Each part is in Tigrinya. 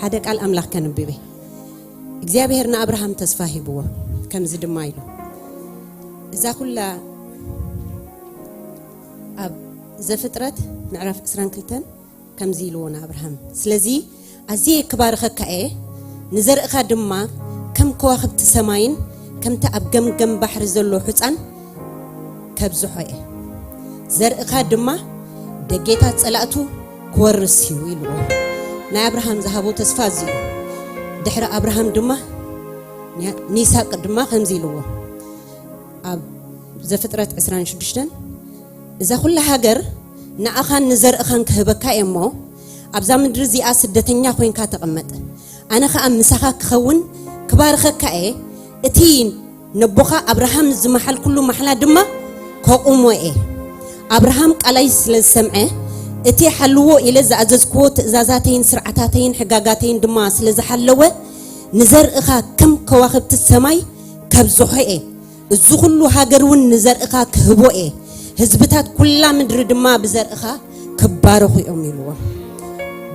ሓደ ቃል ኣምላኽ ከንብብ እየ። እግዚኣብሔር ንኣብርሃም ተስፋ ሂብዎ፣ ከምዚ ድማ ኢሉ፣ እዛ ኩላ ኣብ ዘፍጥረት ምዕራፍ ዕስራን ክልተን ከምዚ ኢልዎ ንኣብርሃም፣ ስለዚ ኣዝየ ክባርኸካ እየ፣ ንዘርእኻ ድማ ከም ከዋኽብቲ ሰማይን ከምቲ ኣብ ገምገም ባሕሪ ዘሎ ሑጻን ከብዝሖ እየ፣ ዘርእኻ ድማ ደጌታት ጸላእቱ ክወርስ እዩ ኢልዎ። ናይ ኣብርሃም ዝሃቦ ተስፋ እዚ እዩ። ድሕሪ ኣብርሃም ድማ ኒሳቅ ድማ ከምዚ ኢልዎ ኣብ ዘፍጥረት ዕስራን ሽዱሽተን፣ እዛ ኩላ ሃገር ንኣኻን ንዘርእኻን ክህበካ እየ እሞ ኣብዛ ምድሪ እዚኣ ስደተኛ ኮይንካ ተቐመጥ፣ ኣነ ኸኣ ምሳኻ ክኸውን ክባርኸካ እየ፣ እቲ ነቦኻ ኣብርሃም ዝመሓልኩሉ ማሕላ ድማ ከቑሞ እየ። ኣብርሃም ቃላይ ስለ ዝሰምዐ፣ እቲ ሓልዎ ኢለ ዝኣዘዝክዎ ትእዛዛተይን ስርዓታተይን ሕጋጋተይን ድማ ስለ ዝሓለወ፣ ንዘርእኻ ከም ከዋኽብቲ ሰማይ ከብዝሖ እየ። እዚ ኹሉ ሃገር እውን ንዘርእኻ ክህቦ እየ። ህዝብታት ኩላ ምድሪ ድማ ብዘርእኻ ክባረኹ እዮም ኢልዎ።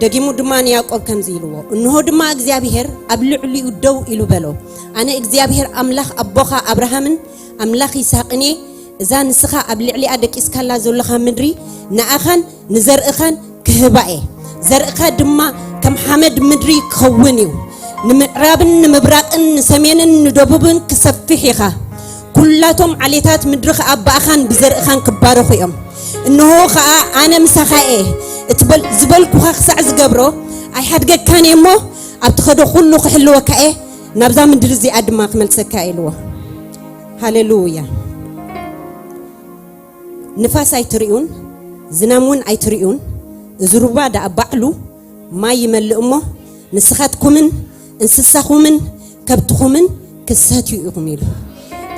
ደጊሙ ድማ ንያዕቆብ ከምዚ ኢልዎ፣ እንሆ ድማ እግዚኣብሔር ኣብ ልዕሊኡ ደው ኢሉ በሎ፣ ኣነ እግዚኣብሔር ኣምላኽ ኣቦኻ ኣብርሃምን ኣምላኽ ይስሐቅን እየ። እዛ ንስኻ ኣብ ልዕሊኣ ደቂስካላ ዘለኻ ምድሪ ንኣኻን ንዘርእኻን ክህባ እየ። ዘርእኻ ድማ ከም ሓመድ ምድሪ ክኸውን እዩ። ንምዕራብን ንምብራቕን ንሰሜንን ንደቡብን ክሰፍሕ ኢኻ። ኩላቶም ዓሌታት ምድሪ ኸኣ ብኣኻን ብዘርእኻን ክባረኹ እዮም። እንሆ ኸኣ ኣነ ምሳኻ እየ። እቲ በል-፣ ዝበልኩኻ ክሳዕ ዝገብሮ ኣይሓድገካን እየ እሞ፣ ኣብ ትኸዶ ኩሉ ክሕልወካ እየ፣ ናብዛ ምድሪ እዚኣ ድማ ክመልሰካ እየ ኢልዎ። ሃሌሉያ። ንፋስ ኣይትርእዩን፣ ዝናም እውን ኣይትርእዩን፣ እዚ ሩባ ደኣ ባዕሉ ማይ ይመልእ እሞ፣ ንስኻትኩምን እንስሳኹምን ከብትኹምን ክሰትዩ ኢኹም ኢሉ።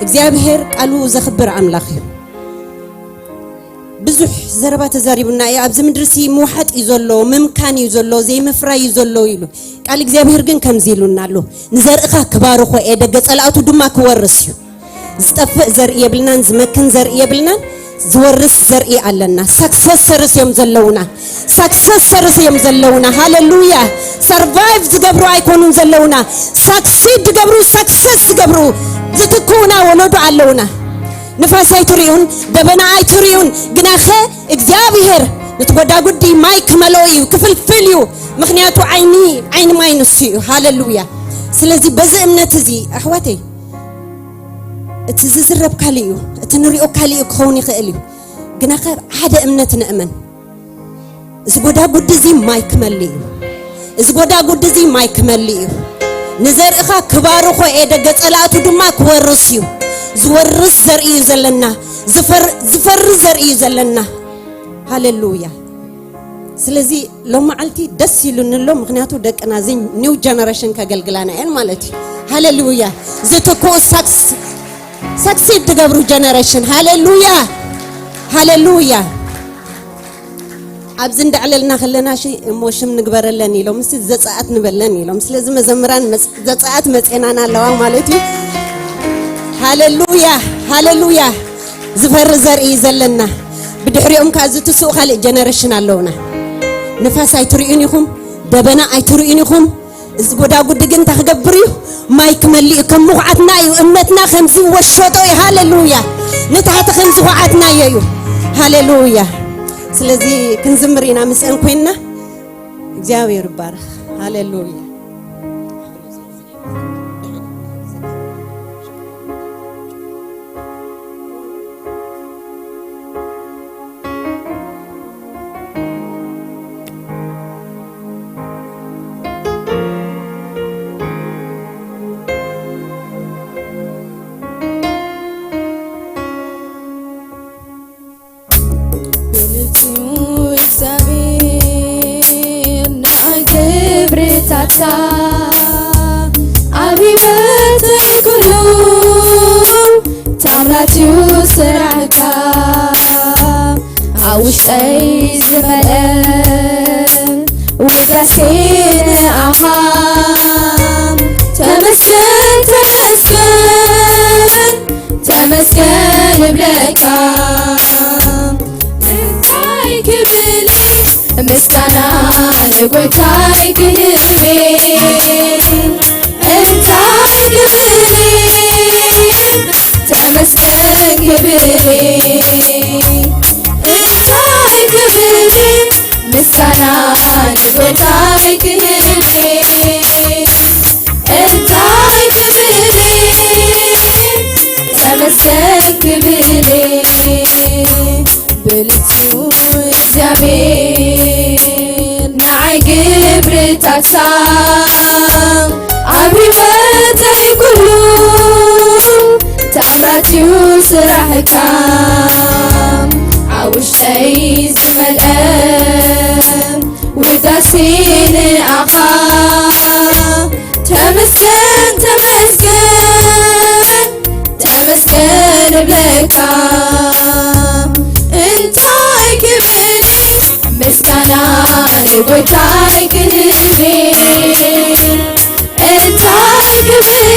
እግዚኣብሔር ቃሉ ዘኽብር ኣምላኽ እዩ። ብዙሕ ዘረባ ተዛሪቡና እዩ። ኣብዚ ምድሪ ሲ ምውሓጥ እዩ ዘሎ፣ ምምካን እዩ ዘሎ፣ ዘይምፍራይ እዩ ዘሎ ኢሉ። ቃል እግዚኣብሔር ግን ከምዚ ኢሉና ኣሎ፣ ንዘርእኻ ክባርኾ እየ፣ ደገ ጸላእቱ ድማ ክወርስ እዩ። ዝጠፍእ ዘርኢ የብልናን፣ ዝመክን ዘርኢ የብልናን፣ ዝወርስ ዘርኢ ኣለና። ሳክሰሰርስ እዮም ዘለውና፣ ሳክሰሰርስ እዮም ዘለውና። ሃሌሉያ። ሰርቫይቭ ዝገብሩ ኣይኮኑን ዘለውና፣ ሳክሲድ ዝገብሩ፣ ሳክሰስ ዝገብሩ ዝትክኡና ወለዶ ኣለውና። ንፋስ ኣይትርእዩን፣ ደበና ኣይትርእዩን፣ ግናኸ እግዚኣብሔር ነቲ ጎዳጉዲ ማይ ክመልኦ እዩ፣ ክፍልፍል እዩ። ምኽንያቱ ዓይኒ፣ ዓይኒ ማይ ንሱ እዩ። ሃሌሉያ። ስለዚ በዚ እምነት እዚ ኣሕዋተይ፣ እቲ ዝዝረብ ካልእ እዩ፣ እቲ ንሪኦ ካልእ እዩ ክኸውን ይኽእል እዩ። ግናኸ ሓደ እምነት ንእመን። እዚ ጎዳጉዲ እዚ ማይ ክመልእ እዩ። እዚ ጎዳጉዲ እዚ ማይ ክመልእ እዩ። ንዘርእኻ ክባርኾ እየ፣ ደገ ጸላእቱ ድማ ክወርስ እዩ። ዝወርስ ዘርኢ እዩ ዘለና። ዝፈር-፣ ዝፈሪ ዘርኢ እዩ ዘለና። ሃሌሉያ። ስለዚ ሎም መዓልቲ ደስ ኢሉኒ ኣሎ፣ ምኽንያቱ ደቅና እዚ ኒው ጀነሬሽን ከገልግላና እየን ማለት እዩ። ሃሌሉያ። ዝትክኡ ሳክስ-፣ ሳክሲድ ትገብሩ ጀነሬሽን። ሃሌሉያ። ሃሌሉያ። ኣብዚ እንዳዕለልና ከለና ሺ እሞ ሽም ንግበረለን ኢሎም፣ ምስ ዘጻኣት ንበለን ኢሎም። ስለዚ መዘምራን መጽ-፣ ዘጻኣት መጼናና ኣለዋ ማለት እዩ። ሃሌሉያ። ሃሌሉያ። ዝፈሪ ዘርኢ እዩ ዘለና። ብድሕሪኦም ከኣ ዝትስኡ ካልእ ጀነሬሽን ኣለውና። ንፋስ ኣይትርእዩን ኢኹም፣ ደበና ኣይትርእዩን ኢኹም። እዚ ጎዳጉዲ ግን እንታይ ክገብር እዩ? ማይ ክመልእ እዩ። ከም ምኹዓትና እዩ። እምነትና ከምዚ ወሸጦ እዩ። ሃሌሉያ። ንታሕቲ ከምዚ ኹዓትናዮ እዩ። ሃሌሉያ። ስለዚ ክንዝምር ኢና ምስአን ኮይንና። እግዚኣብሔር ይባረኽ። ሃሌሉያ። ብልጽዩ እግዚኣብሔር ንዓይ ክብርታትካ ኣብ ህይወተይ ኩሉ ታምራትዩ ስራሕካ ኣብ ውሽጠይ ዝመልአ ውዳሴ ንኣኻ። ተመስገን፣ ተመስገን፣ ተመስገን እብለካ። እንታይ ክብል ምስጋና ንጎይታይ ክህብ፣ እንታይ ክብል፣ ተመስገን ክብል፣ እንታይ ክብል፣ ምስጋና ንጎይታይ ክህብ፣ እንታይ ክብል፣ ተመስገን ክብል፣ ብልጽ እዩ እግዚኣብሔር። ንዓይ ግብርታትካ ኣብ ህይወተይ ኩሉ፣ ታምራት እዩ ስራሕካ፣ ኣብ ውሽጠይ ዝመልአ ውዳሴ ንኣኻ። ተመስገን፣ ተመስገን፣ ተመስገን እብለካ። እንታይ ክብል፣ ምስጋና ንጎይታይ ክህብ፣ እንታይ ክብል፣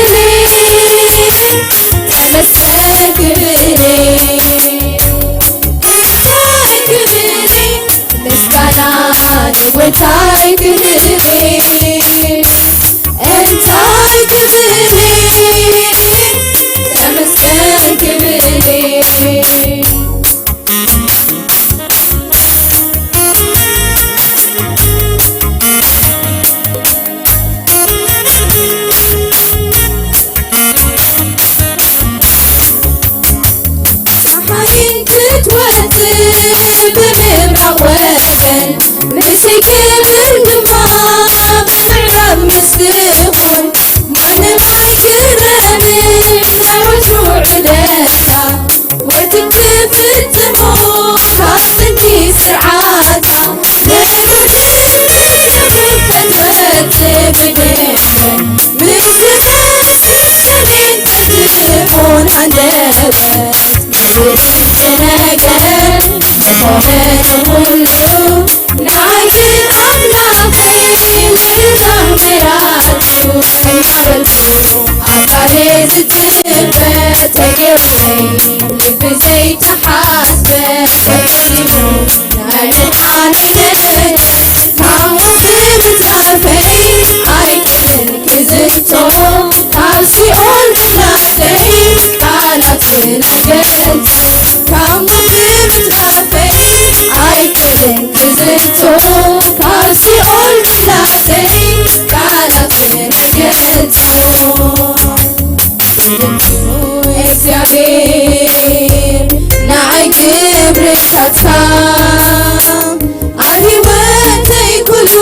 ተመስገን ክብል፣ እንታይ ክብል፣ ምስጋና ንጎይታይ ክህብ፣ እንታይ ክብል፣ ተመስገን ክብል። ፀሓይን ክትወፅእ ብምብራቕ ወገን፣ ምስቲ ክብር ድማ ብምዕራብ ምስ ትኾን፣ ማንም ኣይግረምን ናይ ወትሩ ዑደታ። ወትሩ ትፍጽሞ ካብ ጥንቲ ስርዓታ፣ ንዕወትን ንኽፈት ወትብደን፣ ምስ ተመስገን ተትኾን ሃንደበት፣ ምድሪ ትነገር ዝኾነ ንኹሉ። ንዓይ ግን ኣምላኸይ ልዕሊ ታምራቱ እናበልኩ፣ ኣብ ቃሌ ዝጥበ ተጌርኩ፣ ልቢ ዘይተሓስበ ፈጺሙ ናይ ምድሓነይ ነገር። ካብ ሞት ብምትራፈይ ኣይክእልን ክዝንቶ፣ ካብ ሲኦል ምፍላሰይ ቃላትን ኣይገልጾ። ካብ ሞት ብምትራፈይ ኣይክእልን ክዝንቶ፣ ካብ ሲኦል ምፍላሰይ ቃላትን ኣይገልጾ። ብልጽ እዩ እግዚኣብሔር ንዓይ ግብርታትካ፣ ኣብ ህይወተይ ኩሉ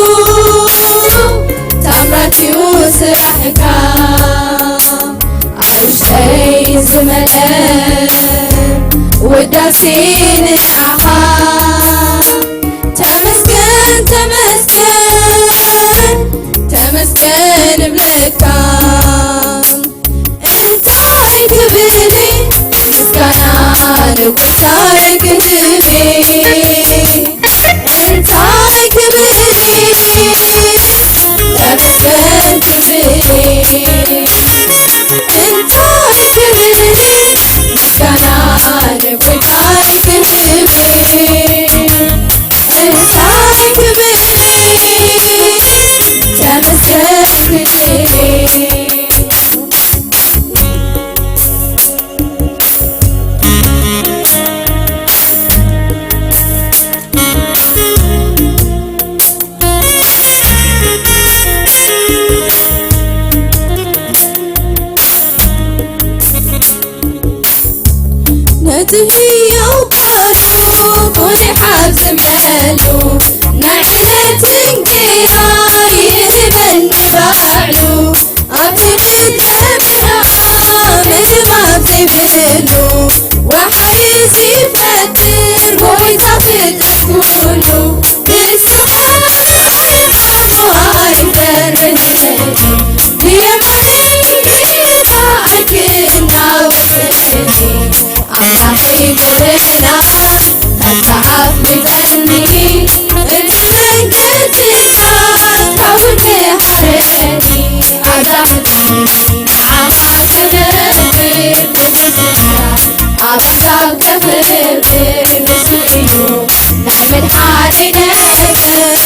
ታምራት እዩ ስራሕካ። ኣብ ውሽጠይ ዝመልአ ውዳሴ ንዓኻ። ተመስገን፣ ተመስገን፣ ተመስገን እብለካ። እንታይ ክብል፣ ምስጋና ንጎይታይ ክህብ፣ እንታይ ክብል፣ ተመስገን ክብል፣ እንታይ ክብል፣ ምስጋና ንጎይታይ ክህብ፣ እንታይ ክብል፣ ተመስገን ክብል። ነቲ ህያው ቃሉ ቁሪ ሓዝመሉ፣ ናይ ዕለት እንጌራ ይህበኒ ባዕሉ። ኣብቲ ምድረ በዳ ምግባር ዘይብሉ፣ ወሓይዝ ይፈጥር ጎይታ ፍጥረት ኩሉ። ንስኻ ሕማሙ ኣይገርመኒ፣ ብየማነይ ጌታ ኣይክናወጽኒ። ኣምላኸይ ጎደና ኣትሓፊዘኒ፣ እቲ መንገድታት ካብ ጎነይ ሓረኒ። ኣዛኒ ንዓኻ ከነብር ብምስጋና፣ ኣህዛብ ከኽብር ንሱ እዩ ናይ ምድሓነይ ነገር።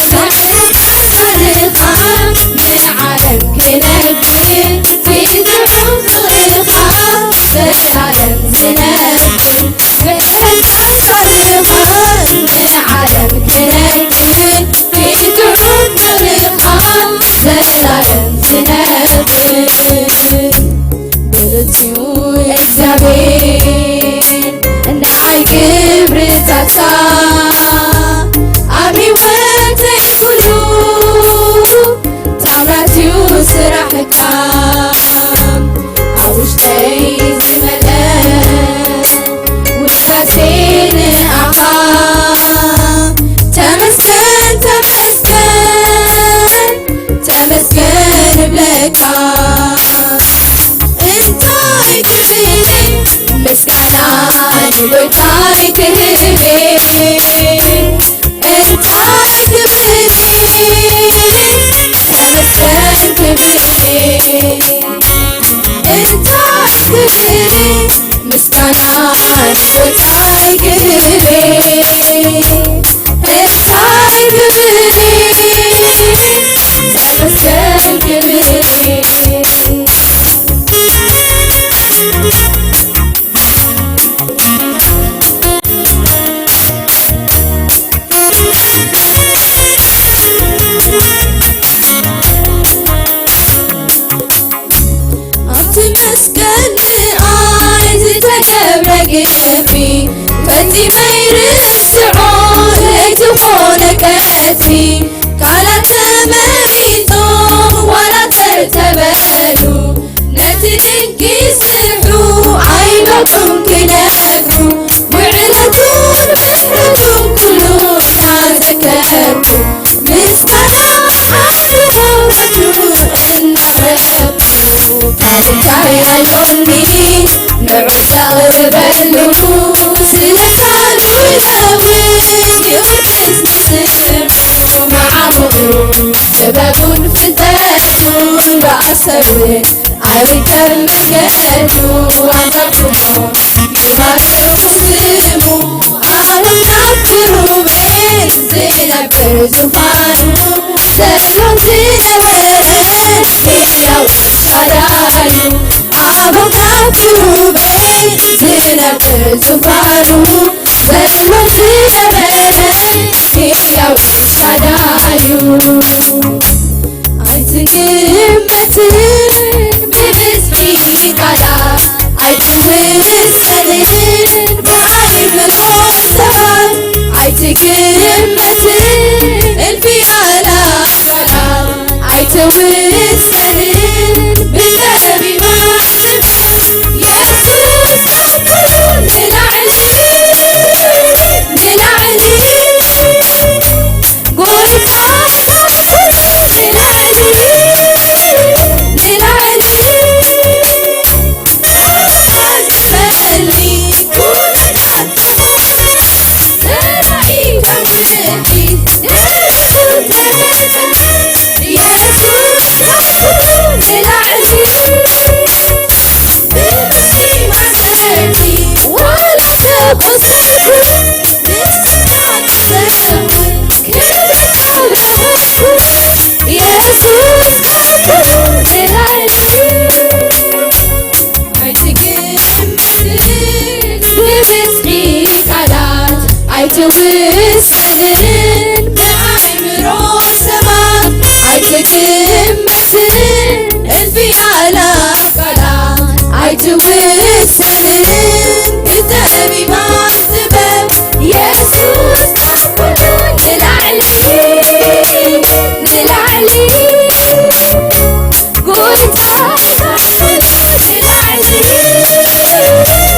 እዩ እግዚኣብሔር ንዓይ ክብርታትካ ኣብ ህይወተይ ኩሉ ታምራት እዩ ስራሕካ ኣብ ውሽጠይ ዝመልአ ውዳሴ ንዓኻ ተመስገን ተመስገን ተመስገን እብለካ እንታይ ክብል ምስጋና ንጎይታይ ክህብ እንታይ ክብል ተመስገን ክብል እንታይ ክብል ምስጋና ንጎይታይ ክብል እንታይ ክብል ተመስገን ክብል ኣብቲ መስቀል ንኣይ ዝተገብረ ግፍዒ ፈጺመይ ርስዖ ለይትኾነ ቀትሪ ቃላት ተመሪጾም ዋላ ተተበሉ ነቲ ድንቂ ስርሑ ኣይበቕዑን ክነግሩ ውዕለቱን ምሕረቱን ኩሉ እናዘከርኩ ምስጋና ሓፍቲ ወትሩ እናቕረብኩ እንታይ ኣሎኒ ንዑ ዘቕርበሉ ስለ ቃሉ ነዊሕ ጊዮርጊስ ንስሙ መዓሙቑ ጥበቡን ፍልጠቱን ብኣሰብን ኣይርከብ መገዱ ኣንጸብጽቦ ይባርኹ ስሙ ኣቦና ኪሩቤል ዝነብር ዙፋኑ ሰሎን ዝነበረ ሕያው ሻዳዩ ኣቦና ኪሩቤል ዝነብር ዙፋኑ ሰሎን ዝነበረ ሕያው ሻዳዩ ኣይትግመትን ብብዝሒ ቃላት ኣይትውሰንን ብኣእምሮ ሰባት ኣይትግመትን እልፊ ኣእላፍ ቃላት ኣይትውሰንን ብጸቢባን የሱስ ካብ ኩሉ ንላዕሊ ንላዕሊ ጎይታ ካብ ኩሉ ንላዕሊ ንላዕሊ ኣዝበኒ ኩነታት ተራእዩ ተውሒ ደረቱ ተነጸ የሱስ ካብ ኩሉ ንላዕሊ ብብዝሒ ማዕበልቲ ዋላ ተቖጸርኩ ኣይትውሰንን ብኣእምሮ ሰባት ኣይትግመትን እልፊ ኣእላፍ ቃላት ኣይትውሰንን ብጠቢባን ጥበብ የሱስ ካብ ኩሉ ንላዕሊ ንላዕሊ ጎይታ ካብ ኩሉ ንላዕሊ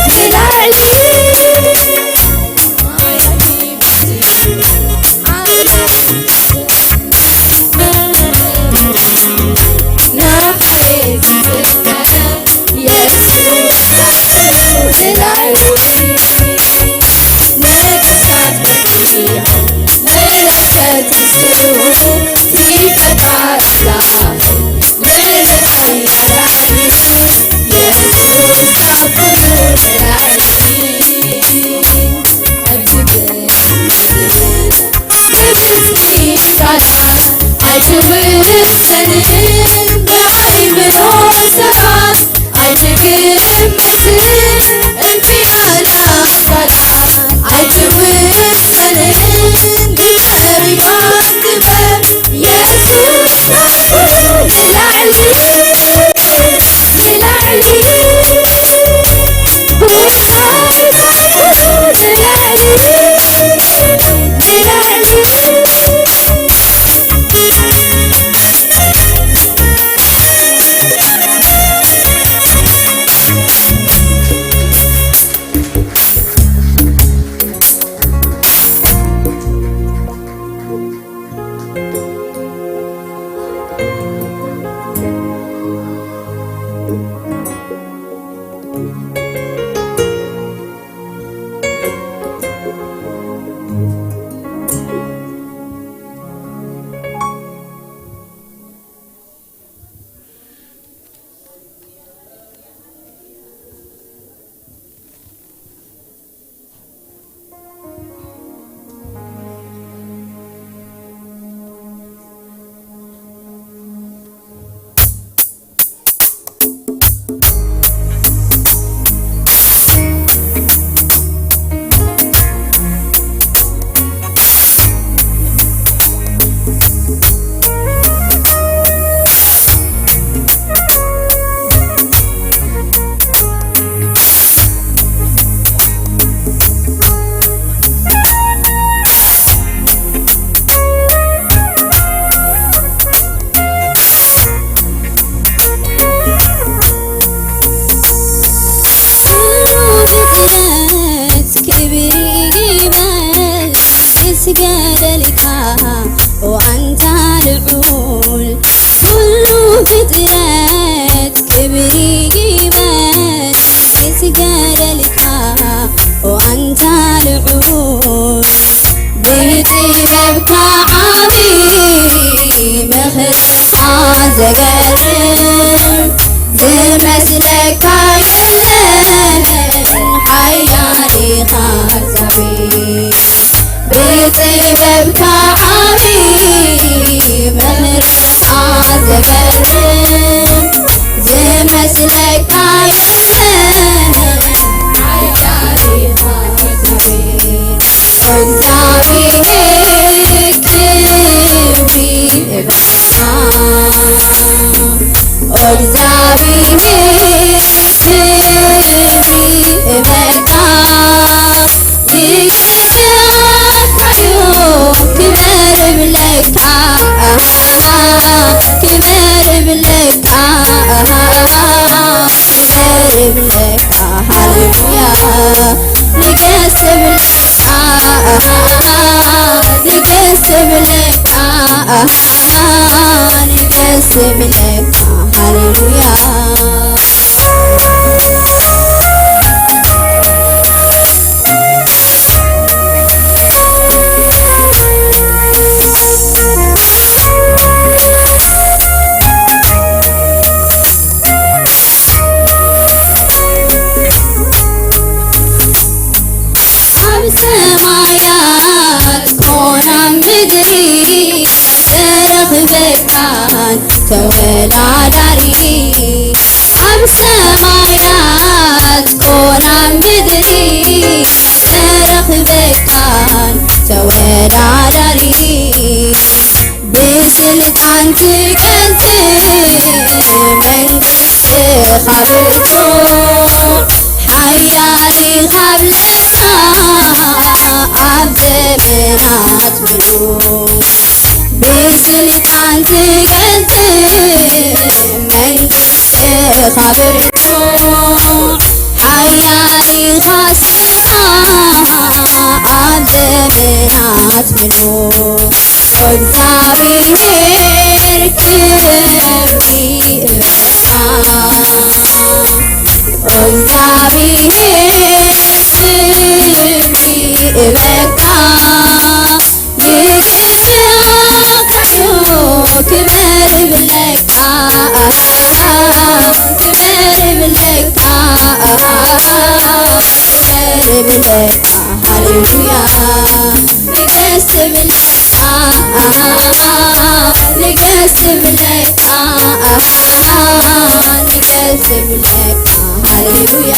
ንላዕሊ ኣይትውሰንን ብኣእምሮ ሰባት ኣይትግመትን እልፊ ኣእላፍ ቃላት ኣይትውሰንን ብጠቢባን ጥበብ የሱስ ካብ ኩሉ ንላዕሊ ንላዕሊ ኩሉ ፍጥረት ክብሪ ይበል፣ ይስገደልካ፣ ኦ ኣንታ ልዑል። ኩሉ ፍጥረት ክብሪ ይበል፣ ይስገደልካ፣ ኦ ኣንታ ልዑል። ብጥበብካ ዓቢ ምኽርኻ ዘገርም፣ ዝመስለካ የለን ሓያል ኢኻ እግዚኣብሔር። ብጥበብካ ዓቢ ምኽርኻ ዘገርም፣ ዝመስለካ የለን ሓያል ኢኻ እግዚኣብሔር። እግዚኣብሔር ክብሪ ይበልካ፣ እግዚኣብሔር ክብሪ ይበልካ። ንግርያ ካዮ ክበር እብለካ፣ ክበር እብለካ፣ ክበር እብለካ። ሃሌሉያ። ንገስ እብለካ፣ ንገስ እብለካ፣ ንገስ እብለካ። ሃሌሉያ። ኣብ ሰማያት ኮነ ኣብ ምድሪ፣ ኣይተረኽበካን ተወዳዳሪ። ኣብ ሰማያት ኮነ ኣብ ምድሪ፣ ኣይተረኽበካን ተወዳዳሪ። ብስልጣን ትገዝእ መንግስትኻ ብርቱዕ፣ ሓያል ኢኻ ብለካ ኣብ ዘመናት ምሉእ። ብስልጣን ትገዝእ መንግስትኻ ብርቱዕ፣ ሓያል ኢኻ ስማ ኣብ ዘመናት ምሉእ። እግዚኣብሔር ክብሪ ይበልካ፣ እግዚኣብሔር ክብሪ ይበልካ። ንግርያ ካዮ ክበር እብለካ፣ ክበር እብለካ፣ ክበር እብለካ። ሃሌሉያ። ንገስ እብለካ፣ ንገስ እብለካ፣ ንገስ እብለካ። ሃሌሉያ።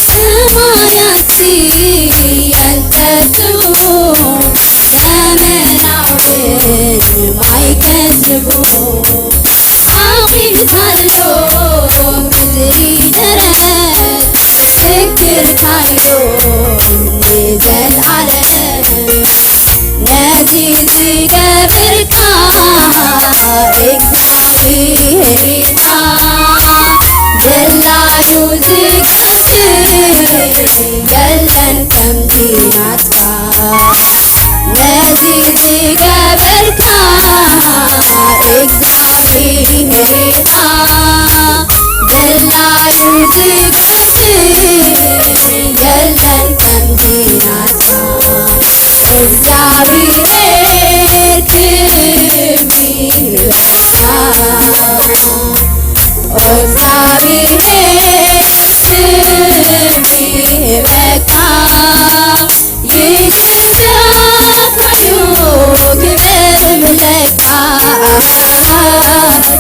ሰማያት የልተብትቡ፣ ዘመናውን ማይ ከስቡ። ኣኺልካሎ ምድሪ ደረብ፣ ዝክርካዮ ንዘልኣለም። ነዚ ዝገበርካ እግዚኣብሔር ኢኻ፣ ድላዩ ዝገብር የለን ከምዚ ናትካ። ነዚ ዝገበርካ እግዚኣብሔር ኢኻ፣ ድላዩ ዝገብር የለን ከምዚ ናትካ። እግዚኣብሔር ክብሪ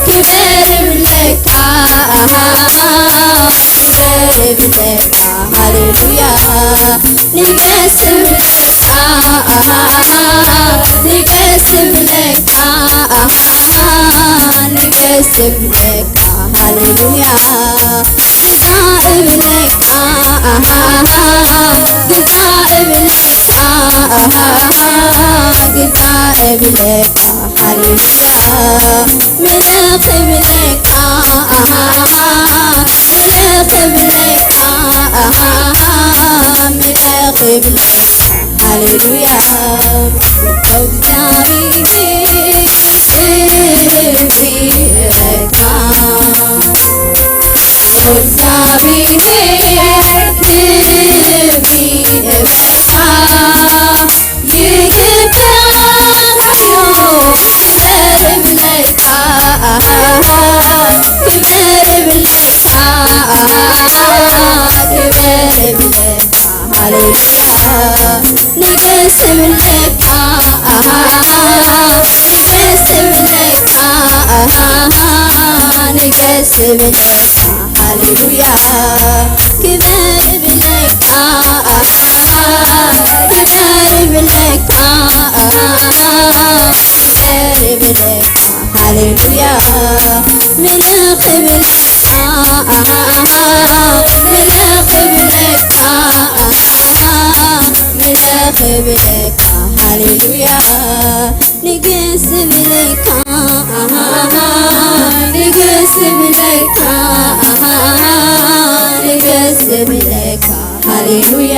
ክብር ይብለካ፣ ክብር ይብለካ፣ ሃሌሉያ። ንገስ ይብለካ፣ ንገስ ይብለካ፣ ንገስ ይብለካ፣ ሃሌሉያ። ግዛእ እብለካ፣ ግዛእ እብለካ፣ ግዛእ እብለካ፣ ሃሌሉያ። ምልኽ እብለካ፣ ምልኽ እብለካ፣ ምልኽ እብለካ፣ ሃሌሉያ። እግዚኣብሔር ክብሪ እብለካ። ሃሌሉያ። ንገስ እብለካ፣ ንገስ እብለካ፣ ንገስ እብለካ፣ ሃሌሉያ። ክብር እብለካ፣ ክብር እብለካ፣ ክብር እብለካ፣ ሃሌሉያ። ምልኽ እብለካ፣ ምልኽ እብለካ፣ ምልኽ እብለካ፣ ሃሌሉያ። ንግስ እብለካ፣ ንግስ እብለካ፣ ንግስ እብለካ፣ ሃሌሉያ።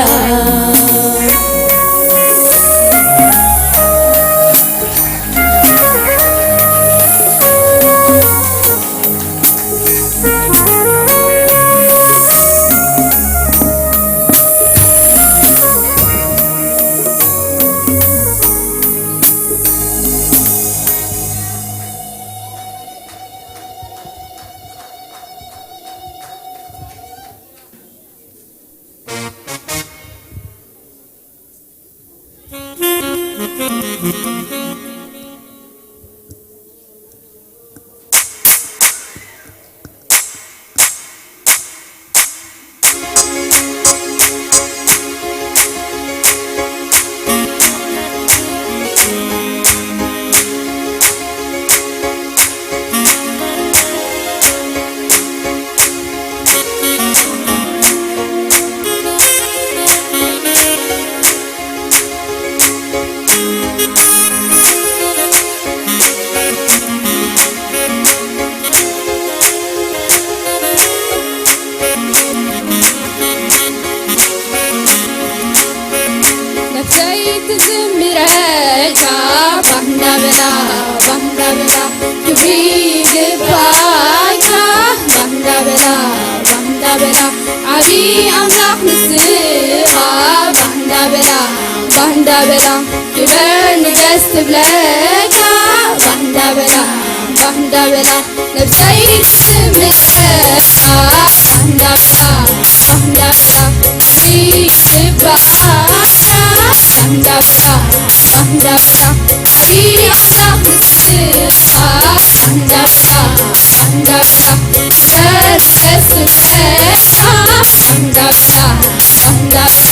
ነፍሰይ ትዝምረካ፣ ባህ እንዳበላ፣ ባህ እንዳበላ፣ ክብሪ ይግባእካ፣ ባህ እንዳበላ፣ ባህ እንዳበላ፣ ዓቢ ኣምላኽ ንስኻ፣ ባህ እንዳበላ፣ ባህ እንዳበላ፣ ክበር ንገስ ትብለካ፣ ባህ እንዳበላ፣ ባህ እንዳበላ፣ ነብሰይ ትስምረካ፣ ባህ እንዳበላ፣ ባህ እንዳበላ፣ ክብሪ ይግባእካ፣ ባህ እንዳበላ፣ ባህ እንዳበላ፣ ዓቢ ኣምላኽ ንስኻ፣ ባህ እንዳበላ፣ ባህ እንዳበላ፣ ክበር ንገስ ትብለካ፣ ባህ እንዳበላ፣ ባህ እንዳበላ፣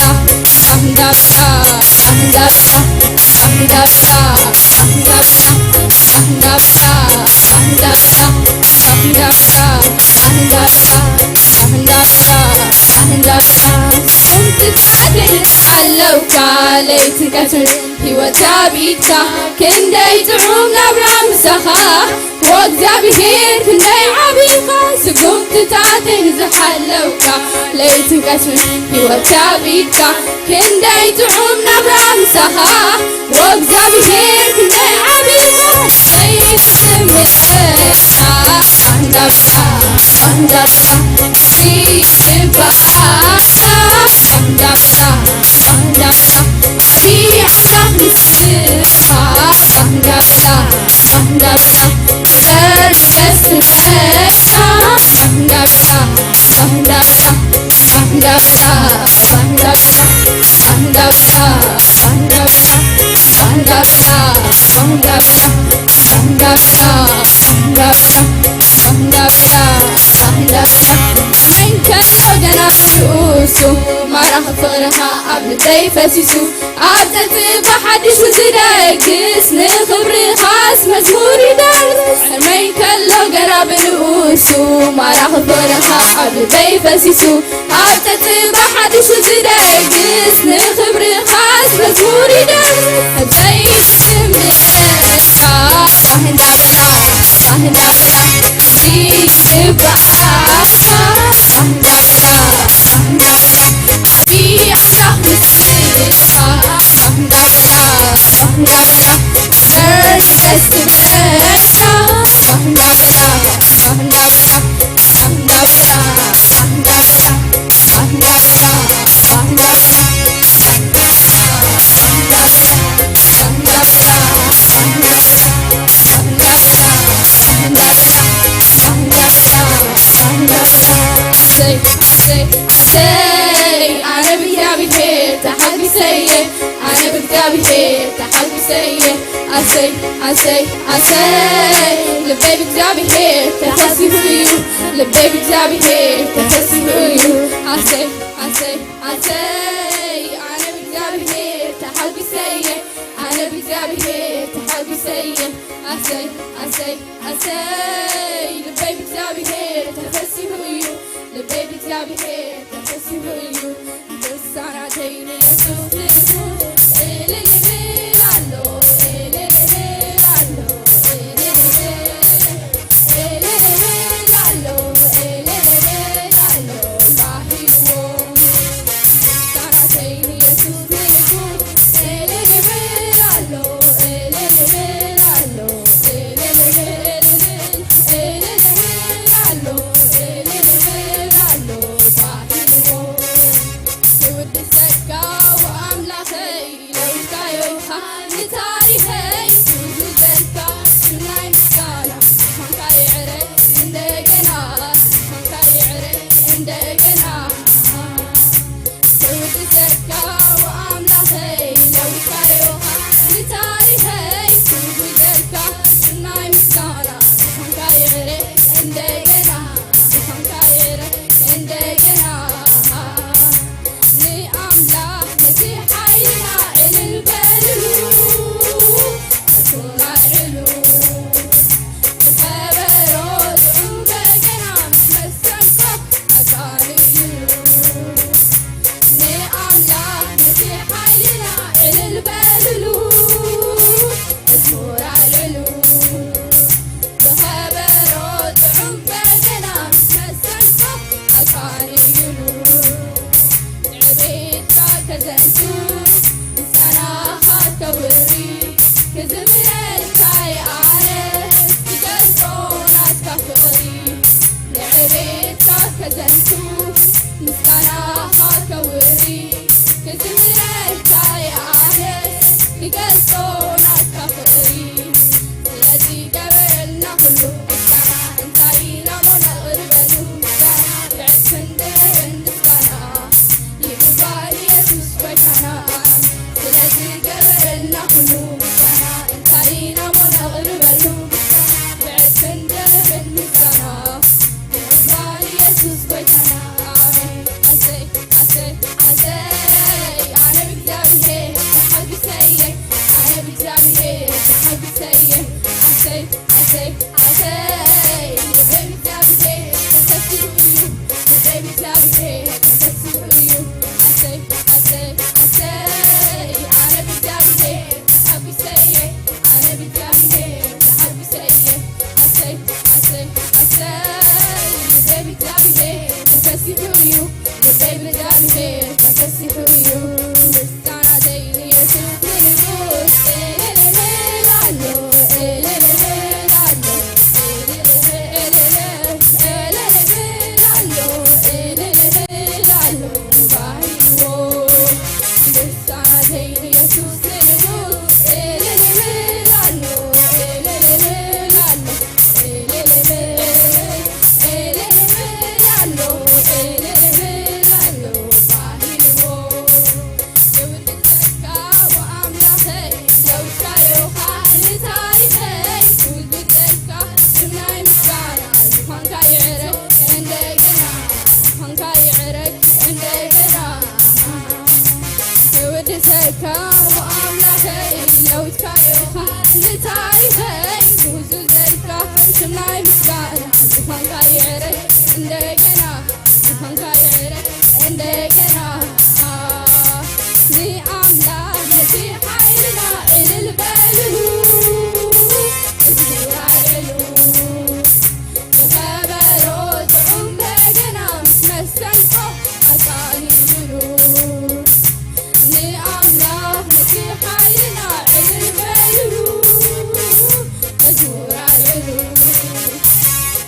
ኣለውካ ለይትን ቀትርን ህይወት ያቢካ ክንደይ ጥዑም ናብራ ምሳኻ ወእግዚኣብሔር ክንደይ ዓቢኻ ስጉምትታተይ ንዝሓለውካ ለይትን ቀትርን ህይወት ያቢካ ክንደይ ጥዑም ናብራ ምሳኻ ወእግዚኣብሔር ክንደይ ዓቢኻ ዘይትስምረካ ኣንዳብራ ኣንዳብራ ይግባእካ ኣንዳብራ ኣንዳብራ ዓቢ ኣምላኽ ንስኻ ኣንዳብራ ኣንዳብራ ክበር ንገስነካ ኣንዳብራ ኣንዳብራ ኣንዳብራ ማራኺ ፍቕርኻ ኣብ ልበይ ፈሲሱ ኣብ ጸጥታ ሓድሽ ዝደግስ ንኽብርኻስ መዝሙር ይደርስ ሕልመይ ከሎ ገና ብንኡሱ ማራኺ ፍቕርኻ ኣብ ልበይ ፈሲሱ ኣብ ጸጥታ ሓድሽ ዝደግስ ንኽብርኻስ መዝሙር ይደርስ ሕልመይ ክምለካ ኣህናብራ ኣህናብራ ይግባኣካ ኣህናብራ ኣህናብራ ኣሰይ ኣሰይ ኣሰይ ኣነ ብእግዚኣብሔር ተሓጒሰ እየ ኣነ ብእግዚኣብሔር ተሓጒሰ እየ ኣሰይ ኣሰይ ኣሰይ ልበይ ብእግዚኣብሔር ተፈሲሑ እዩ ልበይ ብእግዚኣብሔር ተፈሲሑ እዩ ኣሰይ ኣሰይ ኣሰይ ኣነ ብእግዚኣብሔር ተሓጒሰ እየ ኣነ ብእግዚኣብሔር ተሓጒሰ እየ ኣሰይ ኣሰይ ኣሰይ ልበይ ብእግዚኣብሔር ተፈሲሑ እዩ ልበይ ብእግዚኣብሔር ተፈሲሑ እዩ ልሳናተይ ንየሱስ ንጉስ እልል ይብል ኣሎ እልል ይብል ኣሎ እልል ይብል እልል ይብል ኣሎ እልል ይብል ኣሎ ባሂዎ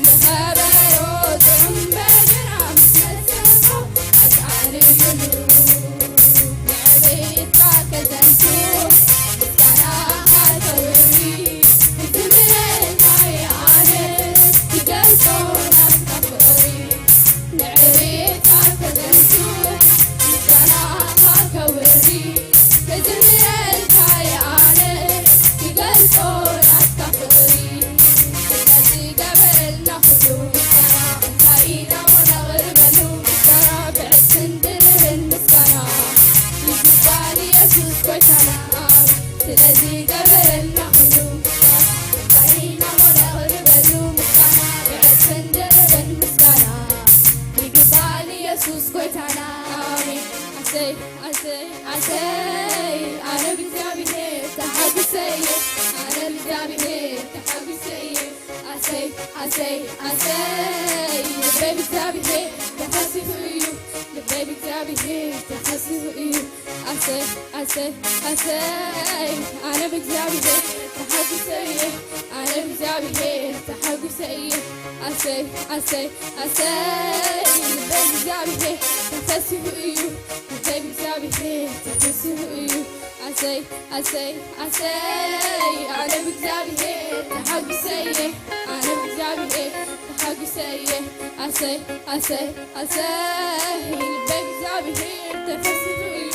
ንኸበሮ ጥሩምበ ድራም መሰንቆ ኣጣልዩሉ። ንዕቤትካ ከዘንቱ ምስጋናኻ ከውሪ ክዝምረልካ እየ ኣነ ክገልጾ ናትካ ፍቕሪ። ንዕቤትካ ከዘንቱ ምስጋናኻ ከውሪ ክዝምረልካ እየ ኣነ ክገልጾ ናትካ ፍቕሪ። ስለዝገበረልና ኩሉ ምስጋና እንታይ ኢና እሞ ነቕርበሉ ምስጋና ብዕስብን ድርብን ምስጋና ይግባል ኢየሱስ ጎይታና። ስለዝገበረልና ኩሉ ምስጋና እንታይ ኢና እሞ ነቕርበሉ ምስጋና ብዕስብን ድርብን ምስጋና ይግባል ኢየሱስ ጎይታና። ኣሜን። ኣሰይ ኣሰይ ኣሰይ ኣነ ብእግዚኣብሔር ተሓጉሰ እየ ኣነ ብእግዚኣብሔር ተሓጉሰ እየ ኣሰይ ኣሰይ ኣሰይ ልበይ ብእግዚኣብሔር ተፈሲሑ እዩ ልበይ ብእግዚኣብሔር ተፈሲሑ እዩ ኣሰይ ኣሰይ ኣሰይ ኣነ ብእግዚኣብሔር ተሓጉሰ እየ ኣነ ብእግዚኣብሔር ተሓጉሰ እየ ኣሰይ ኣሰይ ኣሰይ ልበይ ብእግዚኣብሔር ተፈሲሑ እዩ ልበይ ብእግዚኣብሔር ተፈሲሑ እዩ ኣሰይ ኣሰይ ኣሰይ ኣነ ብእግዚኣብሔር ተሓጉሰ እየ ኣነ ብእግዚኣብሔር ተሓጉሰ እየ ኣሰይ ኣሰይ ኣሰይ ልበይ ብእግዚኣብሔር ተፈሲሑ እዩ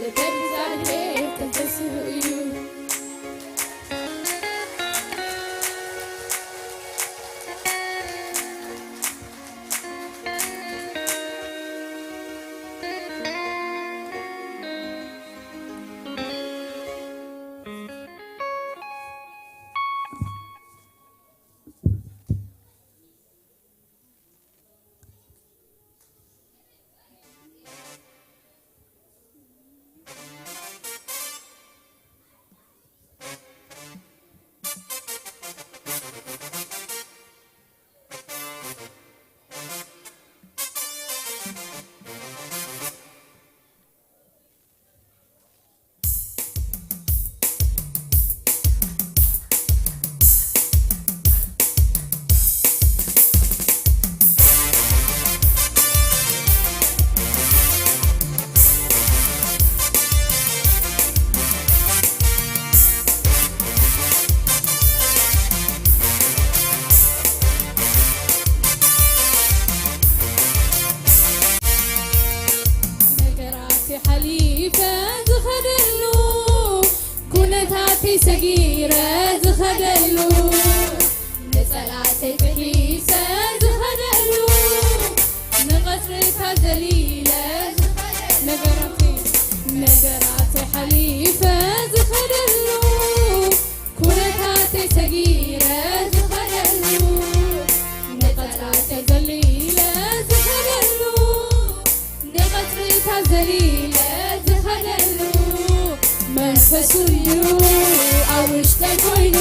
ልበይ ብእግዚኣብሔር ተፈሲሑ እዩ ነገራተይ ሓሊፈ ዝኸደሉ ኩነታተይ ሰጊረ ዝኸደሉ ንጸላእተይ ጥሒሰ ዝኸደሉ ንቐጽርታት ዘሊለ ዝኸደሉ ነገራተይ ነገራተይ ሓሊፈ ዝኸደሉ ኩነታተይ ሰጊረ ዝኸደሉ ንቐጻተ ዘሊለ ዝኸደሉ ንቐጽርታ ዘሊለ ዝኸደሉ መንፈሱ እዩ ኣብ ውሽጠይ ኮይኑ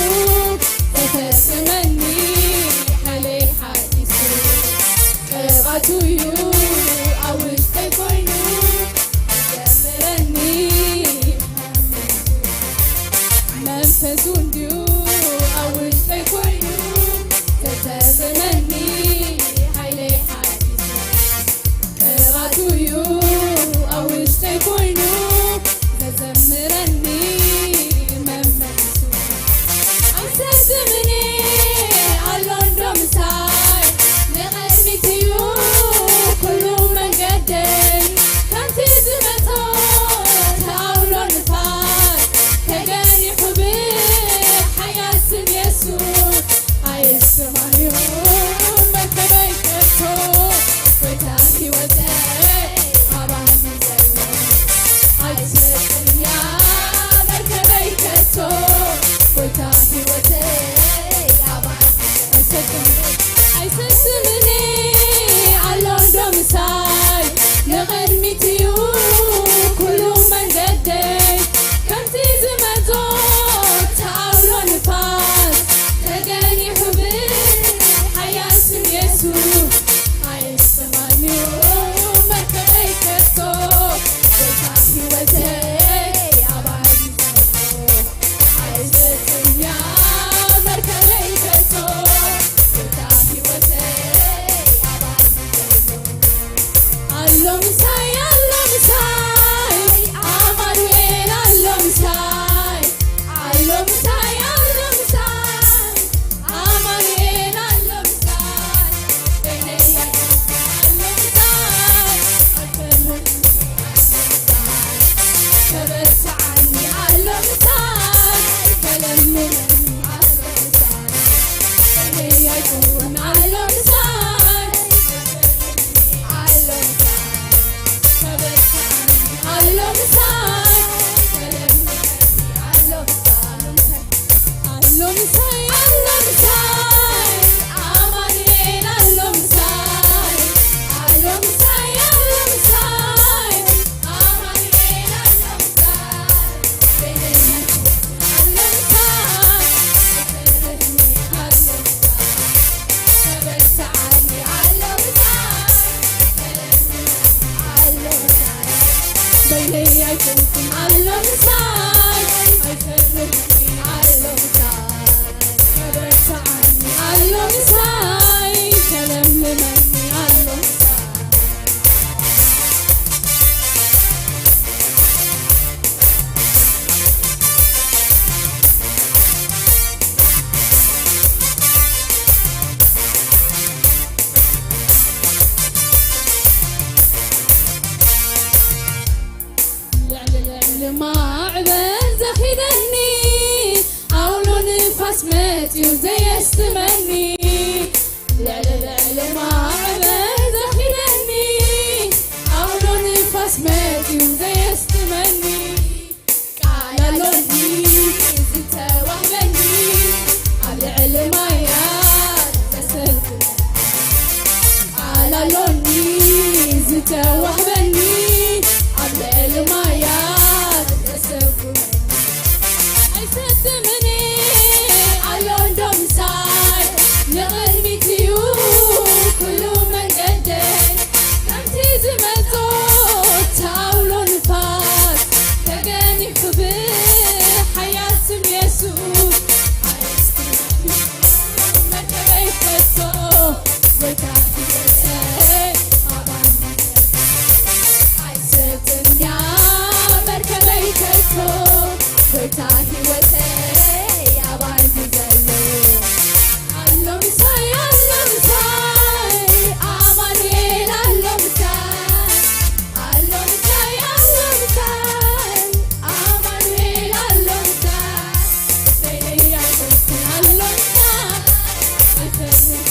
ዘየስትመኒ፣ ልዕሊ ልዕሊ ማዕበል ዘኺደኒ፣ ኣውሎ ንፋስ መጺኡ ዘየስትመኒ። ቃል ኣሎኒ ዝተዋህበኒ፣ ኣብ ልዕሊ ማያት ዘሰልጥነኒ። ቃል ኣሎኒ ዝተዋህበኒ፣ ኣብ ልዕሊ ማያት ዘሰልጥነኒ። ኣይሰጥምን ኣሎ እንዶ ምሳይ፣ ንቕድሚት እዩ ኩሉ መንገደይ። ከምቲ ዝመጾ ኣውሎ ንፋስ ተገኒሑ ብሓያል ስም የሱስ። መርከበይ ፈቶ ጎይታ ሒዘተይ ኣባይ ኣይሰጥንያ መርከበይ ከቶ፣ ጎይታ ህይወተይ ኣባይ እዩ ዘሎ። ኣሎ ምሳይ፣ ኣሎ ምሳይ፣ ኣማኑኤል ኣሎ ምሳይ፣ ኣሎ ምሳይ፣ ኣሎ ምሳይ፣ ኣማኑኤል ኣሎ ምሳይ። በይነይ ኣይኮንኩን ኣሎ ምሳይ፣ ኣይፈርሕን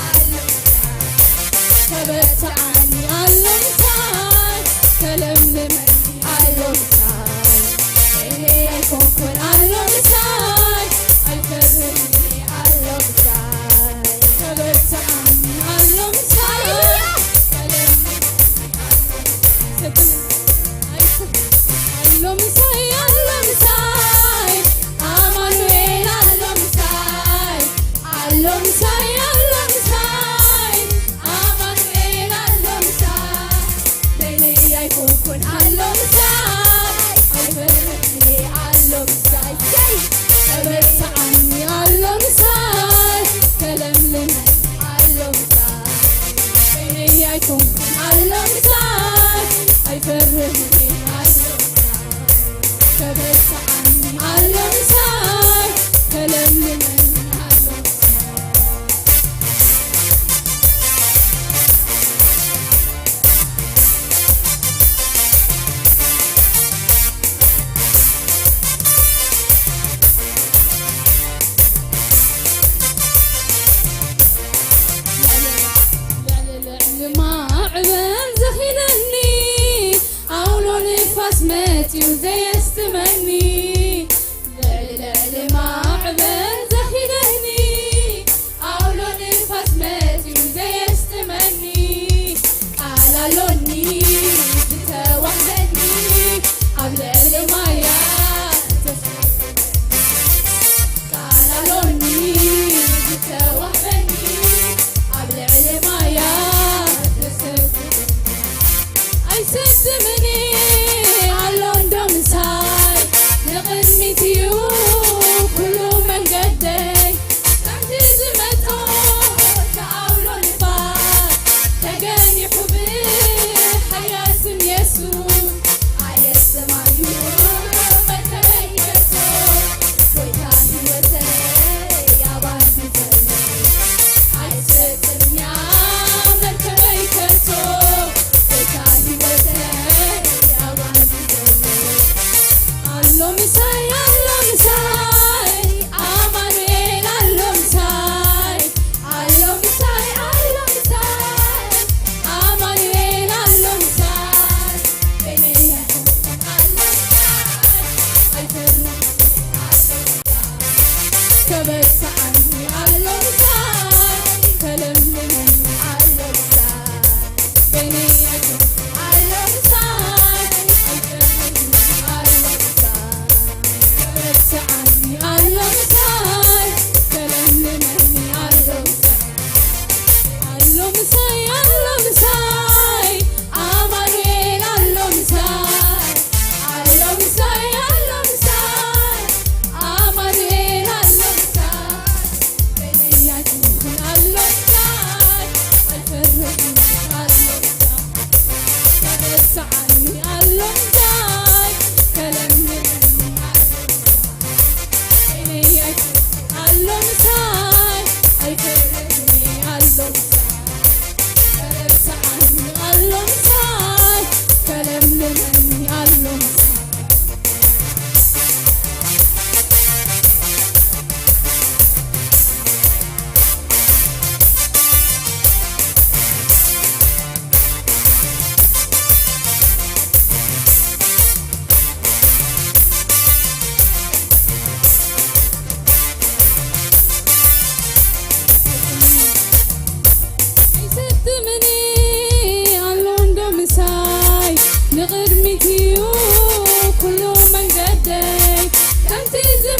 ኣሎ ምሳይ። ከበርትዓኒ ኣሎ ምሳይ፣ ከለምልመኒ ኣሎ ምሳይ። እኔ ኣይኮንኩን ኣሎ ምሳይ፣ ኣይፈርህኒ ኣሎ ምሳይ። ከበርትዓኒ ኣሎ ምሳይ፣ ሃሌሉያ። ከለምልመኒ ኣሎ ምሳይ። ሰብን ኣይሰ-፣ ኣሎ ምሳይ፣ ኣሎ ምሳይ፣ ኣማኑኤል ኣሎ ምሳይ፣ ኣሎ ምሳይ፣ ኣሎ ምሳይ፣ ኣማኑኤል ኣሎ ምሳይ። በይነይ ኣይኮንኩን ኣሎ ምሳይ፣ ኣይፈርሕን ኣሎ ምሳይ። ሰይ! ከበርትዓኒ ኣሎ ምሳይ፣ ከለምልመኒ ኣሎ ምሳይ። በይነይ ኣይኮንኩን ኣሎ ምሳይ፣ ኣይፈርሕን ኣሎ ምሳይ። ከበርትዓኒ ኣሎ ምሳይ፣ ከለምልመኒ ኣሎ ምሳይ። ልዕሊ ማዕበል ዘኺለኒ፣ ኣውሎ ንፋስ መጺኡ ዘየስትመኒ። ልዕሊ ልዕሊ ማዕበል ዘኺለኒ፣ ኣውሎ ንፋስ መጺኡ ዘየስትመኒ። ቃል ኣሎኒ ዝተዋህበኒ፣ ኣብ ልዕሊ ማያት ዘስመረኒ። ቃል ኣሎኒ ዝተዋህበኒ፣ ኣብ ልዕሊ ማያት ዘሰጉ። ኣይሰስምኒ ኣሎ እንዶ ምሳይ፣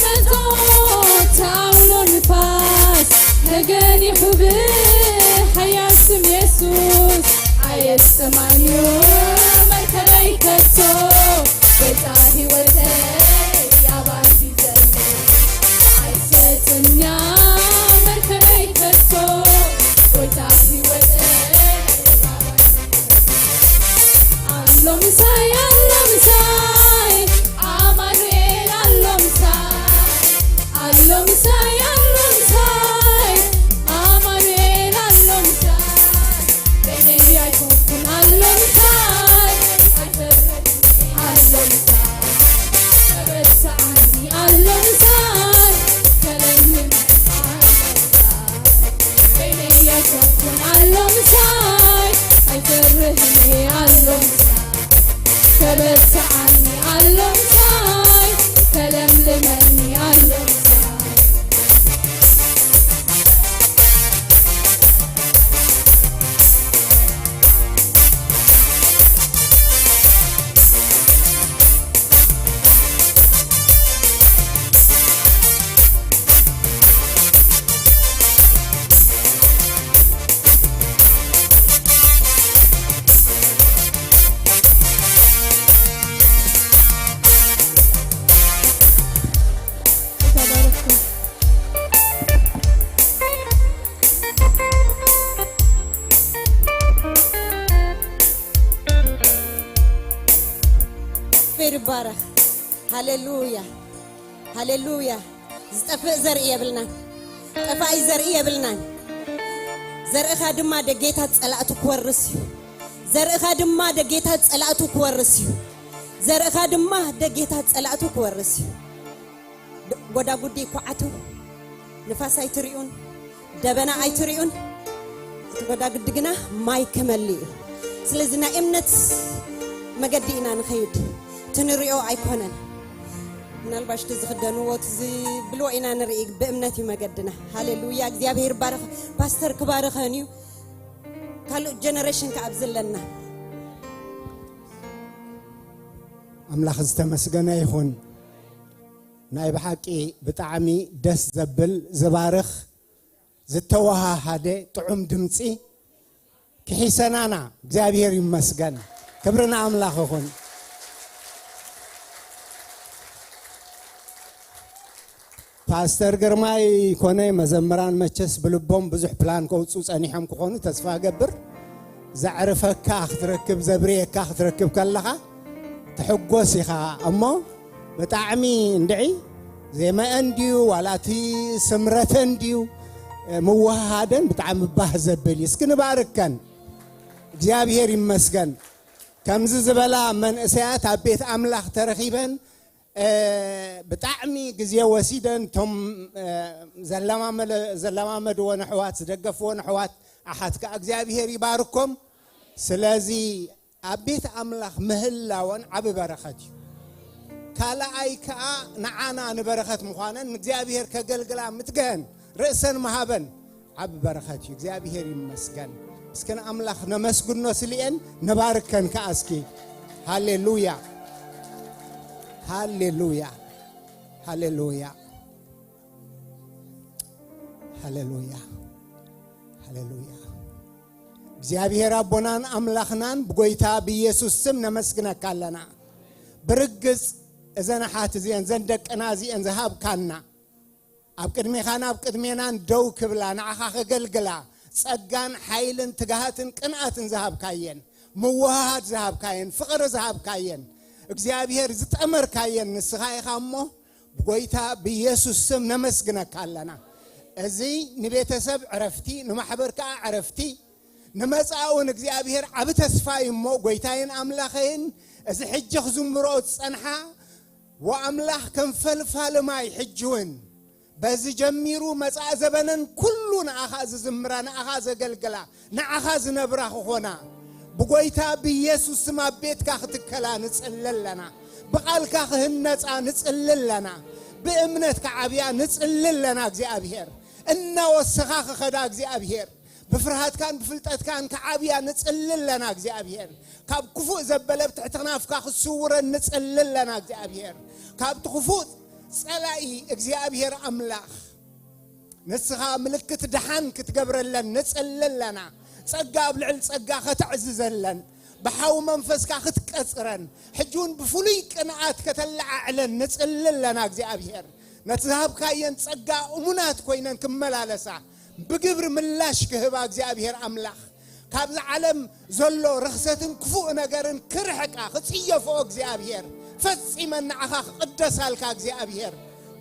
መጾት ኣውሎ ንፋስ ተገኒሑ ብሓያል ስም የሱስ ኣየሰማንዮ መርከበይ ከቶ። ጎይታ ህይወተይ ኣባቲ ዘሎ ኣይሰጥምያ መርከበይ ከቶ። ጎይታ ህይወተይ ኣባቲ ኣሎ ምሳይ፣ ኣሎ ምሳይ፣ ኣማኑኤል ኣሎ ምሳይ፣ ኣሎ ምሳይ፣ ኣሎ ምሳይ፣ ኣማኑኤል ኣሎ ምሳይ። በይነይ ኣይኮንኩን ኣሎ ምሳይ፣ ኣይፈርህን ኣሎ ምሳይ፣ ተበሳዓኒ ኣሎ ምሳይ፣ ከለምልመኒ ኣሎ ምሳይ። በይነይ ኣይኮንኩን ኣሎ ምሳይ፣ ኣይፈርህን ኣሎ ምሳይ፣ ተበሳዓኒ ኣሎ ምሳይ፣ ከለምልመኒ ኣሎ ምሳይ። እግዚኣብሔር ይባረኽ። ሃሌሉያ፣ ሃሌሉያ። ዝጠፍእ ዘርኢ የብልናን፣ ጠፋኢ ዘርኢ የብልናን። ዘርእኻ ድማ ደጌታት ጸላእቱ ክወርስ እዩ። ዘርእኻ ድማ ደጌታት ጸላእቱ ክወርስ እዩ። ዘርእኻ ድማ ደጌታት ጸላእቱ ክወርስ እዩ። ድ-፣ ጎዳጉዲ ይኳዓቱ፣ ንፋስ ኣይትሪኡን፣ ደበና ኣይትሪኡን፣ እቲ ጎዳጉዲ ግና ማይ ክመልእ እዩ። ስለዚ ናይ እምነት መገዲ ኢና ንኸይድ፣ እቲ ንሪኦ ኣይኮነን። ምናልባሽ እቲ ዝኽደንዎ፣ እቲ ዝብልዎ ኢና ንርኢ፣ ብእምነት እዩ መገድና። ሃሌሉያ፣ እግዚኣብሔር ይባረኽ። ፓስተር ክባርኸን እዩ፣ ካልእ ጀነሬሽን ከኣ ኣብዚ ኣለና። ኣምላኽ ዝተመስገነ ይኹን። ናይ ብሓቂ ብጣዕሚ ደስ ዘብል፣ ዝባርኽ፣ ዝተወሃሃደ ጥዑም ድምፂ ክሒሰናና እግዚኣብሔር ይመስገን። ክብሪ ንኣምላኽ ይኹን። ፓስተር ግርማይ ኮነ መዘምራን መቸስ ብልቦም ብዙሕ ፕላን ከውፅኡ ጸኒሖም ክኾኑ ተስፋ እገብር። ዘዕርፈካ ክትረክብ፣ ዘብርየካ ክትረክብ ከለኻ ትሕጎስ ኢኻ እሞ ብጣዕሚ እንድዒ ዜመአን ድዩ ዋላ እቲ ስምረተን ድዩ ምውህሃደን ብጣዕሚ ባህ ዘብል እዩ። እስኪ ንባርከን። እግዚኣብሔር ይመስገን። ከምዚ ዝበላ መንእሰያት ኣብ ቤት ኣምላኽ ተረኺበን እ፣ ብጣዕሚ ግዜ ወሲደን እቶም፣ እ፣ ዘለማመለ-፣ ዘለማመድዎ ንሕዋት፣ ዝደገፍዎ ንሕዋት ኣሓት ከኣ እግዚኣብሔር ይባርኮም። ስለዚ ኣብ ቤት ኣምላኽ ምህላወን ዓቢ በረኸት እዩ። ካልኣይ ከኣ ንዓና ንበረኸት ምዃነን ንእግዚኣብሔር ከገልግላ ምትግሀን ርእሰን ምሃበን ዓቢ በረኸት እዩ። እግዚኣብሔር ይመስገን። እስኪ ንኣምላኽ ነመስግኖ ስሊኤን ነባርከን ከኣ እስኪ። ሃሌሉያ። ሃሌሉያ። ሃሌሉያ። ሃሌሉያ። ሃሌሉያ። እግዚኣብሔር ኣቦናን ኣምላኽናን ብጎይታ ብኢየሱስ ስም ነመስግነካ ኣለና። ብርግጽ እዘን ኣሓት እዚአን፣ እዘን ደቅና እዚአን ዝሃብካና፣ ኣብ ቅድሜኻን ኣብ ቅድሜናን ደው ክብላ፣ ንዓኻ ከገልግላ፣ ጸጋን ሓይልን ትግሃትን ቅንኣትን ዝሃብካየን፣ ምውህሃድ ዝሃብካየን፣ ፍቕሪ ዝሃብካየን፣ እግዚኣብሔር ዝጠመርካየን ንስኻ ኢኻ እሞ፣ ብጎይታ ብኢየሱስ ስም ነመስግነካ ኣለና። እዚ ንቤተሰብ ዕረፍቲ፣ ንማሕበር ከኣ ዕረፍቲ፣ ንመጻኢ እውን እግዚኣብሔር ዓቢ ተስፋ እዩ እሞ፣ ጎይታይን ኣምላኸይን፣ እዚ ሕጂ ክዝምሮ ዝጸንሓ፣ ወኣምላኽ ከም ፈልፋሊ ማይ ሕጂ እውን በዚ ጀሚሩ መጻኢ ዘበነን ኩሉ ንኣኻ ዝዝምራ፣ ንኣኻ ዘገልግላ፣ ንኣኻ ዝነብራ ክኾና፣ ብጎይታ ብኢየሱስ ስም ኣብ ቤትካ ክትከላ ንጽሊ ኣለና። ብቓልካ ክህነጻ ንጽሊ ኣለና። ብእምነት ክዓብያ ንጽሊ ኣለና። እግዚኣብሔር እናወሰኻ ክኸዳ፣ እግዚኣብሔር ብፍርሃትካን ብፍልጠትካን ክዓብያ ንጽሊ ኣለና። እግዚኣብሔር ካብ ክፉእ ዘበለ ኣብ ትሕቲ ክናፍካ ክስውረን ንጽሊ ኣለና። እግዚኣብሔር ካብቲ ክፉእ ጸላኢ እግዚኣብሔር ኣምላኽ ንስኻ ምልክት ደሓን ክትገብረለን ንጽሊ ኣለና። ጸጋ ኣብ ልዕሊ ጸጋ ከተዕዝዘለን፣ ብሓዊ መንፈስካ ክትቀጽረን፣ ሕጂ እውን ብፍሉይ ቅንኣት ከተለዓዕለን ንጽሊ ኣለና። እግዚኣብሔር ነቲ ዝሃብካየን ጸጋ እሙናት ኮይነን ክመላለሳ ብግብሪ ምላሽ ክህባ እግዚኣብሔር ኣምላኽ ካብዚ ዓለም ዘሎ ርኽሰትን ክፉእ ነገርን ክርሕቃ ክጽየፎ እግዚኣብሔር ፈጺመን ንዓኻ ክቕደሳልካ እግዚኣብሔር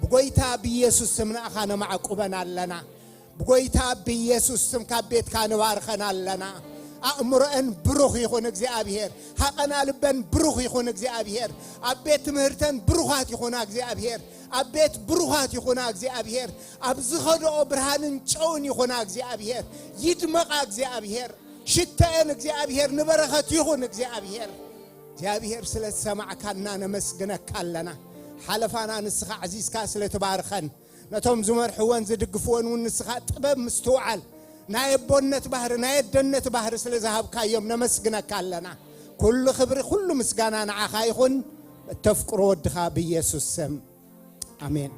ብጎይታ ብኢየሱስ ስም ንኣኻ ነማዕቁበን ኣለና። ብጎይታ ብኢየሱስ ስም ካብ ቤትካ ንባርኸን ኣለና። ኣእምሮአን ብሩኽ ይኹን እግዚኣብሔር። ሃቐና ልበን ብሩኽ ይኹን እግዚኣብሔር። ኣብ ቤት ትምህርተን ብሩኻት ይኹና እግዚኣብሔር። ኣብ ቤት ብሩኻት ይኹና እግዚኣብሔር። ኣብ ዝኸድኦ ብርሃንን ጨውን ይኹና እግዚኣብሔር። ይድመቓ እግዚኣብሔር። ሽተአን እግዚኣብሔር ንበረኸት ይኹን እግዚኣብሔር። እግዚኣብሔር ስለ ዝሰማዕካና ነመስግነካ ኣለና። ሓለፋና ንስኻ ዓዚዝካ ስለ ትባርኸን ነቶም ዝመርሕወን ዝድግፍወን እውን ንስኻ ጥበብ ምስትውዓል ናይ ኣቦነት ባህሪ ናይ ኣደነት ባህሪ ስለ ዝሃብካዮም ነመስግነካ ኣለና። ኩሉ ክብሪ ኩሉ ምስጋና ንዓኻ ይኹን። እተፍቅሮ ወድኻ ብኢየሱስ ስም ኣሜን።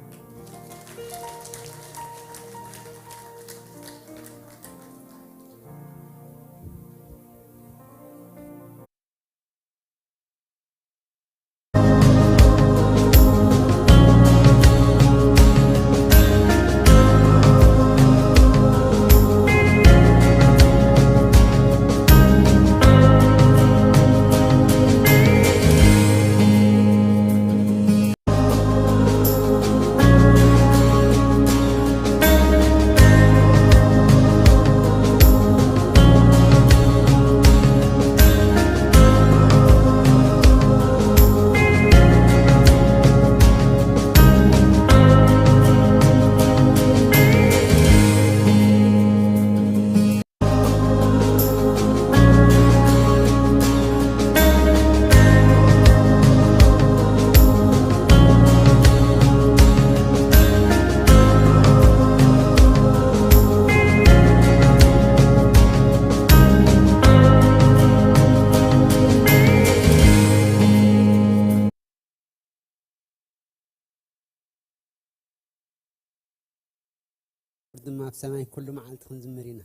ድማ ኣብ ሰማይ ኩሉ መዓልቲ ክንዝምር ኢና፣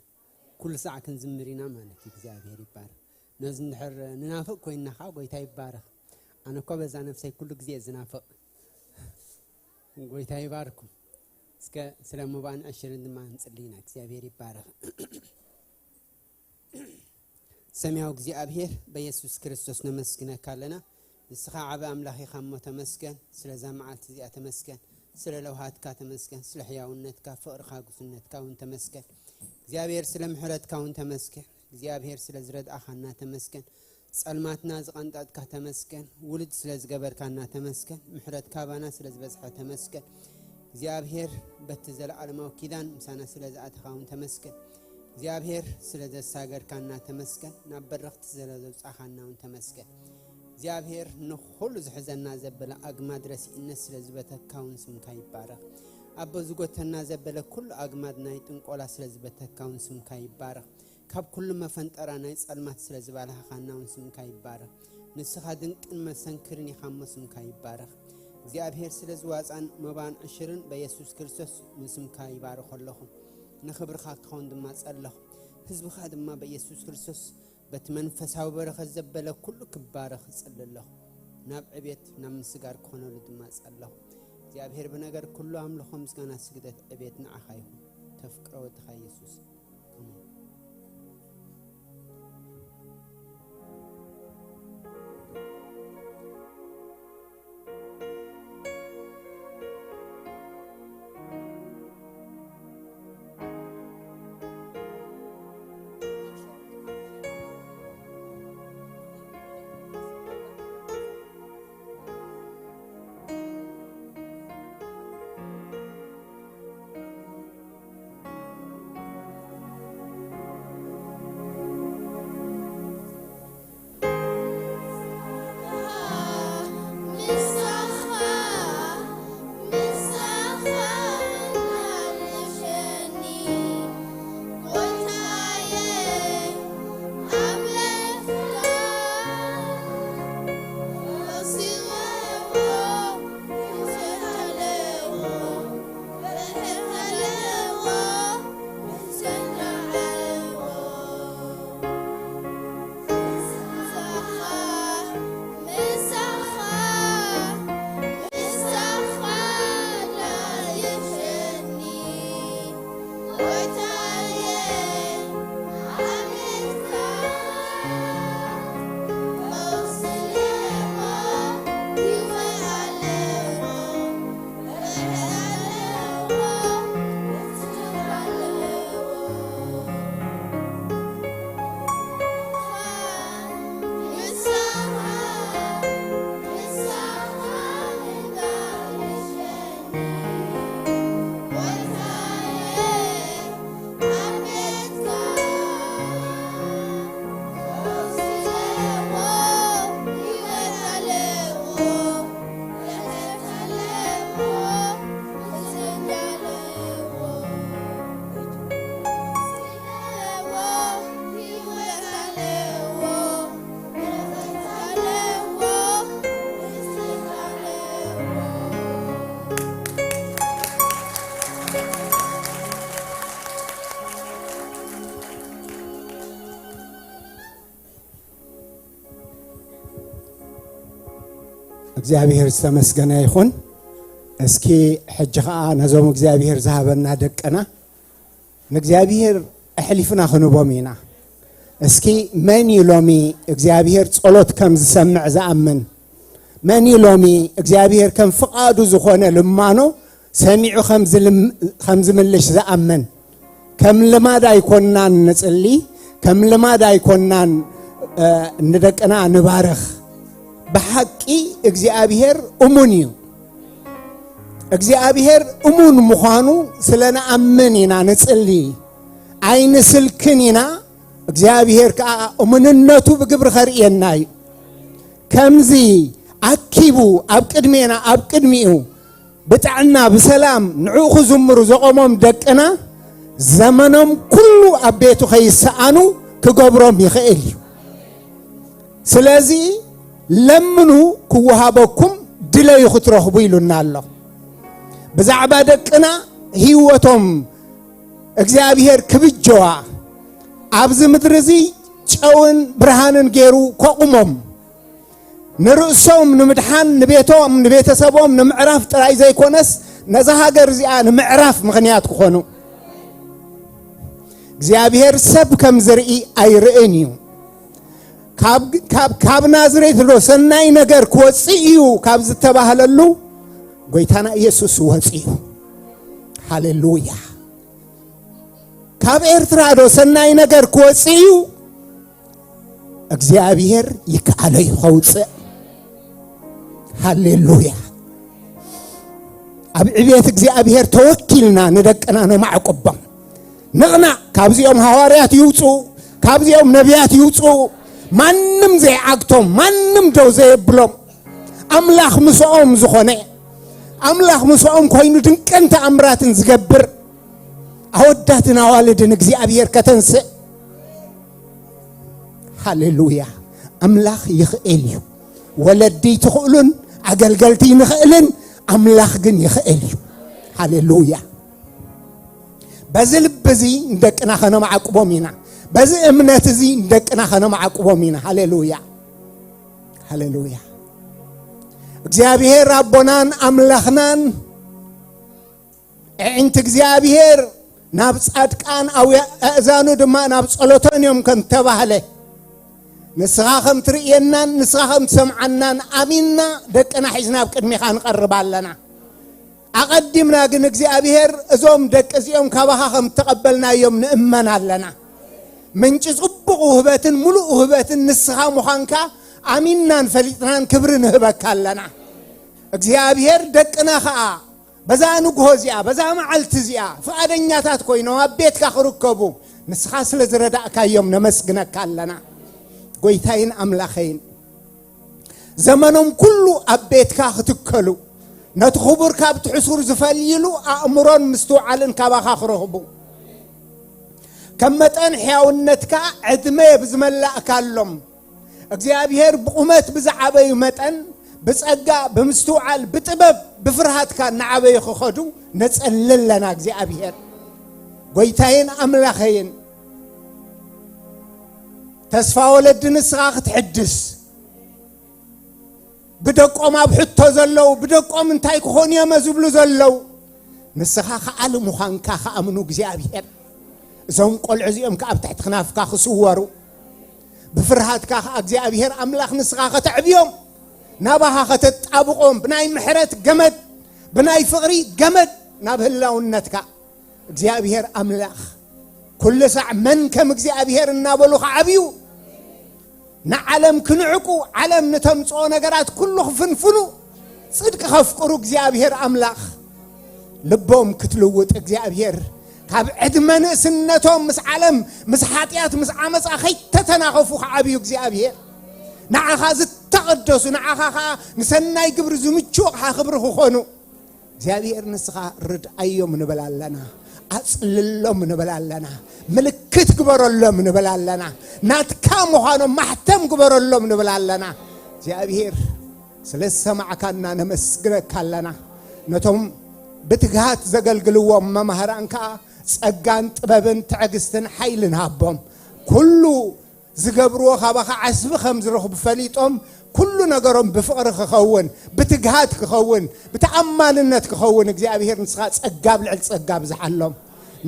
ኩሉ ሳዕ ክንዝምር ኢና ማለት እዩ። እግዚኣብሔር ይባረክ። ነዚ እንድሕር ንናፍቕ ኮይንና ከዓ ጎይታ ይባረክ። ኣነ እኮ በዛ ነፍሰይ ኩሉ ግዜ ዝናፍቕ። ጎይታ ይባርኩም። እስከ ስለ ሙባን ዕሽርን ድማ ንጽሊ ኢና። እግዚኣብሔር ይባረክ። ሰማያዊ እግዚኣብሔር በኢየሱስ ክርስቶስ ነመስግነካ ኣለና። ንስኻ ዓቢ ኣምላኽ ኢኻ እሞ ተመስገን። ስለዛ መዓልቲ እዚኣ ተመስገን። ስለ ለውሃትካ ተመስገን። ስለ ሕያውነትካ፣ ፍቕርኻ፣ ጉስነትካ እውን ተመስገን። እግዚኣብሔር ስለ ምሕረትካ እውን ተመስገን። እግዚኣብሔር ስለ ዝረድኣኻና ተመስገን። ጸልማትና ዝቐንጠጥካ ተመስገን። ውሉድ ስለ ዝገበርካና ተመስገን። ምሕረትካ ባና ስለ ዝበዝሐ ተመስገን። እግዚኣብሔር በቲ ዘለዓለማዊ ኪዳን ምሳና ስለ ዝኣተኻ እውን ተመስገን። እግዚኣብሔር ስለ ዘሳገርካና ተመስገን። ናብ በረኽቲ ስለ ዘውጻኻና እውን ተመስገን። እግዚኣብሔር ንኹሉ ዝሕዘና ዘበለ ኣግማድ ረሲእነት ስለ ዝበተካ እውን ስምካ ይባረኽ። ኣቦ ዝጎተና ዘበለ ኩሉ ኣግማድ ናይ ጥንቆላ ስለ ዝበተካ እውን ስምካ ይባረኽ። ካብ ኩሉ መፈንጠራ ናይ ጸልማት ስለ ዝባልሃኻና እውን ስምካ ይባረኽ። ንስኻ ድንቅን መሰንክርን ኢኻ እሞ ስምካ ይባረኽ። እግዚኣብሔር ስለ ዝዋጻን መባን ዕሽርን በየሱስ ክርስቶስ ንስምካ ይባርኾ ኣለኹ። ንኽብርኻ ክኸውን ድማ ጸለኹ። ህዝብኻ ድማ በየሱስ ክርስቶስ በቲ መንፈሳዊ በረኸት ዘበለ ኩሉ ክባረኽ እጽሊ ኣለኹ። ናብ ዕቤት ናብ ምስጋር ክኾነሉ ድማ ጸለኹ። እግዚኣብሔር ብነገር ኩሉ ኣምልኾ፣ ምስጋና፣ ስግደት፣ ዕቤት ንዓኻ ይኹን። ተፍቅሮ ወድኻ የሱስ። ኣሜን። እግዚኣብሔር ዝተመስገነ ይኹን። እስኪ ሕጂ ኸዓ ነዞም እግዚኣብሔር ዝሃበና ደቅና ንእግዚኣብሔር ኣሕሊፍና ክንቦም ኢና። እስኪ መን እዩ ሎሚ እግዚኣብሔር ጸሎት ከም ዝሰምዕ ዝኣምን? መን እዩ ሎሚ እግዚኣብሔር ከም ፍቓዱ ዝኾነ ልማኖ ሰሚዑ ከም ዝልም-፣ ከም ዝምልሽ ዝኣምን? ከም ልማድ ኣይኮንናን ንጽሊ፣ ከም ልማድ ኣይኮንናን፣ እ፣ ንደቅና ንባርኽ። ብሓቂ እግዚኣብሔር እሙን እዩ። እግዚኣብሔር እሙን ምዃኑ ስለ ንኣምን ኢና ንጽሊ። ኣይንስልክን ኢና። እግዚኣብሔር ከኣ እሙንነቱ ብግብሪ ኸርእየና እዩ። ከምዚ ኣኪቡ ኣብ ቅድሜና፣ ኣብ ቅድሚኡ ብጥዕና ብሰላም ንዕኡ ክዝምሩ ዘቖሞም ደቅና፣ ዘመኖም ኩሉ ኣብ ቤቱ ኸይሰኣኑ ክገብሮም ይኽእል እዩ። ስለዚ ለምኑ ክወሃበኩም፣ ድለዩ ክትረኽቡ ኢሉና ኣሎ። ብዛዕባ ደቅና ህይወቶም እግዚኣብሔር ክብጀዋ፣ ኣብዚ ምድሪ እዚ ጨውን ብርሃንን ገይሩ ከቑሞም፣ ንርእሶም ንምድሓን፣ ንቤቶም፣ ንቤተሰቦም ንምዕራፍ ጥራይ ዘይኮነስ፣ ነዛ ሃገር እዚኣ ንምዕራፍ ምኽንያት ክኾኑ። እግዚኣብሔር ሰብ ከም ዝርኢ ኣይርእን እዩ። ካብ፣ ካብ፣ ካብ ናዝሬት ዶ ሰናይ ነገር ክወጽእ እዩ ካብ ዝተባህለሉ፣ ጎይታና ኢየሱስ ወጽኡ። ሃሌሉያ። ካብ ኤርትራ ዶ ሰናይ ነገር ክወጽእ እዩ? እግዚኣብሔር ይከኣሎ እዩ ከውጽእ። ሃሌሉያ። ኣብ ዕቤት እግዚኣብሔር ተወኪልና ንደቅና ነማዕቁቦም። ንቕናእ፣ ካብዚኦም ሃዋርያት ይውጽኡ፣ ካብዚኦም ነቢያት ይውጽኡ። ማንም ዘይዓግቶም፣ ማንም ደው ዘየብሎም። ኣምላኽ ምስኦም ዝኾነ፣ ኣምላኽ ምስኦም ኮይኑ ድንቅን ተኣምራትን ዝገብር ኣወዳትን ኣዋልድን እግዚኣብሔር ከተንስእ። ሃሌሉያ። ኣምላኽ ይኽእል እዩ። ወለዲ ትኽእሉን ኣገልገልቲ ንኽእልን፣ ኣምላኽ ግን ይኽእል እዩ። ሃሌሉያ። በዚ ልቢ እዚ ንደቅና ኸነማዕቅቦም ኢና። በዚ እምነት እዚ ንደቅና ኸነማዕቅቦም ኢና። ሃሌሉያ። ሃሌሉያ። እግዚኣብሔር ኣቦናን ኣምላኽናን፣ ኣዒንቲ እግዚኣብሔር ናብ ጻድቃን፣ ኣውያ-፣ ኣእዛኑ ድማ ናብ ጸሎተን እዮም ከም ተባህለ፣ ንስኻ ከም ትርእየናን ንስኻ ከም ትሰምዓናን ኣሚንና ደቅና ሒዝና ኣብ ቅድሜኻ ንቐርብ ኣለና። ኣቐዲምና ግን እግዚኣብሔር እዞም ደቂ እዚኦም ካባኻ ከም እተቐበልናዮም ንእመን ኣለና። ምንጪ ጽቡቕ ውህበትን ምሉእ ውህበትን ንስኻ ምዃንካ ኣሚንናን ፈሊጥናን ክብሪ ንህበካ ኣለና። እግዚኣብሔር ደቅና ኸኣ በዛ ንግሆ እዚኣ፣ በዛ መዓልቲ እዚኣ ፍቓደኛታት ኮይኖም ኣብ ቤትካ ክርከቡ ንስኻ ስለ ዝረዳእካዮም ነመስግነካ ኣለና። ጎይታይን ኣምላኸይን፣ ዘመኖም ኩሉ ኣብ ቤትካ ክትከሉ፣ ነቲ ክቡር ካብቲ ሕሱር ዝፈልይሉ ኣእምሮን ምስትውዓልን ካባኻ ክረኽቡ፣ ከም መጠን ሕያውነትካ ዕድመ ብዝመላእካሎም፣ እግዚኣብሔር ብቑመት ብዝዓበዩ መጠን፣ ብጸጋ፣ ብምስትውዓል፣ ብጥበብ፣ ብፍርሃትካ እናዓበዩ ክኸዱ ነጸሊ ኣለና። እግዚኣብሔር፣ ጎይታይን ኣምላኸይን፣ ተስፋ ወለዲ ንስኻ ክትሕድስ፣ ብደቆም ኣብ ሕቶ ዘለዉ፣ ብደቆም እንታይ ክኾኑ እዮም ዝብሉ ዘለዉ፣ ንስኻ ከኣሊ ምዃንካ ክኣምኑ እግዚኣብሔር፣ እዞም ቆልዑ እዚኦም ከኣ ኣብ ትሕቲ ክናፍካ ክስወሩ፣ ብፍርሃትካ ከኣ እግዚኣብሔር ኣምላኽ ንስኻ ከተዕብዮም፣ ናባኻ ከተጣብቖም፣ ብናይ ምሕረት ገመድ፣ ብናይ ፍቕሪ ገመድ ናብ ህላውነትካ እግዚኣብሔር ኣምላኽ፣ ኩሉ ሳዕ መን ከም እግዚኣብሔር እናበሉ ክዓብዩ፣ ንዓለም ክንዕቁ፣ ዓለም ንተምጽኦ ነገራት ኩሉ ክፍንፍኑ፣ ጽድቂ ከፍቅሩ እግዚኣብሔር ኣምላኽ፣ ልቦም ክትልውጥ እግዚኣብሔር፣ ካብ ዕድመ ንእስነቶም ምስ ዓለም፣ ምስ ሓጢኣት፣ ምስ ዓመጻ ከይተተናኸፉ ክዓብዩ እግዚኣብሔር፣ ንዓኻ ዝተቐደሱ፣ ንዓኻ ኸኣ ንሰናይ ግብሪ ዝምችኡ ኣቕሓ ክብሪ ክኾኑ፣ እግዚኣብሔር ንስኻ ርድኣዮም ንብል ኣለና። ኣጽልሎም ንብል ኣለና። ምልክት ግበረሎም ንብል ኣለና። ናትካ ምዃኖም ማሕተም ግበረሎም ንብል ኣለና። እግዚኣብሔር ስለ ዝሰማዕካና ነመስግነካ ኣለና። ነቶም ብትግሃት ዘገልግልዎም መማህራን ከኣ ጸጋን ጥበብን ትዕግስትን ሓይልን ሃቦም። ኩሉ ዝገብርዎ ካባኻ ዓስቢ ከም ዝረኽቡ ፈሊጦም፣ ኩሉ ነገሮም ብፍቕሪ ክኸውን፣ ብትግሃት ክኸውን፣ ብተኣማንነት ክኸውን እግዚኣብሔር ንስኻ ጸጋ ኣብ ልዕሊ ጸጋ ኣብዝሓሎም።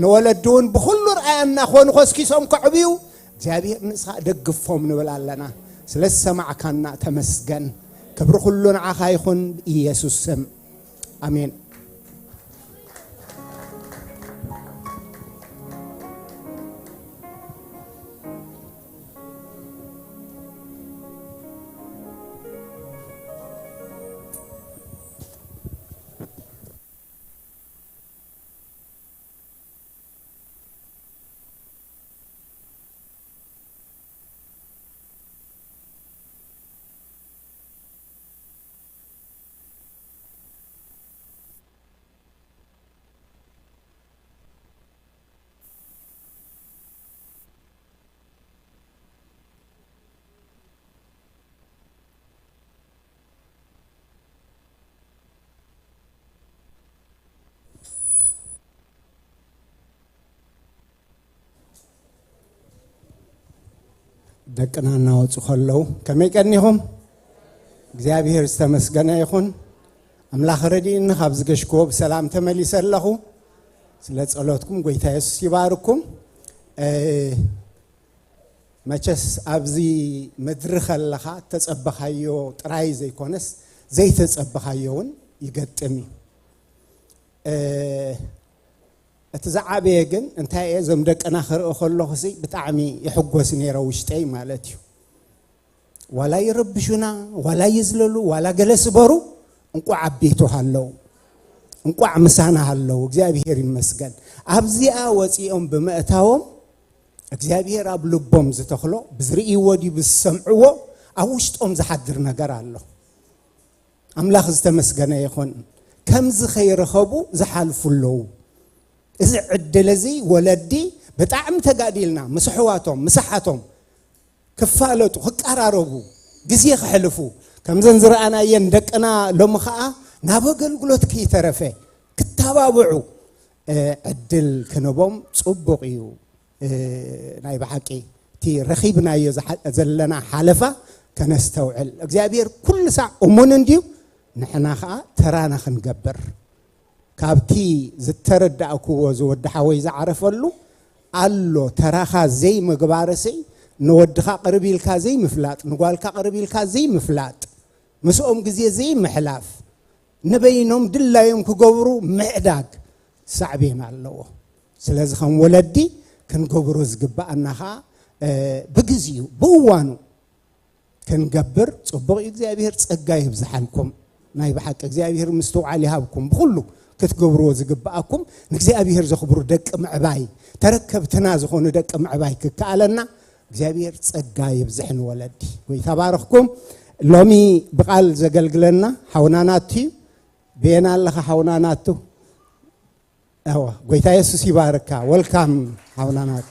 ንወለዲ እውን ብኹሉ ርኣያ እናኾኑ ኮስኪሶም ከዕብዩ እግዚኣብሔር ንስኻ ደግፎም ንብል ኣለና። ስለ ዝሰማዕካና ተመስገን። ክብሪ ኩሉ ንዓኻ ይኹን ብኢየሱስ ስም። ኣሜን። ደቅና እናወፁ ከለዉ ከመይ ቀኒኹም? እግዚኣብሔር ዝተመስገነ ይኹን። ኣምላኽ ረድእኒ ካብ ዝገሽክዎ ብሰላም ተመሊሰ ኣለኹ። ስለ ጸሎትኩም ጎይታ የሱስ ይባርኩም። መቸስ ኣብዚ ምድሪ ከለኻ እተጸበኻዮ ጥራይ ዘይኮነስ ዘይተጸበኻዮ እውን ይገጥም እዩ። እቲ ዝዓበየ ግን እንታይ እየ፣ እዞም ደቅና ክርኢ ከለኹ ብጣዕሚ ይሕጎስ ነይረ ውሽጠይ ማለት እዩ። ዋላ ይረብሹና፣ ዋላ ይዝለሉ፣ ዋላ ገለ ስበሩ፣ እንቋዕ ኣብ ቤቱ ሃለው፣ እንቋዕ ምሳና ሃለው። እግዚኣብሔር ይመስገን። ኣብዚኣ ወፂኦም ብምእታዎም እግዚኣብሔር ኣብ ልቦም ዝተኽሎ፣ ብዝርእይዎ ድዩ ብዝሰምዕዎ፣ ኣብ ውሽጦም ዝሓድር ነገር ኣሎ። ኣምላኽ ዝተመስገነ ይኹን። ከምዚ ከይረኸቡ ዝሓልፉ ኣለዉ። እዚ ዕድል እዚ ወለዲ ብጣዕሚ ተጋዲልና ምስ ኣሕዋቶም ምስ ኣሓቶም ክፋለጡ ክቀራረቡ ግዜ ክሕልፉ ከምዘን ዝረኣናየን ደቅና ሎሚ ኸዓ ናብ ኣገልግሎት ከይተረፈ ክተባብዑ ዕድል ክንቦም ፅቡቕ እዩ። ናይ ብሓቂ እቲ ረኺብናዮ ዘለና ሓለፋ ከነስተውዕል እግዚኣብሔር ኩሉ ሳዕ እሙን እንድዩ። ንሕና ኸዓ ተራና ክንገብር ካብቲ ዝተረዳእክዎ ዝወዲ ሓወይ ዝዓረፈሉ ኣሎ። ተራኻ ዘይምግባርሲ ንወድኻ ቅርብ ኢልካ ዘይምፍላጥ ንጓልካ ቅርብ ኢልካ ዘይምፍላጥ ምስኦም ግዜ ዘይምሕላፍ ንበይኖም ድላዮም ክገብሩ ምዕዳግ ሳዕቤን ኣለዎ። ስለዚ ከም ወለዲ ክንገብሮ ዝግብኣና ኸዓ ብግዚኡ ብእዋኑ ክንገብር ፅቡቕ እዩ። እግዚኣብሔር ፀጋ ይብዝሓልኩም። ናይ ብሓቂ እግዚኣብሔር ምስትውዓል ይሃብኩም። ብኩሉ ክትገብርዎ ዝግብኣኩም ንእግዚኣብሔር ዘኽብሩ ደቂ ምዕባይ ተረከብትና ዝኾኑ ደቂ ምዕባይ ክከኣለና እግዚኣብሔር ጸጋ ይብዝሕ ንወለዲ። ጎይታ ባርኽኩም። ሎሚ ብቓል ዘገልግለና ሓውና ናቱ እዩ። ብየና ኣለኻ ሓውና ናቱ? እወ፣ ጎይታ የሱስ ይባርካ። ወልካም ሓውና ናቱ።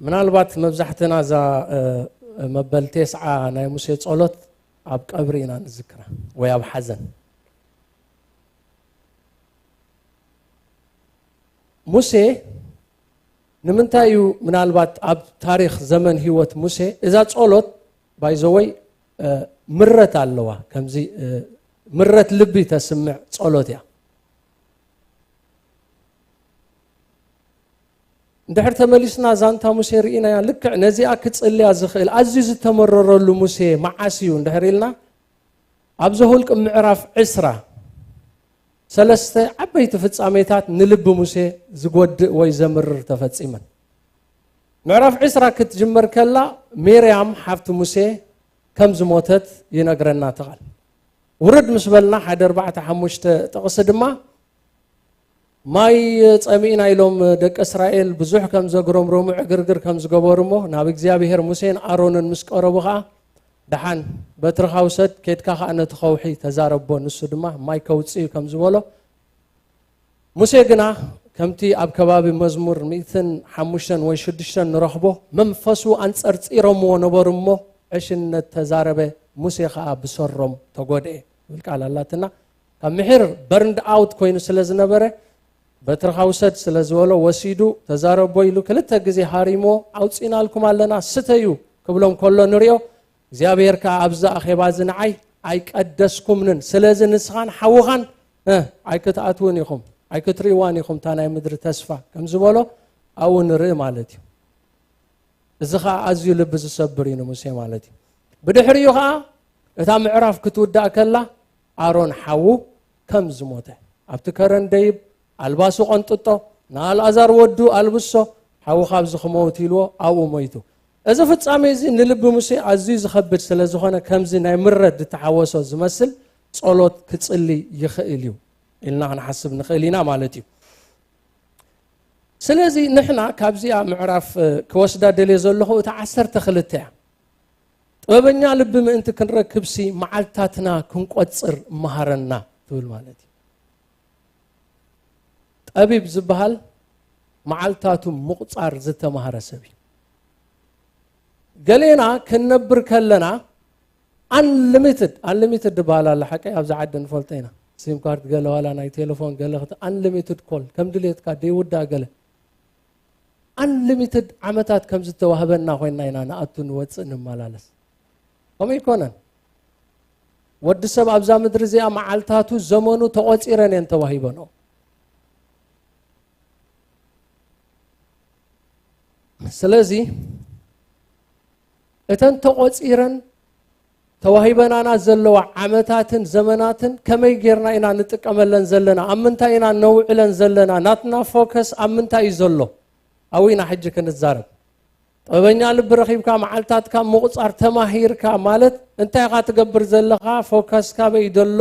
ምናልባት መብዛሕትና እዛ መበል ቴስዓ ናይ ሙሴ ጸሎት ኣብ ቀብሪ ኢና ንዝክራ ወይ ኣብ ሓዘን። ሙሴ ንምንታይ እዩ ምናልባት ኣብ ታሪኽ ዘመን ህይወት ሙሴ እዛ ጸሎት ባይዘወይ ምረት ኣለዋ፣ ከምዚ ምረት ልቢ ተስምዕ ጸሎት እያ። እንድሕር ተመሊስና ዛንታ ሙሴ ርኢናያ። ልክዕ ነዚኣ ክጽልያ ዝኽእል ኣዝዩ ዝተመረረሉ ሙሴ መዓስ እዩ እንድሕር ኢልና፣ ኣብ ዘሁልቅ ምዕራፍ ዕስራ ሰለስተ ዓበይቲ ፍጻሜታት ንልቢ ሙሴ ዝጎድእ ወይ ዘምርር ተፈጺመን። ምዕራፍ ዕስራ ክትጅመር ከላ ሜርያም ሓፍቲ ሙሴ ከም ዝሞተት ይነግረና ተቓል። ውርድ ምስ በልና ሓደ ኣርባዕተ ሓሙሽተ ጥቕሲ ድማ ማይ ጸሚእና ኢሎም ደቂ እስራኤል ብዙሕ ከም ዘግረምረሙ ዕግርግር ከም ዝገበሩ እሞ ናብ እግዚኣብሔር ሙሴን ኣሮንን ምስ ቀረቡ ኸዓ ደሓን በትርኻ ውሰድ፣ ኬድካ ኸዓ ነቲ ኸውሒ ተዛረቦ፣ ንሱ ድማ ማይ ከውፅእ እዩ ከም ዝበሎ ሙሴ ግና ከምቲ ኣብ ከባቢ መዝሙር ሚእትን ሓሙሽተን ወይ ሽዱሽተን ንረኽቦ መንፈሱ ኣንጸርጺሮምዎ ነበሩ እሞ ዕሽነት ተዛረበ፣ ሙሴ ኸዓ ብሰሮም ተጎድኤ ትብል ቃል ኣላትና። ካብ ምሒር በርንድ ኣውት ኮይኑ ስለ ዝነበረ በትርኻ ውሰድ ስለ ዝበሎ ወሲዱ ተዛረቦ ኢሉ ክልተ ግዜ ሃሪሞ ኣውፂናልኩም ኣለና ስተዩ ክብሎም ከሎ ንሪኦ እግዚኣብሔር ከኣ ኣብዚ ኣኼባ እዚ ንዓይ ኣይቀደስኩምንን፣ ስለዚ ንስኻን ሓውኻን ኣይክትኣትውን ኢኹም ኣይክትርእይዋን ኢኹም እታ ናይ ምድሪ ተስፋ ከም ዝበሎ ኣብኡ ንርኢ ማለት እዩ። እዚ ኸኣ ኣዝዩ ልቢ ዝሰብር እዩ ንሙሴ ማለት እዩ። ብድሕሪኡ ኸኣ እታ ምዕራፍ ክትውዳእ ከላ ኣሮን ሓዉ ከም ዝሞተ ኣብቲ ከረን ደይብ ኣልባሱ ቀንጥጦ ንኣልኣዛር ወዱ ኣልብሶ ሓውኻ ኣብዚ ክመውት ኢልዎ ኣብኡ ሞይቱ። እዚ ፍጻሜ እዚ ንልቢ ሙሴ ኣዝዩ ዝኸብድ ስለ ዝኾነ ከምዚ ናይ ምረት ዝተሓወሶ ዝመስል ጸሎት ክጽሊ ይኽእል እዩ ኢልና ክንሓስብ ንኽእል ኢና ማለት እዩ። ስለዚ ንሕና ካብዚኣ ምዕራፍ ክወስዳ ደልየ ዘለኹ እታ ዓሰርተ ክልተ እያ። ጥበበኛ ልቢ ምእንቲ ክንረክብሲ መዓልታትና ክንቆጽር መሃረና ትብል ማለት እዩ። ጠቢብ ዝበሃል መዓልታቱ ምቑጻር ዝተማሃረ ሰብ እዩ። ገሌና ክንነብር ከለና ኣንሊሚትድ ኣንሊሚትድ ዝበሃል ኣሎ ሓቀይ ኣብዚ ዓዲ ንፈልጦ ኢና። ሲም ካርድ ገለ ዋላ ናይ ቴሌፎን ገለ ክት ኣንሊሚትድ ኮል ከም ድሌትካ ደይውዳእ ገለ ኣንሊሚትድ ዓመታት ከም ዝተዋህበና ኮይና ኢና ንኣቱ ንወፅእ ንመላለስ። ከምኡ ይኮነን። ወዲ ሰብ ኣብዛ ምድሪ እዚኣ መዓልታቱ ዘመኑ ተቆፂረን እየን ተዋሂበንኦ። ስለዚ እተን ተቆፂረን ተዋሂበናና ዘለዋ ዓመታትን ዘመናትን ከመይ ጌርና ኢና ንጥቀመለን ዘለና፣ ኣብ ምንታይ ኢና ነውዕለን ዘለና፣ ናትና ፎከስ ኣብ ምንታይ እዩ ዘሎ? ኣብኡ ኢና ሕጂ ክንዛረብ። ጥበበኛ ልቢ ረኺብካ መዓልታትካ ምቑፃር ተማሂርካ ማለት እንታይ ኢኻ ትገብር ዘለኻ? ፎከስካ በይ ደሎ?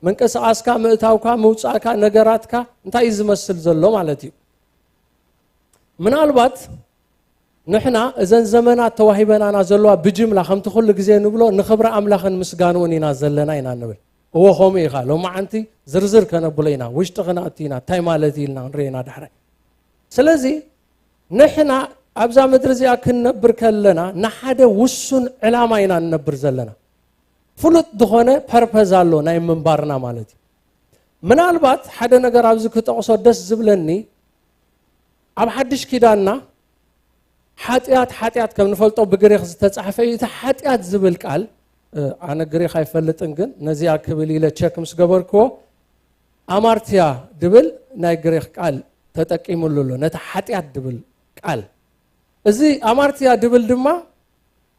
ምንቅስቓስካ፣ ምእታውካ፣ ምውፃእካ፣ ነገራትካ እንታይ እዩ ዝመስል ዘሎ ማለት እዩ። ምናልባት ንሕና እዘን ዘመናት ተዋሂበናና ዘለዋ ብጅምላ ከምቲ ኩሉ ግዜ ንብሎ ንኽብሪ ኣምላኽን ምስጋንኡን ኢና ዘለና ኢና ንብል። እዎ ከምኡ ኢኻ። ሎማዓንቲ ዝርዝር ከነብሎ ኢና፣ ውሽጢ ክነእቱ ኢና፣ እንታይ ማለት እዩ ኢልና ክንርኢ ኢና ዳሕራይ። ስለዚ ንሕና ኣብዛ ምድሪ እዚኣ ክንነብር ከለና ንሓደ ውሱን ዕላማ ኢና ንነብር ዘለና። ፍሉጥ ዝኾነ ፐርፐዝ ኣሎ ናይ ምንባርና ማለት እዩ። ምናልባት ሓደ ነገር ኣብዚ ክጠቕሶ ደስ ዝብለኒ ኣብ ሓድሽ ኪዳንና ሓጢኣት ሓጢኣት ከም ንፈልጦ ብግሪኽ ዝተጻሕፈ እዩ። እቲ ሓጢኣት ዝብል ቃል ኣነ ግሪኽ ኣይፈልጥን፣ ግን ነዚኣ ክብል ኢለ ቸክ ምስ ገበርክዎ ኣማርትያ ድብል ናይ ግሪኽ ቃል ተጠቂሙሉ ኣሎ ነቲ ሓጢኣት ድብል ቃል። እዚ ኣማርትያ ድብል ድማ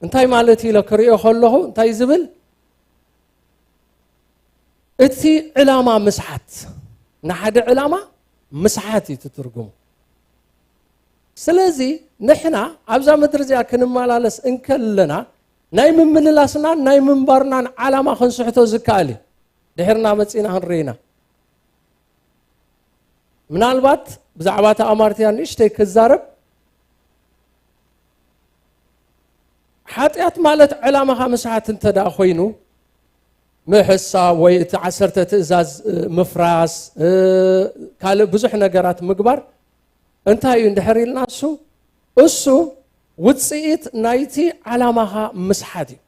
እንታይ ማለት ኢለ ክሪኦ ከለኹ እንታይ ዝብል እቲ ዕላማ ምስሓት፣ ንሓደ ዕላማ ምስሓት እዩ ትትርጉሙ። ስለዚ ንሕና ኣብዛ ምድሪ እዚኣ ክንመላለስ እንከለና ናይ ምምልላስናን ናይ ምንባርናን ዓላማ ክንስሕቶ ዝከኣል እዩ። ድሕርና መጺና ክንርኢና ምናልባት ብዛዕባ እቲ ኣማርትያ ንእሽተይ ክዛረብ ሓጢኣት ማለት ዕላማኻ ምስሓት እንተ ደኣ ኮይኑ ምሕሳብ ወይ እቲ ዓሰርተ ትእዛዝ ምፍራስ ካልእ ብዙሕ ነገራት ምግባር እንታይ እዩ እንድሕር ኢልና እሱ እሱ ውፅኢት ናይቲ ዓላማኻ ምስሓት እዩ።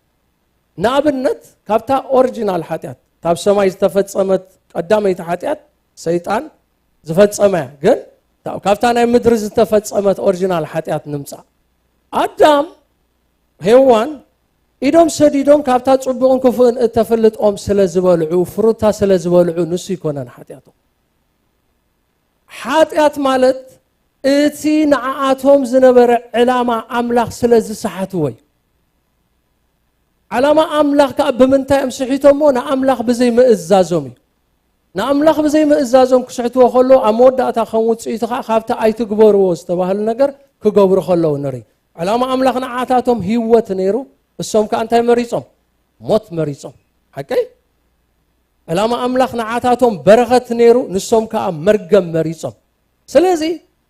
ንኣብነት ካብታ ኦሪጂናል ሓጢኣት፣ ካብ ሰማይ ዝተፈጸመት ቀዳመይቲ ሓጢኣት፣ ሰይጣን ዝፈጸመ እያ። ግን ካብታ ናይ ምድሪ ዝተፈጸመት ኦሪጂናል ሓጢኣት ንምጻእ። ኣዳም ሄዋን ኢዶም ሰዲዶም ካብታ ጽቡቕን ክፉእን እተፍልጥ ኦም ስለ ዝበልዑ፣ ፍሩታ ስለ ዝበልዑ፣ ንሱ ይኮነን ሓጢኣቶም። ሓጢኣት ማለት እቲ ንዓኣቶም ዝነበረ ዕላማ ኣምላኽ ስለ ዝሰሓትዎ እዩ። ዓላማ ኣምላኽ ከኣ ብምንታይ እዮም ስሒቶሞ? ንኣምላኽ ብዘይምእዛዞም እዩ። ንኣምላኽ ብዘይምእዛዞም ክስሕትዎ ከሎ፣ ኣብ መወዳእታ ከም ውጽኢቱ ከኣ ካብቲ ኣይትግበርዎ ዝተባህሉ ነገር ክገብሩ ከለዉ ንርኢ። ዕላማ ኣምላኽ ንዓታቶም ህይወት ነይሩ፣ እሶም ከኣ እንታይ መሪጾም? ሞት መሪጾም። ሓቀይ? ዕላማ ኣምላኽ ንዓታቶም በረኸት ነይሩ፣ ንሶም ከኣ መርገም መሪጾም። ስለዚ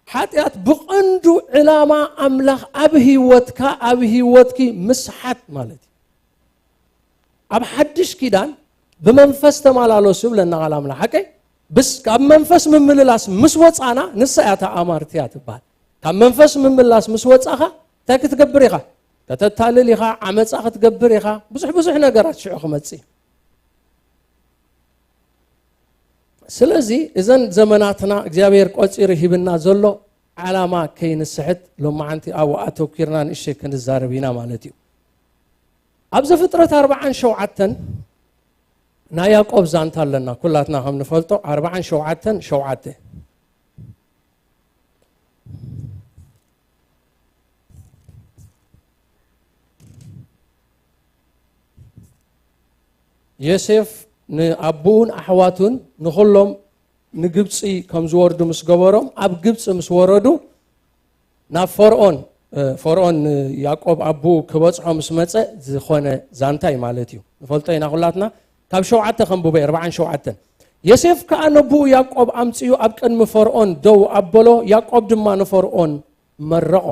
ሓጢኣት ብቐንዱ ዕላማ ኣምላኽ ኣብ ህይወትካ፣ ኣብ ህይወትኪ ምስሓት ማለት እዩ። ኣብ ሓድሽ ኪዳን ብመንፈስ ተመላለሱ ይብለና ቃል ኣምላኽ። ሓቀይ? ብስ-፣ ካብ መንፈስ ምምልላስ ምስ ወጻና፣ ንሳ እያ እታ ኣማርትያ ትበሃል። ካብ መንፈስ ምምላስ ምስ ወጻኻ፣ እንታይ ክትገብር ኢኻ? ከተታልል ኢኻ፣ ዓመጻ ክትገብር ኢኻ፣ ብዙሕ ብዙሕ ነገራት ሽዑ ክመጽእ እዩ። ስለዚ እዘን ዘመናትና እግዚኣብሔር ቆጺሩ ሂብና ዘሎ ዓላማ ከይንስሕት፣ ሎማዓንቲ ኣብኡ ኣተኪርና ንእሽተይ ክንዛረብ ኢና ማለት እዩ። ኣብ ዘፍጥረት ኣርባዓን ሸውዓተን ናይ ያዕቆብ ዛንታ ኣለና፣ ኩላትና ከም ንፈልጦ፣ ኣርባዓን ሸውዓተን ሸውዓተ። ዮሴፍ ንኣቦኡን ኣሕዋቱን ንኹሎም ንግብጺ ከም ዝወርዱ ምስ ገበሮም፣ ኣብ ግብጺ ምስ ወረዱ፣ ናብ ፈርኦን፣ እ፣ ፈርኦን ንያዕቆብ ኣቦኡ ክበጽሖ ምስ መጸ ዝኾነ ዛንታ እዩ ማለት እዩ። ንፈልጦ ኢና ኩላትና። ካብ ሸውዓተ ከንብቦ፣ ኣርባዓን ሸውዓተን። ዮሴፍ ከኣ ነቦኡ ያዕቆብ ኣምጺኡ ኣብ ቅድሚ ፈርኦን ደው ኣበሎ፣ ያዕቆብ ድማ ንፈርኦን መረቖ።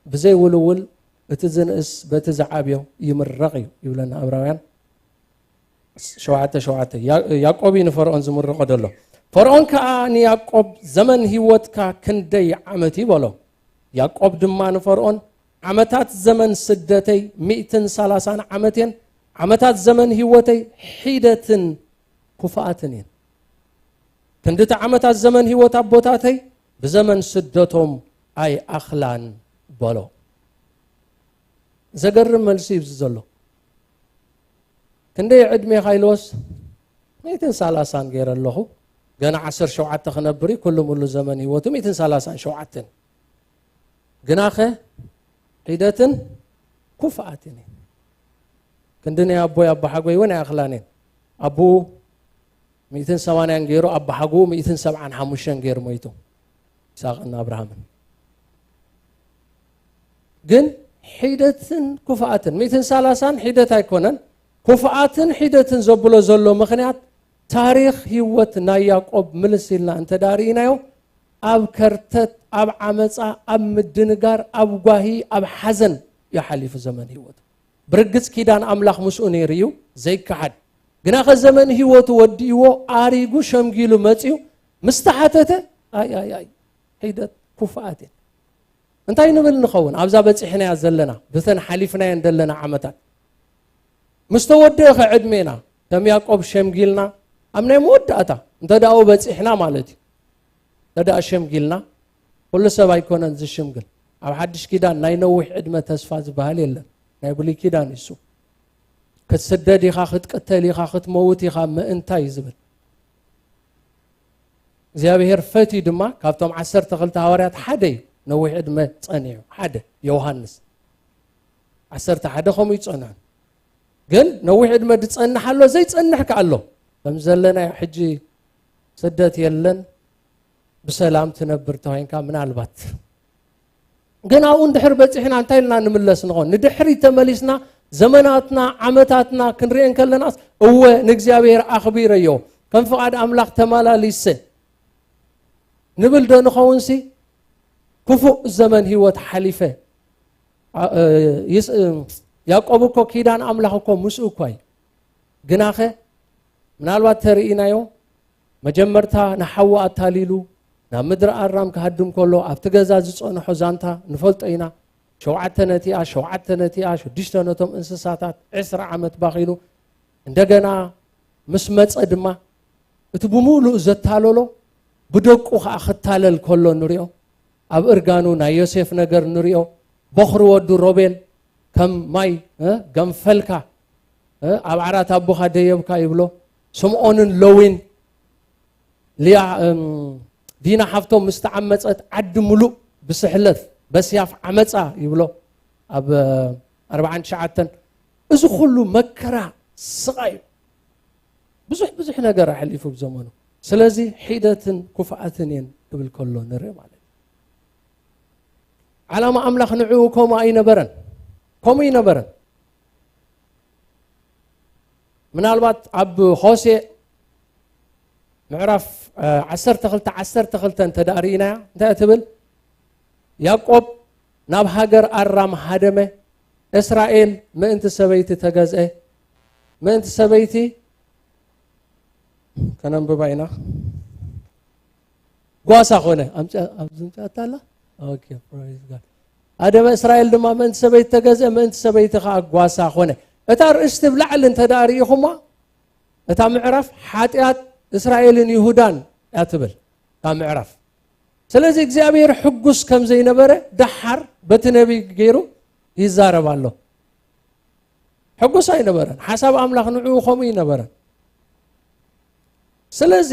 ብዘይ ውልውል እቲ ዝንእስ በቲ ዝዓብዮ ይምረቕ እዩ ይብለና ዕብራውያን ሸውዓተ ሸውዓተ። ያ-፣ ያዕቆብ እዩ ንፈርኦን ዝምርቖ ዘሎ። ፈርኦን ከኣ ንያዕቆብ፣ "ዘመን ህይወትካ ክንደይ ዓመት እዩ?" በሎ። ያዕቆብ ድማ ንፈርኦን፣ "ዓመታት ዘመን ስደተይ ሚእትን ሰላሳን ዓመት እየን፣ ዓመታት ዘመን ህይወተይ ሒደትን ኩፍኣትን እየን። ክንድቲ ዓመታት ዘመን ህይወት ኣቦታተይ ብዘመን ስደቶም ኣይኣኽላን" በሎ። ዘገርም መልሲ እዩ እዚ ዘሎ። "ክንደይ ዕድሜኻ?" ኢልዎስ፣ "ሚእትን ሰላሳን ገይረ ኣለኹ። ገና ዓሰርተ ሸውዓተ ክነብር እዩ፣ ኩሉ ሙሉ ዘመን ህይወቱ ሚእትን ሰላሳን ሸውዓተን። ግናኸ ሒደትን ኩፍኣትን እዩ። ክንዲ ናይ ኣቦይ ኣባሓጎይ እውን ኣይኣኽላን እየን። ኣቦኡ ሚእትን ሰማንያን ገይሩ፣ ኣባሓጎኡ ሚእትን ሰብዓን ሓሙሽተን ገይሩ ሞይቱ፣ ይስሐቅን ኣብርሃምን። ግን ሒደትን ኩፍኣትን፣ ሚእትን ሰላሳን ሒደት ኣይኮነን፣ ኩፍኣትን ሒደትን ዘብሎ ዘሎ ምኽንያት፣ ታሪኽ ህይወት ናይ ያዕቆብ ምልስ ኢልና እንተ ደኣ ርኢናዮ፣ ኣብ ከርተት፣ ኣብ ዓመጻ፣ ኣብ ምድንጋር፣ ኣብ ጓሂ፣ ኣብ ሓዘን እዩ ሓሊፉ ዘመን ህይወቱ። ብርግጽ ኪዳን ኣምላኽ ምስኡ ነይሩ እዩ፣ ዘይከሓድ። ግናኸ ዘመን ህይወቱ ወዲእዎ፣ ኣሪጉ፣ ሸምጊሉ መጺኡ ምስ ተሓተተ፣ ኣይ፣ ኣይ፣ ኣይ፣ ሒደት ኩፍኣት እየን። እንታይ ንብል ንኸውን? ኣብዛ በጺሕናያ ዘለና፣ ብተን ሓሊፍናየን ዘለና ዓመታት፣ ምስ ተወደእኸ ዕድሜና፣ ከም ያዕቆብ ሸምጊልና፣ ኣብ ናይ መወዳእታ፣ እንተ ደኣኡ በጺሕና ማለት እዩ። እንተ ደኣ ሸምጊልና፣ ኩሉ ሰብ ኣይኮነን ዝሽምግል። ኣብ ሓድሽ ኪዳን ናይ ነዊሕ ዕድመ ተስፋ ዝበሃል የለን። ናይ ብሉይ ኪዳን እዩ እሱ። ክትስደድ ኢኻ፣ ክትቅተል ኢኻ፣ ክትመውት ኢኻ፣ ምእንታይ እዩ ዝብል። እግዚኣብሔር ፈትዩ ድማ፣ ካብቶም ዓሰርተ ክልተ ሃዋርያት ሓደ እዩ ነዊሕ ዕድመ ጸኒሑ። ሓደ፣ ዮሃንስ። ዓሰርተ ሓደ ከምኡ ይጸንሑ። ግን ነዊሕ ዕድመ ዝጸንሕ ኣሎ፣ ዘይጸንሕ ከኣ ኣሎ። ከም ዘለናዮ ሕጂ ስደት የለን፣ ብሰላም ትነብር ተኾይንካ ምናልባት። ግን ኣብኡ እንድሕር በጺሕና እንታይ ኢልና ንምለስ ንኾን? ንድሕሪት ተመሊስና ዘመናትና፣ ዓመታትና ክንርኢ እንከለናስ፣ እወ ንእግዚኣብሔር ኣኽቢረዮ፣ ከም ፍቓድ ኣምላኽ ተመላሊሰ ንብል ዶ ንኸውንሲ? ክፉእ ዘመን ህይወት ሓሊፈ። ኣ-፣ እ፣ ይስ-፣ እ፣ ያዕቆብ እኮ ኪዳን ኣምላኽ እኮ ምስኡ እኳ እዩ። ግናኸ ምናልባት ተርኢናዮ፣ መጀመርታ ንሓዊ ኣታሊሉ፣ ናብ ምድሪ ኣራም ክሃድም ከሎ ኣብቲ ገዛ ዝጸንሖ ዛንታ ንፈልጦ ኢና። ሸውዓተ ነቲኣ፣ ሸውዓተ ነቲኣ፣ ሽዱሽተ ነቶም እንስሳታት፣ ዕስራ ዓመት ባኺኑ። እንደገና ምስ መጸ ድማ እቲ ብምሉእ ዘታለሎ ብደቁ ኸኣ ክታለል ከሎ ንሪኦ። ኣብ እርጋኑ ናይ ዮሴፍ ነገር ንሪኦ። በኹሪ ወዱ ሮቤል ከም ማይ፣ እ፣ ገንፈልካ፣ እ፣ ኣብ ዓራት ኣቦኻ ደየብካ ይብሎ። ስምዖንን ለዊን፣ ልያ፣ እም፣ ዲና ሓፍቶም ምስ ተዓመጸት ዓዲ ምሉእ ብስሕለት በስያፍ ዓመጻ ይብሎ ኣብ፣ እ፣ ኣርብዓን ትሽዓተን። እዚ ኩሉ መከራ፣ ስቓይ፣ ብዙሕ ብዙሕ ነገር ኣሕሊፉ ብዘመኑ። ስለዚ ሒደትን ክፉኣትን እየን ክብል ከሎ ንርኢ ማለት እዩ። ዓላማ ኣምላኽ ንዕኡ ከምኡ ኣይነበረን። ከምኡ ኣይነበረን። ምናልባት ኣብ ሆሴ ምዕራፍ፣ እ፣ ዓሰርተ ክልተ፣ ዓሰርተ ክልተ እንተ ደኣ ርኢናያ፣ እንታይ እትብል? ያዕቆብ ናብ ሃገር ኣራም ሃደመ፣ እስራኤል ምእንቲ ሰበይቲ ተገዝአ። ምእንቲ ሰበይቲ ከነንብባ ኢና። ጓሳ ኾነ። ኣምጽኣ-፣ ኣብዚ ኣምጽኣታ ኣላ? ኦኬ፣ praise God። ሃደመ፣ እስራኤል ድማ ምእንቲ ሰበይቲ ተገዝአ፣ ምእንቲ ሰበይቲ ኸኣ ጓሳ ኾነ። እታ ርእስቲ ብላዕሊ እንተ ደኣ ርኢኹማ፣ እታ ምዕራፍ ሓጢኣት እስራኤልን ይሁዳን እያ ትብል፣ እታ ምዕራፍ። ስለዚ እግዚኣብሔር ሕጉስ ከም ዘይነበረ ደሓር በቲ ነቢይ ገይሩ ይዛረብ ኣሎ። ሕጉስ ኣይነበረን። ሓሳብ ኣምላኽ ንዕኡ ከምኡ ይነበረን። ስለዚ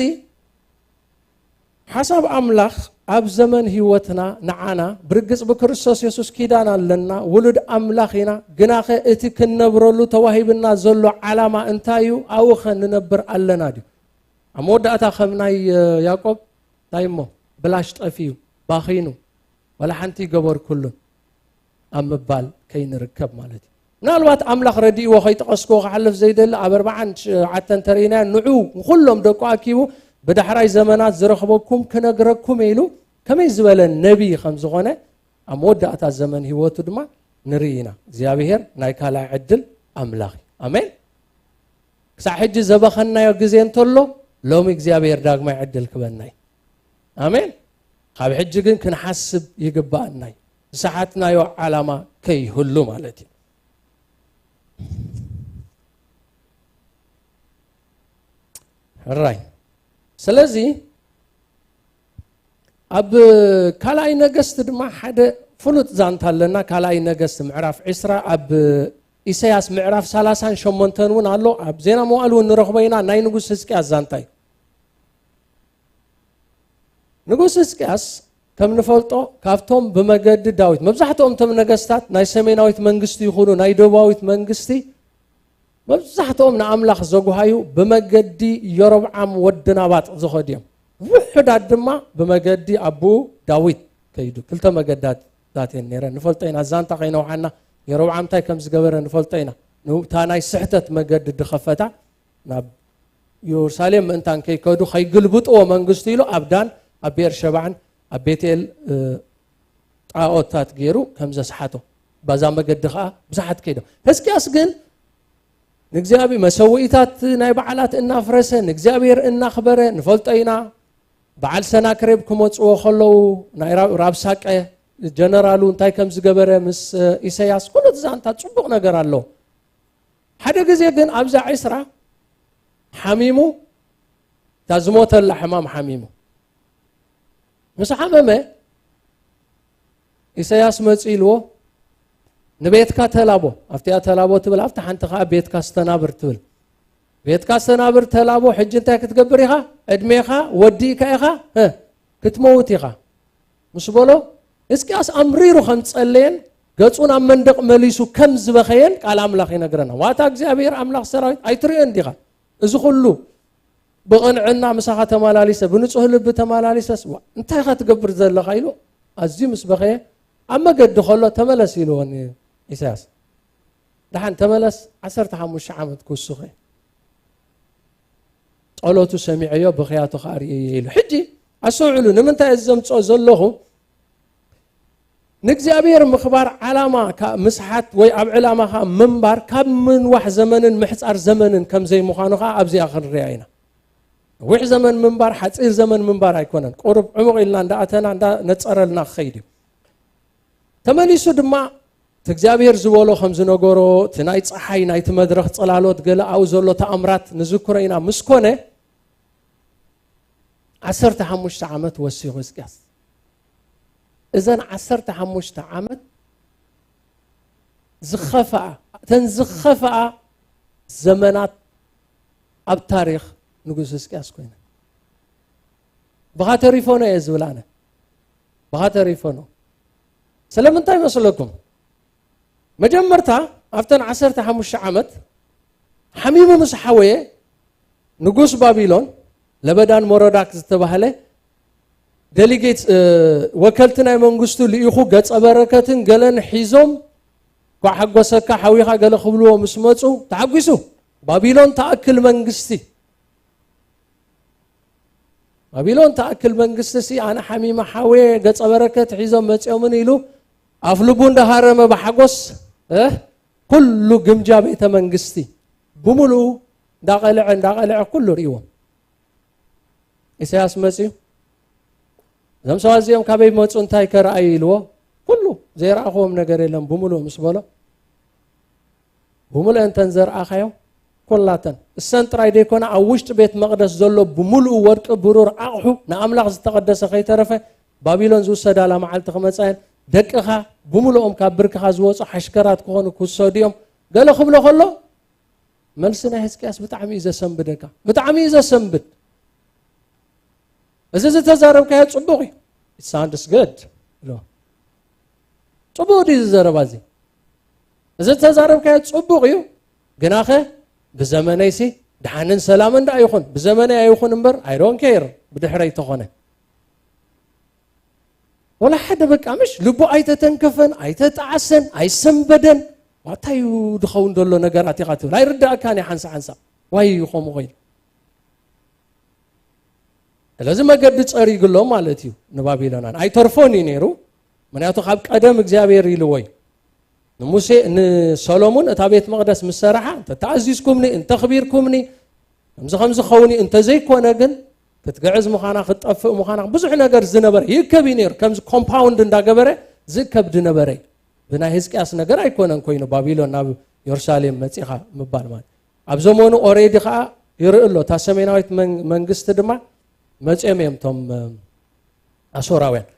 ሓሳብ ኣምላኽ ኣብ ዘመን ህይወትና ንዓና ብርግጽ ብክርስቶስ የሱስ ኪዳን ኣለና። ውሉድ ኣምላኽ ኢና። ግናኸ እቲ ክንነብረሉ ተዋሂብና ዘሎ ዓላማ እንታይ እዩ? ኣብኡ ኸ ንነብር ኣለና ድዩ? ኣብ መወዳእታ ከም ናይ፣ እ፣ ያዕቆብ እንታይ እሞ ብላሽ ጠፊኡ፣ ባኺኑ፣ ዋላ ሓንቲ ይገበርኩሉን ኣብ ምባል ከይንርከብ ማለት እዩ። ምናልባት ኣምላኽ ረዲእዎ ከይጠቐስክዎ ክሓልፍ ዘይደሊ ኣብ ኣርብዓን ትሽዓተን ተርእይናዮ ንዑ ንኹሎም ደቁ ኣኪቡ ብዳሕራይ ዘመናት ዝረኽበኩም ክነግረኩም ኢሉ ከመይ ዝበለ ነቢይ ከም ዝኾነ ኣብ መወዳእታ ዘመን ህይወቱ ድማ ንርኢ ኢና። እግዚኣብሔር ናይ ካልኣይ ዕድል ኣምላኽ እዩ። ኣሜን። ክሳዕ ሕጂ ዘባኸናዮ ግዜ እንተሎ ሎሚ እግዚኣብሔር ዳግማይ ዕድል ክበና እዩ። ኣሜን። ካብ ሕጂ ግን ክንሓስብ ይግባኣና እዩ። ዝሰሓትናዮ ዓላማ ከይህሉ ማለት እዩ። ሕራይ። ስለዚ ኣብ ካልኣይ ነገስት ድማ ሓደ ፍሉጥ ዛንታ ኣለና። ካልኣይ ነገስት ምዕራፍ ዕስራ ኣብ ኢሳያስ ምዕራፍ ሰላሳን ሸሞንተን እውን ኣሎ። ኣብ ዜና መዋእል እውን ንረኽቦ ኢና። ናይ ንጉስ ህዝቅያስ ዛንታ እዩ። ንጉስ ህዝቅያስ ከም ንፈልጦ ካብቶም ብመገዲ ዳዊት፣ መብዛሕትኦም እቶም ነገስታት ናይ ሰሜናዊት መንግስቲ ይኹኑ ናይ ደቡባዊት መንግስቲ መብዛሕትኦም ንኣምላኽ ዘጉሃዩ ብመገዲ የሮብዓም ወዲ ናባጥ ዝኸዱ እዮም። ውሑዳት ድማ ብመገዲ ኣቦኡ ዳዊት ከይዱ። ክልተ መገዳት ዛት እየን ነይረን። ንፈልጦ ኢና፣ ዛንታ ከይነውሓና የሮብዓም እንታይ ከም ዝገበረ ንፈልጦ ኢና። ንታ ናይ ስሕተት መገዲ ድኸፈታ ናብ ኢየሩሳሌም ምእንታን ከይከዱ ከይግልብጥዎ መንግስቱ ኢሉ ኣብ ዳን ኣብ ቤርሸባዕን ኣብ ቤትኤል፣ እ፣ ጣዖታት ገይሩ ከም ዘስሓቶ በዛ መገዲ ኸዓ ብዙሓት ከይዶም። ህዝቅያስ ግን ንእግዚኣብሔር መሰውኢታት ናይ በዓላት እናፍረሰ ንእግዚኣብሔር እናኽበረ ንፈልጦ ኢና። በዓል ሰናክሬብ ክመጽዎ ከለዉ ናይ ራ-፣ ራብሳቀ ጀነራሉ እንታይ ከም ዝገበረ ምስ፣ እ፣ ኢሳያስ ኩሉ እቲ ዛንታ ጽቡቕ ነገር ኣሎ። ሓደ ግዜ ግን ኣብዛ ዕስራ ሓሚሙ፣ እታ ዝሞተላ ሕማም ሓሚሙ። ምስ ሓመመ ኢሳያስ መጺኡ ኢልዎ፣ "ንቤትካ ተላቦ፣ ኣብቲኣ ተላቦ ትብል፣ ኣብቲ ሓንቲ ኸዓ ቤትካ ስተናብር ትብል። ቤትካ ስተናብር ተላቦ፣ ሕጂ እንታይ ክትገብር ኢኻ? ዕድሜኻ ወዲእካ ኢኻ፣ እ፣ ክትመውት ኢኻ" ምስ በሎ፣ ህዝቅያስ ኣምሪሩ ከም ዝጸለየን ገጹ ናብ መንደቕ መሊሱ ከም ዝበኸየን ቃል ኣምላኽ ይነግረና። "ዋታ እግዚኣብሔር ኣምላኽ ሰራዊት ኣይትርእዮን ዲኻ? እዚ ኩሉ ብቕንዕና ምሳኻ ተመላሊሰ፣ ብንጹህ ልቢ ተመላሊሰስ፣ ዋ፣ እንታይ ኢኻ ትገብር ዘለኻ?" ኢሉ ኣዝዩ ምስ በኸየ፣ ኣብ መገዲ ከሎ፣ "ተመለስ" ኢልዎ ን-፣ ኢሳያስ። "ደሓን ተመለስ፣ ዓሰርተ ሓሙሽተ ዓመት ክውስኸ ጸሎቱ ሰሚዐዮ፣ ብኽያቱ ኸኣ ርእየዮ" ኢሉ። ሕጂ ኣስተውዕሉ፣ ንምንታይ እዚ ዘምጽኦ ዘለኹ? ንእግዚኣብሔር ምኽባር ዓላማ ካ-፣ ምስሓት ወይ ኣብ ዕላማኻ ምንባር ካብ ምንዋሕ ዘመንን ምሕጻር ዘመንን ከም ዘይምዃኑ ኸኣ ኣብዚኣ ክንርያ ኢና። ነዊሕ ዘመን ምንባር፣ ሓፂር ዘመን ምንባር ኣይኮነን። ቁሩብ ዕሙቕ ኢልና እንዳኣተና እንዳነፀረልና ክኸይድ እዩ። ተመሊሱ ድማ እቲ እግዚኣብሔር ዝበሎ ከም ዝነገሮ፣ እቲ ናይ ፀሓይ ናይቲ መድረኽ ፅላሎት ገለ ኣብኡ ዘሎ ተኣምራት ንዝክሮ ኢና ምስ ኮነ፣ ዓሰርተ ሓሙሽተ ዓመት ወሲኹ ህዝቅያስ። እዘን ዓሰርተ ሓሙሽተ ዓመት ዝኸፍኣ፣ እተን ዝኸፍኣ ዘመናት ኣብ ታሪኽ ንጉስ ህዝቅያስ ኮይነን። ብኻ ተሪፎኖ እየ ዝብል ኣነ። ብኻ ተሪፎኖ። ስለምንታይ መስለኩም? መጀመርታ ኣብተን ዓሰርተ ሓሙሽተ ዓመት ሓሚሙ ምስ ሓወየ፣ ንጉስ ባቢሎን ለበዳን ሞሮዳክ ዝተባህለ ደሊጌት፣ እ፣ ወከልቲ ናይ መንግስቱ ልኢኹ ገጸ በረከትን ገለን ሒዞም፣ "ኳዕ ሓጎሰካ ሓዊኻ" ገለ ክብልዎ ምስ መጹ ተሓጒሱ። ባቢሎን ትኣክል መንግስቲ፣ ባቢሎን ትኣክል መንግስቲ ሲ ኣነ ሓሚመ ሓወየ ገጸ በረከት ሒዞም መጺኦምን ኢሉ ኣፍ ልቡ እንዳሃረመ ብሓጎስ፣ እ፣ ኩሉ ግምጃ ቤተ መንግስቲ ብምሉኡ እንዳቐልዐ እንዳቐልዐ ኩሉ ርእይዎም። ኢሳያስ መጽዩ፣ "እዞም ሰባት እዚኦም ካበይ መጹ፣ እንታይ ከረኣዩ?" ኢልዎ። ኩሉ ዘይረኣኽዎም ነገር የለን ብምሉኡ ምስ በሎ፣ "ብምሉእ እንተን ዘርኣኻዮ ኩላተን እሰን ጥራይ ደይኮነ ኣብ ውሽጢ ቤት መቕደስ ዘሎ ብምሉኡ ወርቂ ብሩር ኣቕሑ ንኣምላኽ ዝተቐደሰ ከይተረፈ ባቢሎን ዝውሰዳላ መዓልቲ ክመጻ እየን። ደቅኻ ብምሉኦም ካብ ብርክኻ ዝወጹ ሓሽከራት ክኾኑ ክውሰዱ እዮም" ገለ ክብሎ ከሎ፣ መልሲ ናይ ህዝቅያስ ብጣዕሚ እዩ ዘሰንብደካ። ብጣዕሚ እዩ ዘሰንብድ። "እዚ ዝተዛረብካዮ ጽቡቕ እዩ። It sounds good" ኢሎ። ጽቡቕ ድዩ እዚ ዘረባ እዚ? "እዚ ዝተዛረብካዮ ጽቡቕ እዩ፣ ግናኸ ብዘመነይሲ ደሓንን ሰላምን ደኣ ይኹን፣ ብዘመነይ ኣይኹን እምበር፣ I don't care ብድሕረይ ተኾነ።" ወላ ሓደ በቃ ምሽ ልቡ ኣይተተንከፈን፣ ኣይተጣዕሰን፣ ኣይሰንበደን። ዋታይ እዩ ድኸውን ዘሎ ነገራት ኢኻ ትብል። ኣይርዳእካን እዩ ሓንሳ ሓንሳ። ዋይ እዩ ከምኡ ኮይኑ። ስለዚ መገዲ ጸሪግሎም ማለት እዩ ንባቢሎናን። ኣይተርፎን እዩ ነይሩ። ምክንያቱ ካብ ቀደም እግዚኣብሔር ኢልዎ እዩ። ንሙሴ፣ ንሰሎሙን እታ ቤት መቕደስ ምስ ሰራሓ፣ "እንተ ተኣዚዝኩምኒ፣ እንተ ኣኽቢርኩምኒ፣ ከምዚ ከምዚ ኸውን እዩ፣ እንተ ዘይኮነ ግን ክትግዕዝ ምዃና፣ ክትጠፍእ ምዃና" ብዙሕ ነገር ዝነበረ ይእከብ እዩ ነይሩ። ከምዚ ኮምፓውንድ እንዳገበረ ዝእከብ ዝነበረ እዩ። ብናይ ህዝቅያስ ነገር ኣይኮነን ኮይኑ ባቢሎን ናብ የሩሳሌም መጺኻ ምባል ማለት። ኣብ ዘመኑ ኦሬዲ ኸኣ ይርኢ ኣሎ። እታ ሰሜናዊት መን-፣ መንግስቲ ድማ መጺኦም እዮም እቶም፣ እ፣ ኣሶራውያን።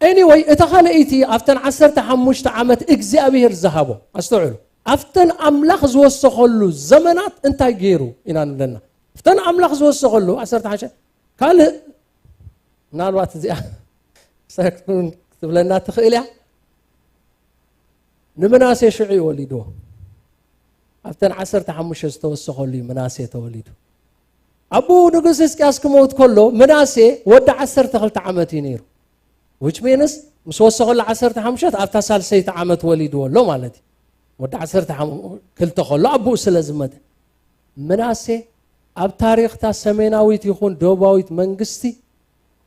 ኤኒወይ፣ እታ ካልኣይቲ ኣብተን ዓሰርተ ሓሙሽተ ዓመት እግዚኣብሔር ዝሃቦ፣ ኣስተውዕሉ፣ ኣብተን ኣምላኽ ዝወሰኸሉ ዘመናት እንታይ ገይሩ ኢና ንብለና። ኣብተን ኣምላኽ ዝወሰኸሉ ዓሰርተ ሓሙሽተ፣ ካልእ ምናልባት እዚኣ ክትብለና ትኽእል እያ። ንምናሴ ሽዑ እዩ ወሊድዎ። ኣብተን ዓሰርተ ሓሙሽተ ዝተወሰኸሉ እዩ ምናሴ ተወሊዱ። ኣቦኡ ንጉስ ህዝቅያስ ክመውት ከሎ ምናሴ ወዲ ዓሰርተ ክልተ ዓመት እዩ ነይሩ። Which means ምስ ወሰኸሉ ዓሰርተ ሓሙሽተ ኣብታ ሳልሰይቲ ዓመት ወሊድዎ ኣሎ ማለት እዩ። ወዲ ዓሰርተ ክልተ ከሎ ኣቦኡ ስለ ዝመተ። ምናሴ ኣብ ታሪኽታ ሰሜናዊት ይኹን ደቡባዊት መንግስቲ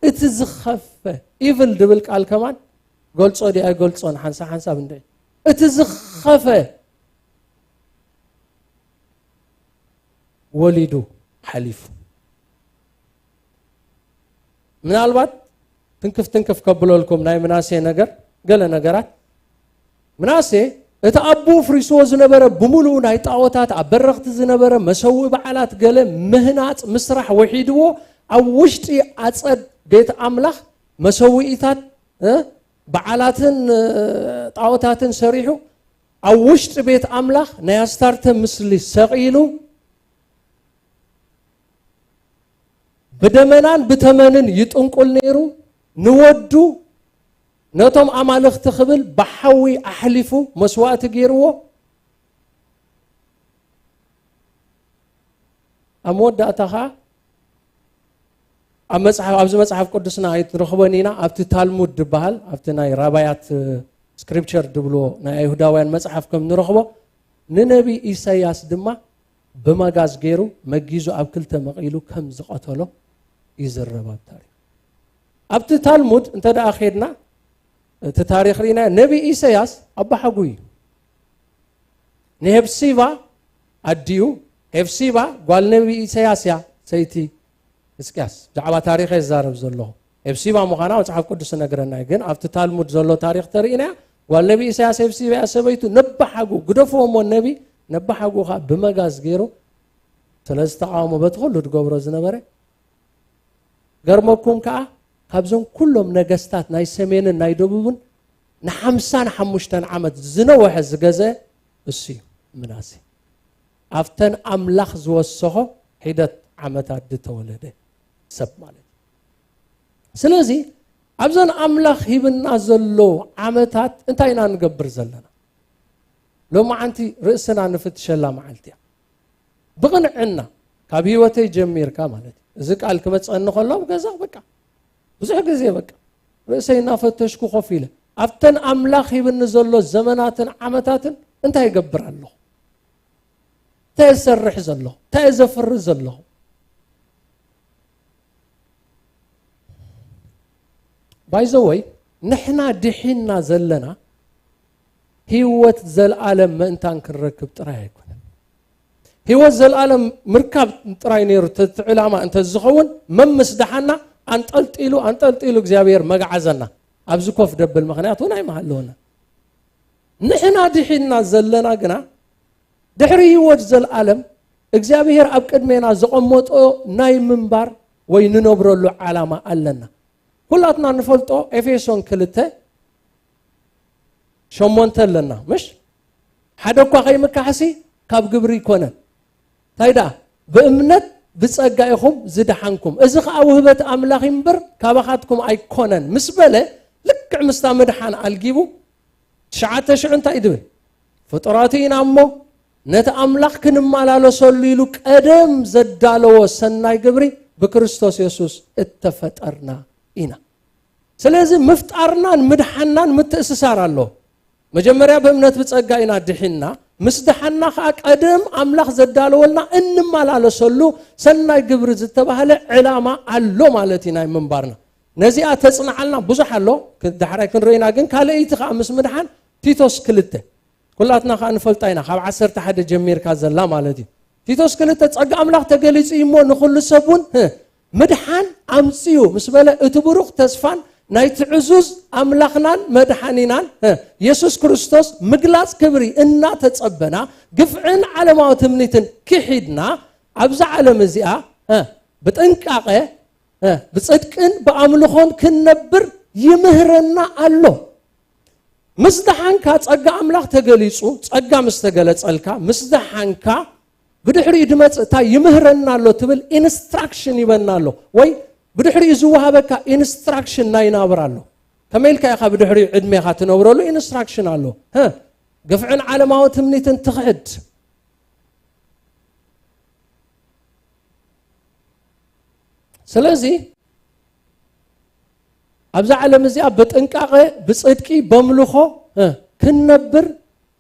እቲ ዝኸፈ፣ ኢቭል ድብል ቃል ከማን ገልጾ ድዩ ኣይገልጾን ሓንሳብ ሓንሳብ እንድዒ። እቲ ዝኸፈ ወሊዱ ሓሊፉ። ምናልባት ትንክፍ ትንክፍ ከብለልኩም ናይ ምናሴ ነገር፣ ገለ ነገራት። ምናሴ እቲ ኣቦኡ ፍሪስዎ ዝነበረ ብምሉኡ ናይ ጣዖታት ኣብ በረኽቲ ዝነበረ መሰውኢ በዓላት ገለ ምህናጽ ምስራሕ ወሒድዎ፣ ኣብ ውሽጢ ኣጸድ ቤት ኣምላኽ መሰውኢታት፣ እ፣ በዓላትን፣ እ፣ ጣዖታትን ሰሪሑ፣ ኣብ ውሽጢ ቤት ኣምላኽ ናይ ኣስታርተ ምስሊ ሰቒሉ፣ ብደመናን ብተመንን ይጥንቁል ነይሩ። ንወዱ ነቶም ኣማልኽቲ ክብል ብሓዊ ኣሕሊፉ መስዋእቲ ገይርዎ። ኣብ መወዳእታ ኸኣ ኣብ መጽሓፍ፣ ኣብዚ መጽሓፍ ቅዱስና ኣይትረኽቦን ኢና፣ ኣብቲ ታልሙድ ዝበሃል፣ ኣብቲ ናይ ራባያት፣ እ፣ ስክሪፕቸር ድብልዎ ናይ ኣይሁዳውያን መጽሓፍ ከም ንረኽቦ፣ ንነቢ ኢሳይያስ ድማ ብመጋዝ ገይሩ መጊዙ ኣብ ክልተ መቒሉ ከም ዝቐተሎ ይዝረብ ኣብ ታሪኽ። ኣብቲ ታልሙድ እንተ ደኣ ኼድና፣ እቲ ታሪኽ ርኢና፣ ነቢ ኢሳይያስ ኣባሓጉ እዩ። ንሄፕሲባ ኣዲኡ፣ ሄፕሲባ ጓል ነቢ ኢሳይያስ እያ፣ ሰይቲ ሕዝቅያስ፣ ብዛዕባ ታሪኽ እየ ዝዛረብ ዘለኹ። ኤፍሲባ ምዃና መጽሓፍ ቅዱስ ይነግረና እዩ። ግን ኣብቲ ታልሙድ ዘሎ ታሪኽ ተርእይናያ፣ ጓል ነቢ ኢሳያስ ኤፍሲባ እያ ሰበይቱ። ነባሓጉ፣ ግደፍዎ እሞ ነቢ፣ ነባሓጉ ኸዓ ብመጋዝ ገይሩ ስለ ዝተቓወሞ በቲ ኩሉ ዝገብሮ ዝነበረ። ገርመኩም ከኣ ካብዞም ኩሎም ነገስታት ናይ ሰሜንን ናይ ደቡብን ንሓምሳን ሓሙሽተን ዓመት ዝነወሐ ዝገዘ እሱ እዩ ምናሴ። ኣብተን ኣምላኽ ዝወሰኾ ሒደት ዓመታት ዝተወለደ ሰብ ማለት እዩ። ስለዚ ኣብዘን ኣምላኽ ሂብና ዘሎ ዓመታት እንታይ ኢና ንገብር ዘለና? ሎማዓንቲ ርእስና ንፍትሸላ መዓልቲ እያ። ብቕንዕና ካብ ህይወተይ ጀሚርካ ማለት እዩ። እዚ ቃል ክመፀኒ ከሎ ኣብ ገዛ በቃ ብዙሕ ግዜ በቃ ርእሰይ እናፈተሽኩ ኮፍ ኢለ ኣብተን ኣምላኽ ሂብኒ ዘሎ ዘመናትን ዓመታትን እንታይ ይገብር ኣለኹ? እንታይ እሰርሕ ዘለኹ? እንታይ እዘፍሪ ዘለኹ? ባይዘወይ ንሕና ድሒና ዘለና ህይወት ዘለኣለም ምእንታን ክንረክብ ጥራይ ኣይኮነን። ህይወት ዘለኣለም ምርካብ ጥራይ ነይሩ እቲ ዕላማ እንተዝኸውን፣ መምስ ደሓና ኣንጠልጢሉ ኣንጠልጢሉ እግዚኣብሔር መግዓዘና ኣብዚ ኮፍ ደብል ምኽንያት እውን ኣይምሃለወና። ንሕና ድሒና ዘለና ግና ድሕሪ ህይወት ዘለኣለም እግዚኣብሔር ኣብ ቅድሜና ዘቐመጦ ናይ ምንባር ወይ ንነብረሉ ዓላማ ኣለና። ኩላትና ንፈልጦ ኤፌሶን ክልተ ሸሞንተ ኣለና፣ ምሽ? ሓደ እኳ ከይምካሕሲ ካብ ግብሪ ኣይኮነን። እንታይ ደኣ? ብእምነት ብጸጋ ኢኹም ዝደሓንኩም፣ እዚ ኸኣ ውህበት ኣምላኽ እምበር ካባኻትኩም ኣይኮነን ምስ በለ፣ ልክዕ ምስታ ምድሓን ኣልጊቡ ትሽዓተ ሽዑ እንታይ ድብል? ፍጡራት ኢና እሞ ነቲ ኣምላኽ ክንመላለሰሉ ኢሉ ቀደም ዘዳለዎ ሰናይ ግብሪ ብክርስቶስ የሱስ እተፈጠርና ኢና። ስለዚ ምፍጣርናን ምድሓናን ምትእስሳር ኣሎ። መጀመርያ ብእምነት ብጸጋ ኢና ድሒንና፣ ምስ ደሓንና ኸኣ ቀደም ኣምላኽ ዘዳለወልና እንመላለሰሉ ሰናይ ግብሪ ዝተባህለ ዕላማ ኣሎ ማለት እዩ ናይ ምንባርና። ነዚኣ ተጽንዓልና ብዙሕ ኣሎ፣ ክ-፣ ዳሕራይ ክንርእይና ግን ካልኣይቲ ኸኣ ምስ ምድሓን ቲቶስ ክልተ። ኩላትና ኸኣ ንፈልጣ ኢና፣ ካብ ዓሰርተ ሓደ ጀሚርካ ዘላ ማለት እዩ። ቲቶስ ክልተ ጸጋ ኣምላኽ ተገሊጹ እዩ እሞ ንኹሉ ሰብ እውን፣ ህ፣ ምድሓን ኣምጽኡ ምስ በለ፣ እቲ ብሩኽ ተስፋን ናይቲ ዕዙዝ ኣምላኽናን መድሓኒናን፣ ህ፣ የሱስ ክርስቶስ ምግላጽ ክብሪ እናተጸበና፣ ግፍዕን ዓለማዊ ትምኒትን ክሒድና፣ ኣብዛ ዓለም እዚኣ፣ ህ፣ ብጥንቃቐ፣ እ፣ ብጽድቅን ብኣምልኾን ክንነብር ይምህረና ኣሎ። ምስ ደሓንካ ጸጋ ኣምላኽ ተገሊጹ፣ ጸጋ ምስ ተገለጸልካ፣ ምስ ደሓንካ ብድሕሪኡ ድመጽእ እንታይ ይምህረና ኣሎ ትብል ኢንስትራክሽን ይበና ኣሎ። ወይ ብድሕሪኡ ዝወሃበካ ኢንስትራክሽን ናይ ናብራ ኣሎ። ከመይ ኢልካ ኢኻ ብድሕሪኡ ዕድሜኻ ትነብረሉ ኢንስትራክሽን ኣሎ። ህ፣ ግፍዕን ዓለማዊ ትምኒትን ትኽሕድ። ስለዚ ኣብዛ ዓለም እዚኣ ብጥንቃቐ፣ ብጽድቂ፣ በምልኾ፣ እ፣ ክንነብር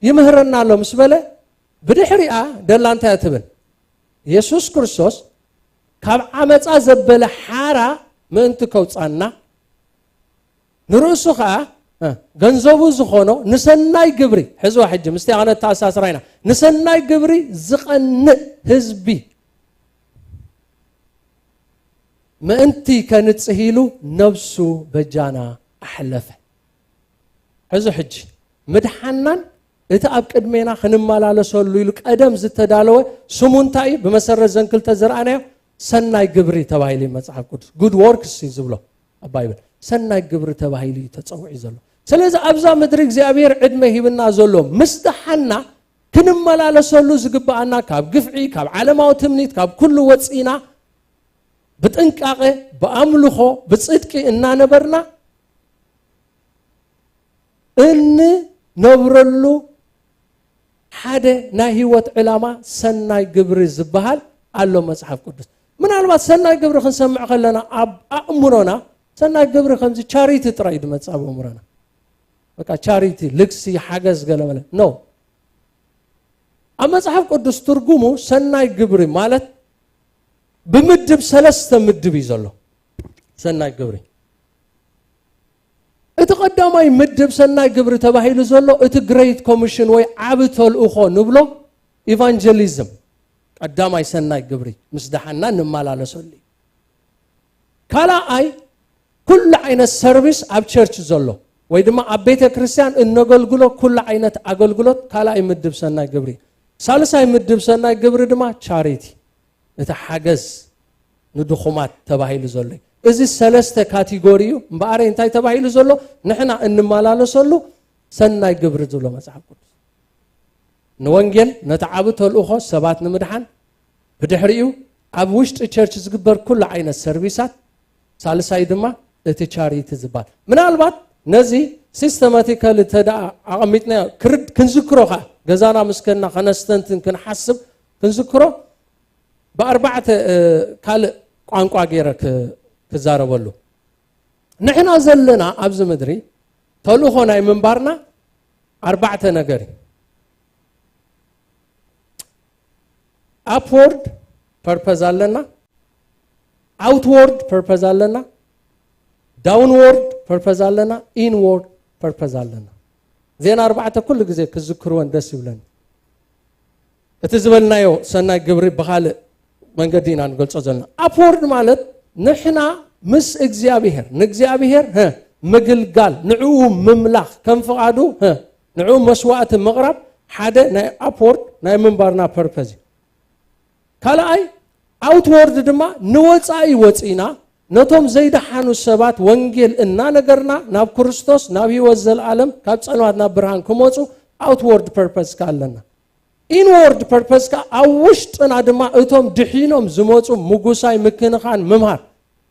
ይምህረና ኣሎ ምስ በለ፣ ብድሕሪኣ ደላ እንታይ እያ ትብል? የሱስ ክርስቶስ ካብ ዓመጻ ዘበለ ሓራ ምእንቲ ከውጻና፣ ንርእሱ ኸኣ፣ እ፣ ገንዘቡ ዝኾኖ ንሰናይ ግብሪ፣ ሕዝዋ ሕጂ ምስቲ ኣነ ተኣሳስራ ኢና፣ ንሰናይ ግብሪ ዝቐንእ ህዝቢ ምእንቲ ከንጽህ ኢሉ ነብሱ በጃና ኣሕለፈ። ሕዚ ሕጂ ምድሓናን እቲ ኣብ ቅድሜና ክንመላለሰሉ ኢሉ ቀደም ዝተዳለወ ስሙ እንታይ እዩ? ብመሰረት ዘን ክልተ ዝረኣናዮ ሰናይ ግብሪ ተባሂሉ እዩ መጽሓፍ ቅዱስ። ጉድ ወርክስ እዩ ዝብሎ ኣብ ባይብል። ሰናይ ግብሪ ተባሂሉ እዩ ተጸዊዑ ዘሎ። ስለዚ ኣብዛ ምድሪ እግዚኣብሔር ዕድመ ሂብና ዘሎ ምስ ደሓና ክንመላለሰሉ ዝግብኣና ካብ ግፍዒ፣ ካብ ዓለማዊ ትምኒት፣ ካብ ኩሉ ወጺእና ብጥንቃቐ፣ ብኣምልኾ፣ ብጽድቂ እናነበርና እንነብረሉ ሓደ ናይ ህይወት ዕላማ ሰናይ ግብሪ ዝበሃል ኣሎ መጽሓፍ ቅዱስ። ምናልባት ሰናይ ግብሪ ክንሰምዕ ከለና ኣብ ኣእምሮና ሰናይ ግብሪ ከምዚ ቻሪቲ ጥራይ እዩ ዝመጽእ ኣብ ኣእምሮና። በቃ ቻሪቲ፣ ልግሲ፣ ሓገዝ ገለ መለ። ኖ። ኣብ መጽሓፍ ቅዱስ ትርጉሙ ሰናይ ግብሪ ማለት ብምድብ ሰለስተ ምድብ እዩ ዘሎ። ሰናይ ግብሪ። እቲ ቀዳማይ ምድብ ሰናይ ግብሪ ተባሂሉ ዘሎ እቲ ግሬት ኮሚሽን ወይ ዓቢ ተልእኾ ንብሎ ኢቫንጀሊዝም። ቀዳማይ ሰናይ ግብሪ ምስ ደሓና ንመላለሰሉ እዩ። ካልኣይ፣ ኩሉ ዓይነት ሰርቪስ ኣብ ቸርች ዘሎ ወይ ድማ ኣብ ቤተ ክርስቲያን እነገልግሎ ኩሉ ዓይነት ኣገልግሎት ካልኣይ ምድብ ሰናይ ግብሪ። ሳልሳይ ምድብ ሰናይ ግብሪ ድማ ቻሪቲ፣ እቲ ሓገዝ ንድኹማት ተባሂሉ ዘሎ እዩ። እዚ ሰለስተ ካቴጎሪ እዩ። እምበኣረይ እንታይ ተባሂሉ ዘሎ? ንሕና እንመላለሰሉ ሰናይ ግብሪ ዝብሎ መጽሓፍ ቅዱስ። ንወንጌል፣ ነቲ ዓቢ ተልእኾ ሰባት ንምድሓን፣ ብድሕሪኡ ኣብ ውሽጢ ቸርች ዝግበር ኩሉ ዓይነት ሰርቪሳት፣ ሳልሳይ ድማ እቲ ቻሪቲ ዝበሃል። ምናልባት ነዚ ሲስተማቲካሊ እንተ ደኣ ኣቐሚጥናዮ፣ ክርድ-፣ ክንዝክሮ ኸኣ፣ ገዛና ምስ ከድና ከነስተንትን ክንሓስብ ክንዝክሮ፣ ብኣርባዕተ፣ እ፣ ካልእ ቋንቋ ገይረ ክ-፣ ክዛረበሉ። ንሕና ዘለና ኣብዚ ምድሪ ተልእኾ ናይ ምንባርና ኣርባዕተ ነገር እዩ። ኣፕወርድ ፐርፐዝ ኣለና፣ ኣውትወርድ ፐርፐዝ ኣለና፣ ዳውንወርድ ፐርፐዝ ኣለና፣ ኢንወርድ ፐርፐዝ ኣለና። እዘን ኣርባዕተ ኩሉ ግዜ ክዝክርወን ደስ ይብለኒ። እቲ ዝበልናዮ ሰናይ ግብሪ ብኻልእ መንገዲ ኢና ንገልጾ ዘለና። ኣፕወርድ ማለት ንሕና ምስ እግዚኣብሔር፣ ንእግዚኣብሔር፣ ሀ፣ ምግልጋል፣ ንዕኡ ምምላኽ፣ ከም ፍቓዱ፣ ሀ፣ ንዕኡ መስዋእቲ ምቕራብ ሓደ ናይ ኣፕወርድ ናይ ምንባርና ፐርፐዝ እዩ። ካልኣይ፣ ኣውትወርድ ድማ ንወጻኢ ወጺና ነቶም ዘይደሓኑ ሰባት ወንጌል እናነገርና ናብ ክርስቶስ፣ ናብ ህይወት ዘለኣለም፣ ካብ ጸልማት ናብ ብርሃን ክመጹ ኣውትወርድ ፐርፐዝ ከኣ ኣለና። ኢንወርድ ፐርፐዝ ከኣ ኣብ ውሽጥና ድማ እቶም ድሒኖም ዝመጹ ምጉሳይ፣ ምክንኻን፣ ምምሃር።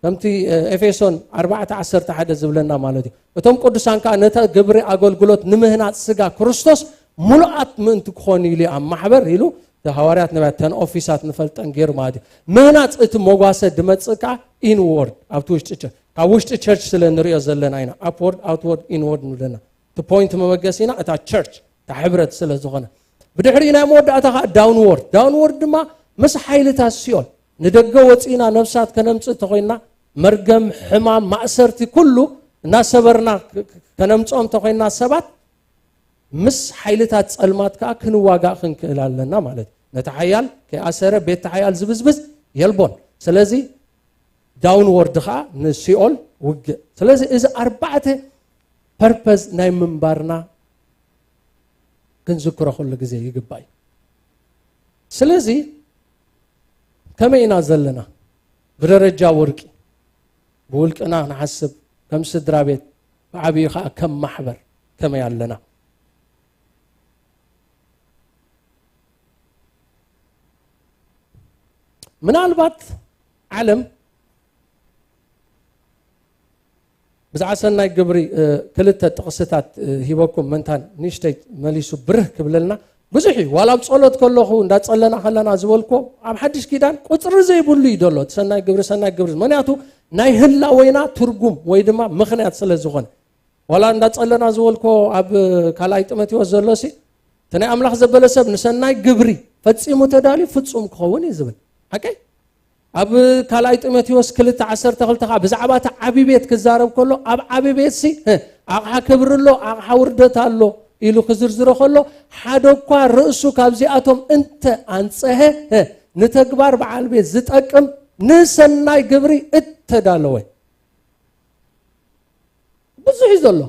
ከምቲ፣ እ፣ ኤፌሶን ኣርባዕተ ዓሰርተ ሓደ ዝብለና ማለት እዩ። እቶም ቅዱሳን ከኣ ነታ ግብሪ ኣገልግሎት ንምህናጽ ስጋ ክርስቶስ ምሉኣት ምእንቲ ክኾኑ ኢሉ እዩ ኣብ ማሕበር ኢሉ፣ እቲ ሃዋርያት ነቢያት ተን ኦፊሳት ንፈልጠን ገይሩ ማለት እዩ። ምህናጽ እቲ መጓሰ ድመጽእ ከኣ ኢንወርድ፣ ኣብቲ ውሽጢ ቸርች፣ ካብ ውሽጢ ቸርች ስለ ንሪኦ ዘለና ኢና ኣፕወርድ፣ ኣውትወርድ፣ ኢንወርድ ንብለና። እቲ ፖይንት መበገሲና እታ ቸርች፣ እታ ሕብረት ስለ ዝኾነ። ብድሕሪ ናይ መወዳእታ ከኣ ዳውንወርድ። ዳውንወርድ ድማ ምስ ሓይልታት ሲኦል ንደገ ወጺእና ነፍሳት ከነምጽእ እንተኾይንና፣ መርገም፣ ሕማም፣ ማእሰርቲ ኩሉ እናሰበርና ክ-፣ ክ-፣ ከነምጽኦም እንተኾይንና ሰባት፣ ምስ ሓይልታት ጸልማት ከኣ ክንዋጋእ ክንክእል ኣለና ማለት እዩ። ነቲ ሓያል ከይኣሰረ ቤት ሓያል ዝብዝብዝ የልቦን። ስለዚ ዳውንወርድ ከኣ ንሲኦል ውግእ። ስለዚ እዚ ኣርባዕተ ፐርፐዝ ናይ ምንባርና ክንዝክሮ ኩሉ ግዜ ይግባእ እዩ። ስለዚ ከመይ ኢና ዘለና? ብደረጃ ወርቂ ብውልቅና ንሓስብ፣ ከም ስድራ ቤት፣ ብዓብዩ ከኣ ከም ማሕበር ከመይ ኣለና? ምናልባት ዓለም ብዛዕባ ሰናይ ግብሪ፣ እ፣ ክልተ ጥቕስታት፣ እ፣ ሂበኩም፣ መንታን ንእሽተይ መሊሱ ብርህ ክብለልና ብዙሕ እዩ። ዋላ ኣብ ጸሎት ከለኹ፣ እንዳጸለና ከለና ዝበልኮ፣ ኣብ ሓድሽ ኪዳን ቁጽሪ ዘይብሉ እዩ ዘሎ፣ እቲ ሰናይ ግብሪ፣ ሰናይ ግብሪ። ምኽንያቱ ናይ ህላወና ትርጉም ወይ ድማ ምኽንያት ስለ ዝኾነ። ዋላ እንዳጸለና ዝበልኮ ኣብ ካልኣይ ጢሞቴዎስ ዘሎ ሲ፣ እቲ ናይ ኣምላኽ ዘበለ ሰብ ንሰናይ ግብሪ ፈጺሙ ተዳልዩ ፍጹም ክኸውን እዩ ዝብል። ሓቀይ? ኣብ ካልኣይ ጢሞቴዎስ ክልተ ዓሰርተ ክልተ ከኣ ብዛዕባ እቲ ዓቢ ቤት ክዛረብ ከሎ፣ ኣብ ዓቢ ቤት ሲ፣ ህ፣ ኣቕሓ ክብሪ ኣሎ፣ ኣቕሓ ውርደት ኣሎ ኢሉ ክዝርዝሮ ከሎ፣ ሓደ እኳ ርእሱ ካብዚኣቶም እንተ ኣንጸሀ፣ ህ፣ ንተግባር በዓል ቤት ዝጠቅም ንሰናይ ግብሪ እተዳለወ። ብዙሕ እዩ ዘሎ።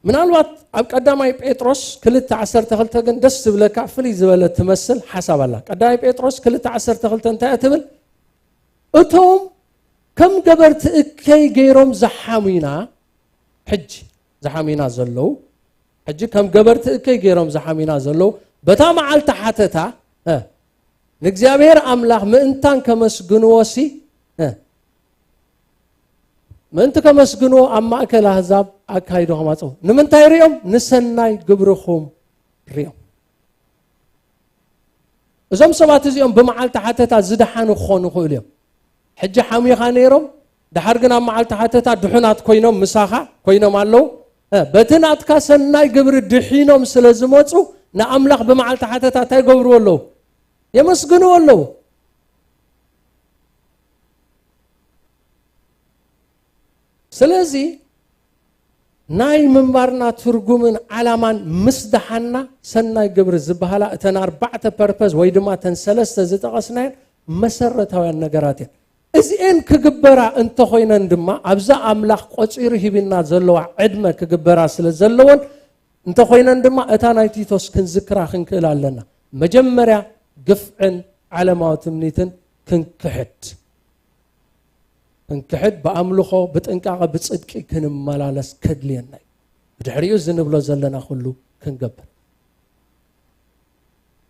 ምናልባት ኣብ ቀዳማይ ጴጥሮስ ክልተ ዓሰርተ ክልተ ግን ደስ ዝብለካ ፍልይ ዝበለ ትመስል ሓሳብ ኣላ። ቀዳማይ ጴጥሮስ ክልተ ዓሰርተ ክልተ እንታይ እያ ትብል? እቶም ከም ገበርቲ እከይ ገይሮም ዝሓሙና፣ ሕጂ ዝሓሙና ዘለዉ፣ ሕጂ ከም ገበርቲ እከይ ገይሮም ዝሓሙና ዘለዉ፣ በታ መዓልቲ ሓተታ፣ እ፣ ንእግዚኣብሔር ኣምላኽ ምእንታን ከመስግንዎ ሲ፣ እ፣ ምእንቲ ከመስግንዎ ኣብ ማእከል ኣህዛብ ኣካይዶ ከማጽኡ። ንምንታይ ሪኦም? ንሰናይ ግብርኹም ሪኦም። እዞም ሰባት እዚኦም ብመዓልቲ ሓተታ ዝደሓኑ ክኾኑ ይኽእሉ እዮም። ሕጂ ሓሚኻ ነይሮም፣ ደሓር ግን ኣብ መዓልቲ ሓተታ ድሑናት ኮይኖም ምሳኻ ኮይኖም ኣለዉ። እ፣ በቲ ናትካ ሰናይ ግብሪ ድሒኖም ስለ ዝመጹ፣ ንኣምላኽ ብመዓልቲ ሓተታ እንታይ ይገብርዎ ኣለዉ? የመስግንዎ ኣለዉ። ስለዚ ናይ ምንባርና ትርጉምን ዓላማን ምስ ደሓና፣ ሰናይ ግብሪ ዝበሃላ እተን ኣርባዕተ ፐርፐዝ ወይ ድማ እተን ሰለስተ ዝጠቐስናየን መሰረታውያን ነገራት እየን። እዚኤን ክግበራ እንተኾይነን ድማ ኣብዛ ኣምላኽ ቆጺሩ ሂብና ዘለዋ ዕድመ ክግበራ ስለ ዘለወን እንተኾይነን ድማ እታ ናይ ቲቶስ ክንዝክራ ክንክእል ኣለና። መጀመርያ ግፍዕን ዓለማዊ ትምኒትን ክንክሕድ ክንክሕድ ብኣምልኾ ብጥንቃቐ ብጽድቂ ክንመላለስ ከድልየና እዩ። ብድሕሪኡ እዚ ንብሎ ዘለና ኩሉ ክንገብር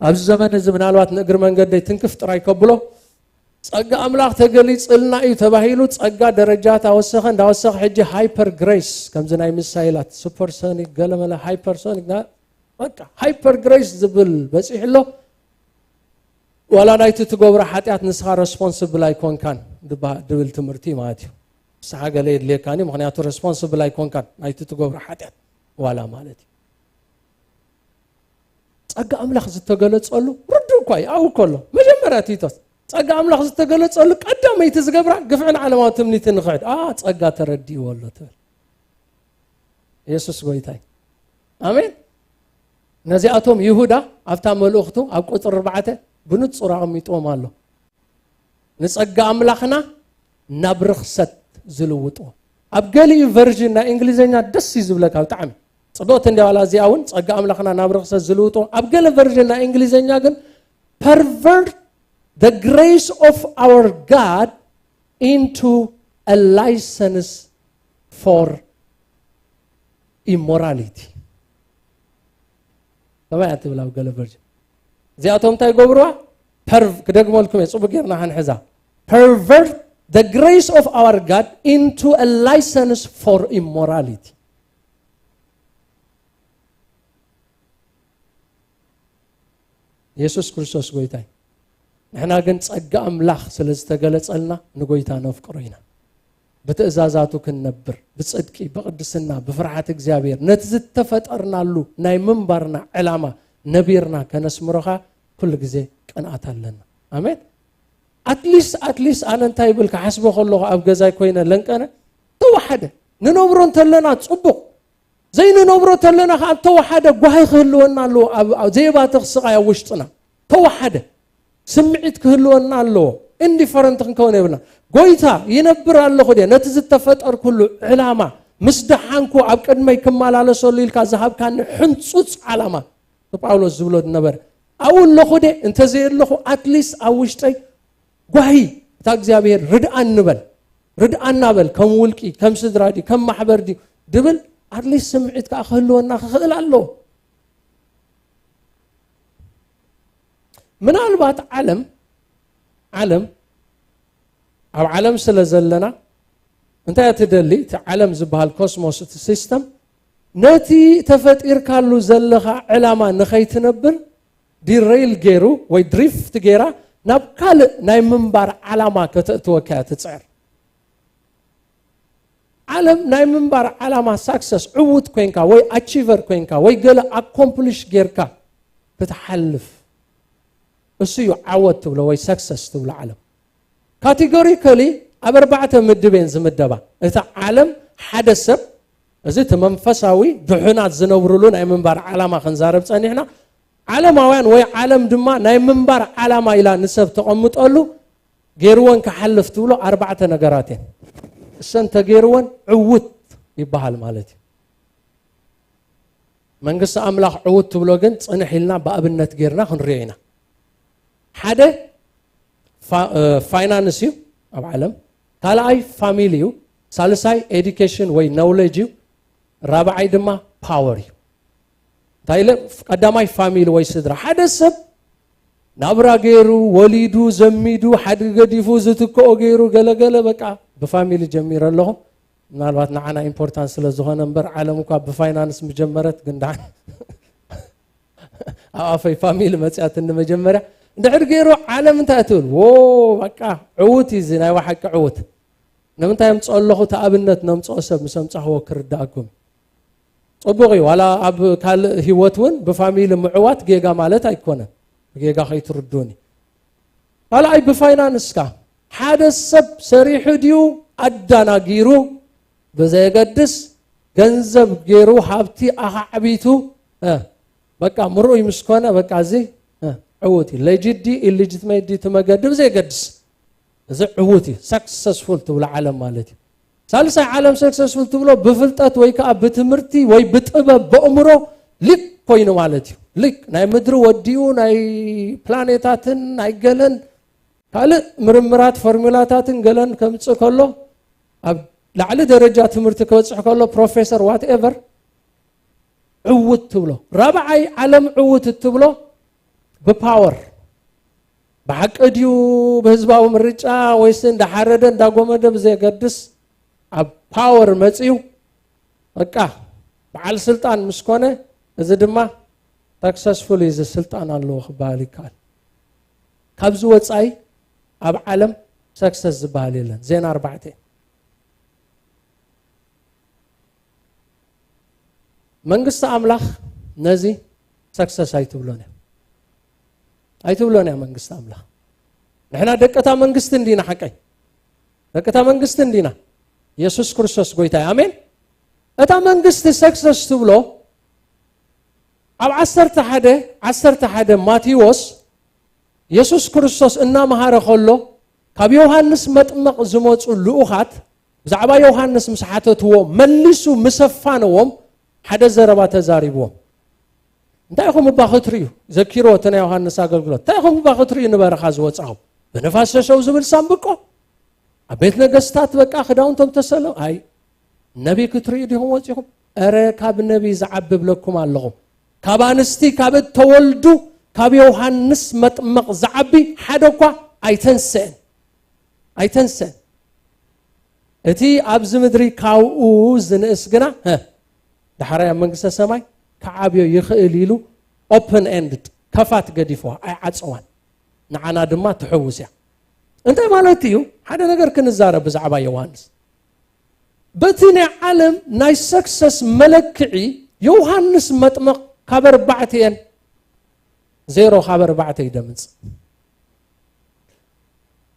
ኣብዚ ዘመን እዚ ምናልባት ንእግሪ መንገደይ ትንክፍ ጥራይ ከብሎ ጸጋ ኣምላኽ ተገሊጽልና እዩ ተባሂሉ ጸጋ ደረጃ ታወሰኸ እንዳወሰኸ ሕጂ ሃይፐር ግሬስ ከምዚ ናይ ሚሳይላት ሱፐርሶኒክ ገለመለ ሃይፐርሶኒክ በቃ ሃይፐር ግሬስ ዝብል በፂሑ ኣሎ። ዋላ ናይቲ ትገብሮ ሓጢኣት ንስኻ ረስፖንስብል ኣይኮንካን ድብል ትምህርቲ ማለት እዩ። ንስኻ ገለ የድልየካን እዩ ምክንያቱ ረስፖንስብል ኣይኮንካን ናይቲ ትገብሮ ሓጢኣት ዋላ ማለት እዩ። ጸጋ ኣምላኽ ዝተገለጸሉ ርዱ እኳ እዩ ኣብኡ ከሎ መጀመርያ ቲቶስ ጸጋ ኣምላኽ ዝተገለጸሉ ቀዳመይቲ ዝገብራ ግፍዕን ዓለማዊ ትምኒትን ንኽሕድ ኣ ጸጋ ተረዲእዎ ኣሎ ትብል። የሱስ ጎይታይ ኣሜን። ነዚኣቶም ይሁዳ ኣብታ መልእኽቱ ኣብ ቁፅሪ ኣርባዕተ ብንፁር ኣቐሚጥዎም ኣሎ። ንፀጋ ኣምላኽና ናብ ርኽሰት ዝልውጥዎ ኣብ ገሊኡ ቨርዥን ናይ እንግሊዝኛ ደስ እዩ ዝብለካ ብጣዕሚ ፅብቕቲ እንዲያ ዋላ እዚኣ እውን ፀጋ ኣምላኽና ናብ ርኽሰት ዝልውጥዎ ኣብ ገለ ቨርዥን ናይ እንግሊዝኛ ግን pervert the grace of our God into a license for immorality ከማይ እያ ትብል ኣብ ገለ ቨርጅን እዚኣቶም እንታይ ይገብርዋ perv ክደግመልኩም እየ ፅቡቅ ጌርና ክንሕዛ pervert the grace of our God into a license for immorality የሱስ ክርስቶስ ጎይታይ ንሕና ግን ጸጋ ኣምላኽ ስለ ዝተገለጸልና ንጎይታ ነፍቅሮ ኢና። ብትእዛዛቱ ክንነብር፣ ብጽድቂ፣ ብቕድስና፣ ብፍርሓት እግዚኣብሔር፣ ነቲ ዝተፈጠርናሉ ናይ ምንባርና ዕላማ ነቢርና ከነስምሮ ኸኣ ኩሉ ግዜ ቅንኣት ኣለና። ኣሜን። ኣትሊስት ኣትሊስት ኣነ እንታይ ይብል ክሓስቦ ከለኹ ኣብ ገዛይ ኮይነ ለንቀነ ተወሓደ ንነብሮ እንተለና ጽቡቕ ዘይንነብሮ ተለና ከዓ ተወሓደ ጓሂ ክህልወና ኣለዎ። ኣብ ኣብ ዘየባትኽ ስቓይ ኣብ ውሽጥና ተወሓደ ስምዒት ክህልወና ኣለዎ። ኢንዲፈረንት ክንከውን የብልና። ጎይታ ይነብር ኣለኹ ድየ ነቲ ዝተፈጠርኩሉ ዕላማ ምስ ደሓንኩ ኣብ ቅድመይ ክመላለሰሉ ኢልካ ዝሃብካኒ ሕንፁፅ ዓላማ ንጳውሎስ ዝብሎ ዝነበረ ኣብኡ ኣለኹ ድየ እንተዘየለኹ ኣትሊስት ኣብ ውሽጠይ ጓሂ እታ እግዚኣብሔር ርድኣኒ በል ርድኣና በል ከም ውልቂ ከም ስድራ ድዩ ከም ማሕበር ድዩ ድብል ኣትሊስት ስምዒት ከዓ ክህልወና ክኽእል ኣለዎ። ምናልባት ዓለም ዓለም ኣብ ዓለም ስለ ዘለና እንታይ እያ ትደሊ? እቲ ዓለም ዝበሃል ኮስሞስ እቲ ሲስተም ነቲ ተፈጢርካሉ ዘለኻ ዕላማ ንኸይትነብር ዲረይል ገይሩ ወይ ድሪፍት ገይራ ናብ ካልእ ናይ ምንባር ዓላማ ከተእትወካ እያ ትፅዕር። ዓለም ናይ ምንባር ዓላማ ሳክሰስ ዕዉት ኮይንካ ወይ ኣቺቨር ኮይንካ ወይ ገለ ኣኮምፕሊሽ ጌርካ ክትሓልፍ እሱ እዩ ዓወት ትብሎ ወይ ሰክሰስ ትብሎ ዓለም። ካቴጎሪካሊ ኣብ ኣርባዕተ ምድብ እየን ዝምደባ። እታ ዓለም ሓደ ሰብ እዚ እቲ መንፈሳዊ ድሑናት ዝነብሩሉ ናይ ምንባር ዓላማ ክንዛረብ ጸኒሕና ዓለማውያን ወይ ዓለም ድማ ናይ ምንባር ዓላማ ኢላ ንሰብ ተቐምጠሉ ገይርወን ክሓልፍ ትብሎ ኣርባዕተ ነገራት እየን። እሰን ተገይርወን ዕውት ይበሃል ማለት እዩ። መንግስቲ ኣምላኽ ዕውት ትብሎ ግን ጽንሕ ኢልና ብኣብነት ጌርና ክንሪኦ ኢና። ሓደ ፋይናንስ እዩ ኣብ ዓለም፣ ካልኣይ ፋሚሊ እዩ፣ ሳልሳይ ኤዱኬሽን ወይ ኖውሌጅ እዩ፣ ራብዓይ ድማ ፓወር እዩ። እንታይ ኢለ ቀዳማይ ፋሚሊ ወይ ስድራ ሓደ ሰብ ናብራ ገይሩ ወሊዱ ዘሚዱ ሓድጊ ገዲፉ ዝትክኦ ገይሩ ገለገለ በቃ ብፋሚሊ ጀሚረ ኣለኹ። ምናልባት ንዓና ኢምፖርታንት ስለ ዝኾነ እምበር ዓለም እኳ ብፋይናንስ ምጀመረት ግን ደሓን ኣብ ኣፈይ ፋሚሊ መፅያትኒ መጀመርያ እንድሕር ገይሩ ዓለም እንታይ ትብል ዎ በቃ ዕውት እዩ እዚ ናይ ብሓቂ ዕውት ንምንታይ ኣምፅኦ ኣለኹ እቲ ኣብነት ነምፅኦ ሰብ ምስ ኣምፃኽዎ ክርዳእኩም ፅቡቕ እዩ ዋላ ኣብ ካልእ ህይወት እውን ብፋሚሊ ምዕዋት ጌጋ ማለት ኣይኮነን ጌጋ ከይትርዱኒ ካልኣይ ብፋይናንስካ ሓደ ሰብ ሰሪሑ ድዩ ኣዳናጊሩ ብዘየገድስ ገንዘብ ገይሩ ሃብቲ ኣኻዕቢቱ በቃ ምርኡይ ምስ ኮነ በቃ እዚ ዕውት እዩ። ሌጂት ድዩ ኢሊጂትሜት ድዩ እቲ መገዲ ብዘየገድስ፣ እዚ ዕውት እዩ። ሰክሰስፉል ትብሎ ዓለም ማለት እዩ። ሳልሳይ ዓለም ሰክሰስፉል ትብሎ ብፍልጠት ወይ ከዓ ብትምህርቲ ወይ ብጥበብ፣ በእምሮ ሊቅ ኮይኑ ማለት እዩ። ሊቅ ናይ ምድሪ ወዲኡ፣ ናይ ፕላኔታትን ናይ ገለን ካልእ ምርምራት ፎርሙላታትን ገለን ከምፅእ ከሎ፣ ኣብ ላዕሊ ደረጃ ትምህርቲ ክበፅሕ ከሎ ፕሮፌሰር ዋትኤቨር ዕውት ትብሎ። ራብዓይ ዓለም ዕውት እትብሎ ብፓወር፣ ብሓቂ ድዩ ብህዝባዊ ምርጫ ወይስ እንዳሓረደ እንዳጎመደ ብዘየገድስ፣ ኣብ ፓወር መፅዩ፣ በቃ በዓል ስልጣን ምስ ኮነ፣ እዚ ድማ ሰክሰስፉል እዩ፣ እዚ ስልጣን ኣለዎ ክበሃል ይከኣል። ካብዚ ወፃኢ ኣብ ዓለም ሰክሰስ ዝበሃል የለን። ዜና ኣርባዕተ። መንግስቲ ኣምላኽ ነዚ ሰክሰስ ኣይትብሎን እያ። ኣይትብሎን እያ መንግስቲ ኣምላኽ። ንሕና ደቂ እታ መንግስቲ እንዲና፣ ሓቀይ ደቂ እታ መንግስቲ እንዲና። የሱስ ክርስቶስ ጎይታ እዩ። ኣሜን። እታ መንግስቲ ሰክሰስ ትብሎ ኣብ ዓሰርተ ሓደ፣ ዓሰርተ ሓደ ማቴዎስ፣ የሱስ ክርስቶስ እናመሃረ ከሎ፣ ካብ ዮሃንስ መጥመቕ ዝመጹ ልኡኻት ብዛዕባ ዮሃንስ ምስ ሓተትዎ፣ መሊሱ ምስ ኣፋነዎም፣ ሓደ ዘረባ ተዛሪብዎም። "እንታይ ኢኹም እባ ክትርእዩ?" ዘኪርዎ እቲ ናይ ዮሃንስ ኣገልግሎት። "እንታይ ኢኹም እባ ክትርእዩ ንበረኻ ዝወጻኹም? ብንፋስ ሸሸው ዝብል ሳምብቆ? ኣብ ቤት ነገስታት በቃ ክዳውንቶም ተሰለ-?" ኣይ፣ ነቢ ክትርእዩ ዲኹም ወጺኹም? እረ፣ ካብ ነቢ ዝዓቢ እብለኩም ኣለኹ። ካብ ኣንስቲ ካብ እተወልዱ፣ ካብ ዮሃንስ መጥመቕ ዝዓቢ ሓደ እኳ ኣይተንስአን። ኣይተንስአን። እቲ ኣብዚ ምድሪ ካብኡ ዝንእስ ግና፣ ሀ፣ ዳሕራይ ኣብ መንግስተ ሰማይ ክዓብዮ ይኽእል ኢሉ፣ ኦፕን ኤንድድ፣ ከፋት ገዲፍዋ፣ ኣይዓጸዋን። ንዓና ድማ ትሕውስ እያ። እንታይ ማለት እዩ? ሓደ ነገር ክንዛረብ ብዛዕባ ዮሃንስ። በቲ ናይ ዓለም ናይ ሰክሰስ መለክዒ፣ ዮሃንስ መጥመቕ ካብ ኣርባዕተ እየን፣ ዜሮ ካብ ኣርባዕተ እዩ ደምጽ።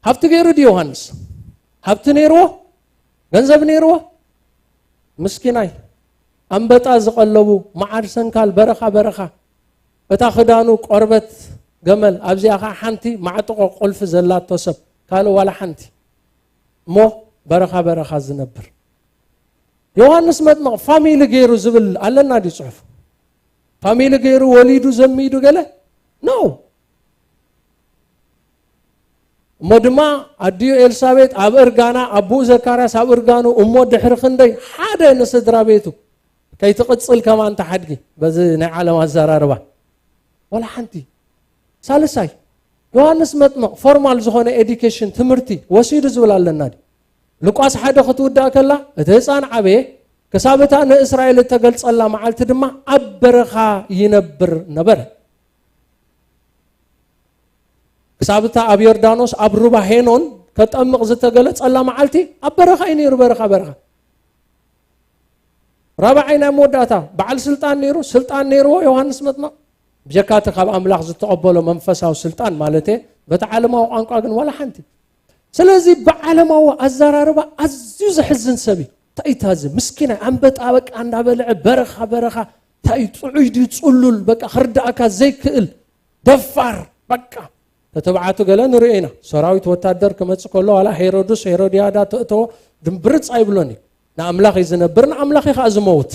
ሃብቲ ገይሩ ድዩ ዮሃንስ? ሃብቲ ነይርዎ? ገንዘብ ነይርዎ? ምስኪናይ፣ ኣንበጣ ዝቐለቡ፣ መዓር ሰንካል፣ በረኻ በረኻ። እታ ክዳኑ ቆርበት ገመል፣ ኣብዚኣ ኸዓ ሓንቲ ማዕጥቖ ቁልፊ ዘላቶ ሰብ፣ ካልእ ዋላ ሓንቲ። እሞ በረኻ በረኻ ዝነብር። ዮሃንስ መጥምቕ ፋሚሊ ገይሩ ዝብል ኣለና ድዩ ጽሑፍ? ፋሚሊ ገይሩ ወሊዱ ዘሚዱ ገለ? ኖ። እሞ ድማ ኣዲኡ ኤልሳቤጥ ኣብ እርጋና፣ ኣቦኡ ዘካርያስ ኣብ እርጋኑ፣ እሞ ድሕሪ ክንደይ ሓደ ንስድራ ቤቱ ከይትቕጽል ከማን ተሓድጊ፣ በዚ ናይ ዓለም ኣዘራርባ። ዋላ ሓንቲ። ሳልሳይ፣ ዮሃንስ መጥምቕ ፎርማል ዝኾነ ኤዱኬሽን፣ ትምህርቲ፣ ወሲዱ ዝብል ኣለና ድዩ? ሉቃስ ሓደ ክትውዳእ ከላ፣ እቲ ህፃን ዓበየ፣ ክሳብ እታ ንእስራኤል እተገልጸላ መዓልቲ ድማ ኣብ በረኻ ይነብር ነበረ። ክሳብ እታ ኣብ ዮርዳኖስ ኣብ ሩባ ሄኖን ከጠምቕ ዝተገለጸላ መዓልቲ ኣብ በረኻ እዩ ነይሩ፣ በረኻ፣ በረኻ። ራብዓይ ናይ መወዳእታ በዓል ስልጣን ነይሩ፣ ስልጣን ነይርዎ ዮሃንስ መጥምቕ። ብጀካ እቲ ካብ ኣምላኽ ዝተቐበሎ መንፈሳዊ ስልጣን ማለት እየ፣ በቲ ዓለማዊ ቋንቋ ግን ዋላ ሓንቲ። ስለዚ ብዓለማዊ ኣዘራርባ ኣዝዩ ዘሕዝን ሰብ እዩ። እንታይ እዩ እዚ ምስኪናይ ኣንበጣ በቃ እንዳበልዐ በረኻ በረኻ፣ እንታይ እዩ ጥዑይ ድዩ ጽሉል በቃ ክርዳእካ ዘይክእል ደፋር በቃ። ተተባዕቱ ገለ ንሪኦ ኢና። ሰራዊት ወታደር ክመጽእ ከሎ ዋላ ሄሮድስ ሄሮድያዳ ተእተዎ ድምብርጽ ኣይብሎን እዩ። ንኣምላኽ እዩ ዝነብር፣ ንኣምላኽ እዩ ከዓ ዝመውት።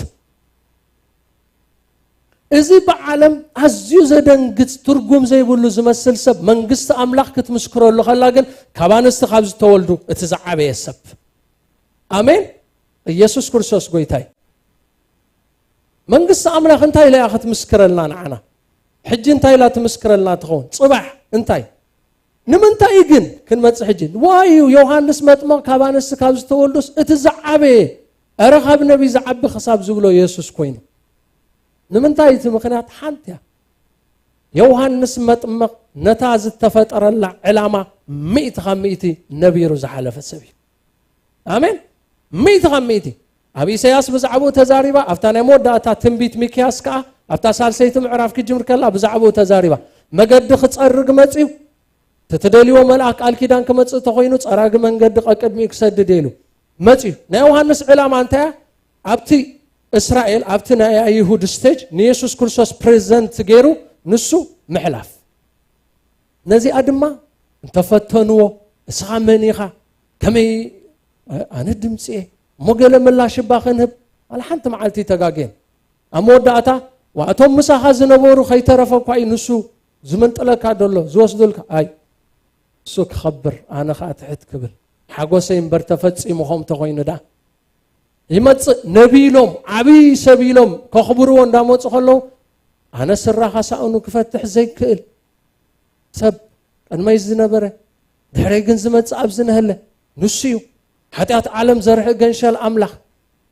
እዚ ብዓለም ኣዝዩ ዘደንግጽ ትርጉም ዘይብሉ ዝመስል ሰብ መንግስቲ ኣምላኽ ክትምስክረሉ ከላ ግን ካብ ኣንስቲ ካብ ዝተወልዱ እቲ ዝዓበየ ሰብ። ኣሜን። ኢየሱስ ክርስቶስ ጎይታይ። መንግስቲ ኣምላኽ እንታይ ኢላ እያ ክትምስክረልና ንዓና? ሕጂ እንታይ ኢላ ትምስክረልና ትኸውን? ጽባሕ እንታይ? ንምንታይ ግን ክንመጽእ ሕጂ? ዋይ እዩ ዮሃንስ መጥምቕ ካብ ኣንስቲ ካብ ዝተወልዱስ እቲ ዝዓበየ፣ ኧረ ካብ ነቢይ ዝዓቢ ክሳብ ዝብሎ የሱስ ኮይኑ። ንምንታይ እቲ ምኽንያት ሓንቲ እያ። ዮሃንስ መጥምቕ ነታ ዝተፈጠረላ ዕላማ ሚእቲ ካብ ሚእቲ ነቢሩ ዝሓለፈ ሰብ እዩ። ኣሜን። ሚእቲ ካብ ሚእቲ። ኣብ ኢሳያስ ብዛዕባኡ ተዛሪባ፣ ኣብታ ናይ መወዳእታ ትንቢት ሚክያስ ከኣ፣ ኣብታ ሳልሰይቲ ምዕራፍ ክጅምር ከላ ብዛዕባኡ ተዛሪባ። መገዲ ክጸርግ መጽዩ፣ እቲ ትደልይዎ መልኣኽ ቃል ኪዳን ክመጽእ ተኾይኑ፣ ጸራጊ መንገዲ ቀቅድሚኡ ክሰድድ ኢሉ መጽዩ። ናይ ዮሃንስ ዕላማ እንታይ እያ? ኣብቲ እስራኤል፣ ኣብቲ ናይ ኣይሁድ ስቴጅ ንየሱስ ክርስቶስ ፕሬዘንት ገይሩ ንሱ ምሕላፍ። ነዚኣ ድማ እንተፈተንዎ፣ እስኻ መን ኢኻ? ከመይ ኣነ ድምፂ እየ እሞ ገለ ምላሽ እባ ክንህብ? ኣለ ሓንቲ መዓልቲ ተጋግየን። ኣብ መወዳእታ፣ ዋእቶም ምሳኻ ዝነበሩ ከይተረፈ እኳ እዩ ንሱ ዝምንጥለካ ደሎ ዝወስዱልካ። ኣይ እሱ ክኸብር፣ ኣነ ኸዓ ትሕት ክብል ሓጎሰይ እምበር ተፈፂሙ። ኸም ተኾይኑ ደኣ ይመፅእ ነቢ ኢሎም ዓብዪ ሰብ ኢሎም ከኽብርዎ እንዳመፁ ከለዉ፣ ኣነ ስራኻ ሳእኑ ክፈትሕ ዘይክእል ሰብ፣ ቅድመይ ዝነበረ፣ ድሕረይ ግን ዝመፅእ ኣብዚ ነህለ፣ ንሱ እዩ። ሓጢኣት ዓለም ዘርሕእ ገንሸል ኣምላኽ።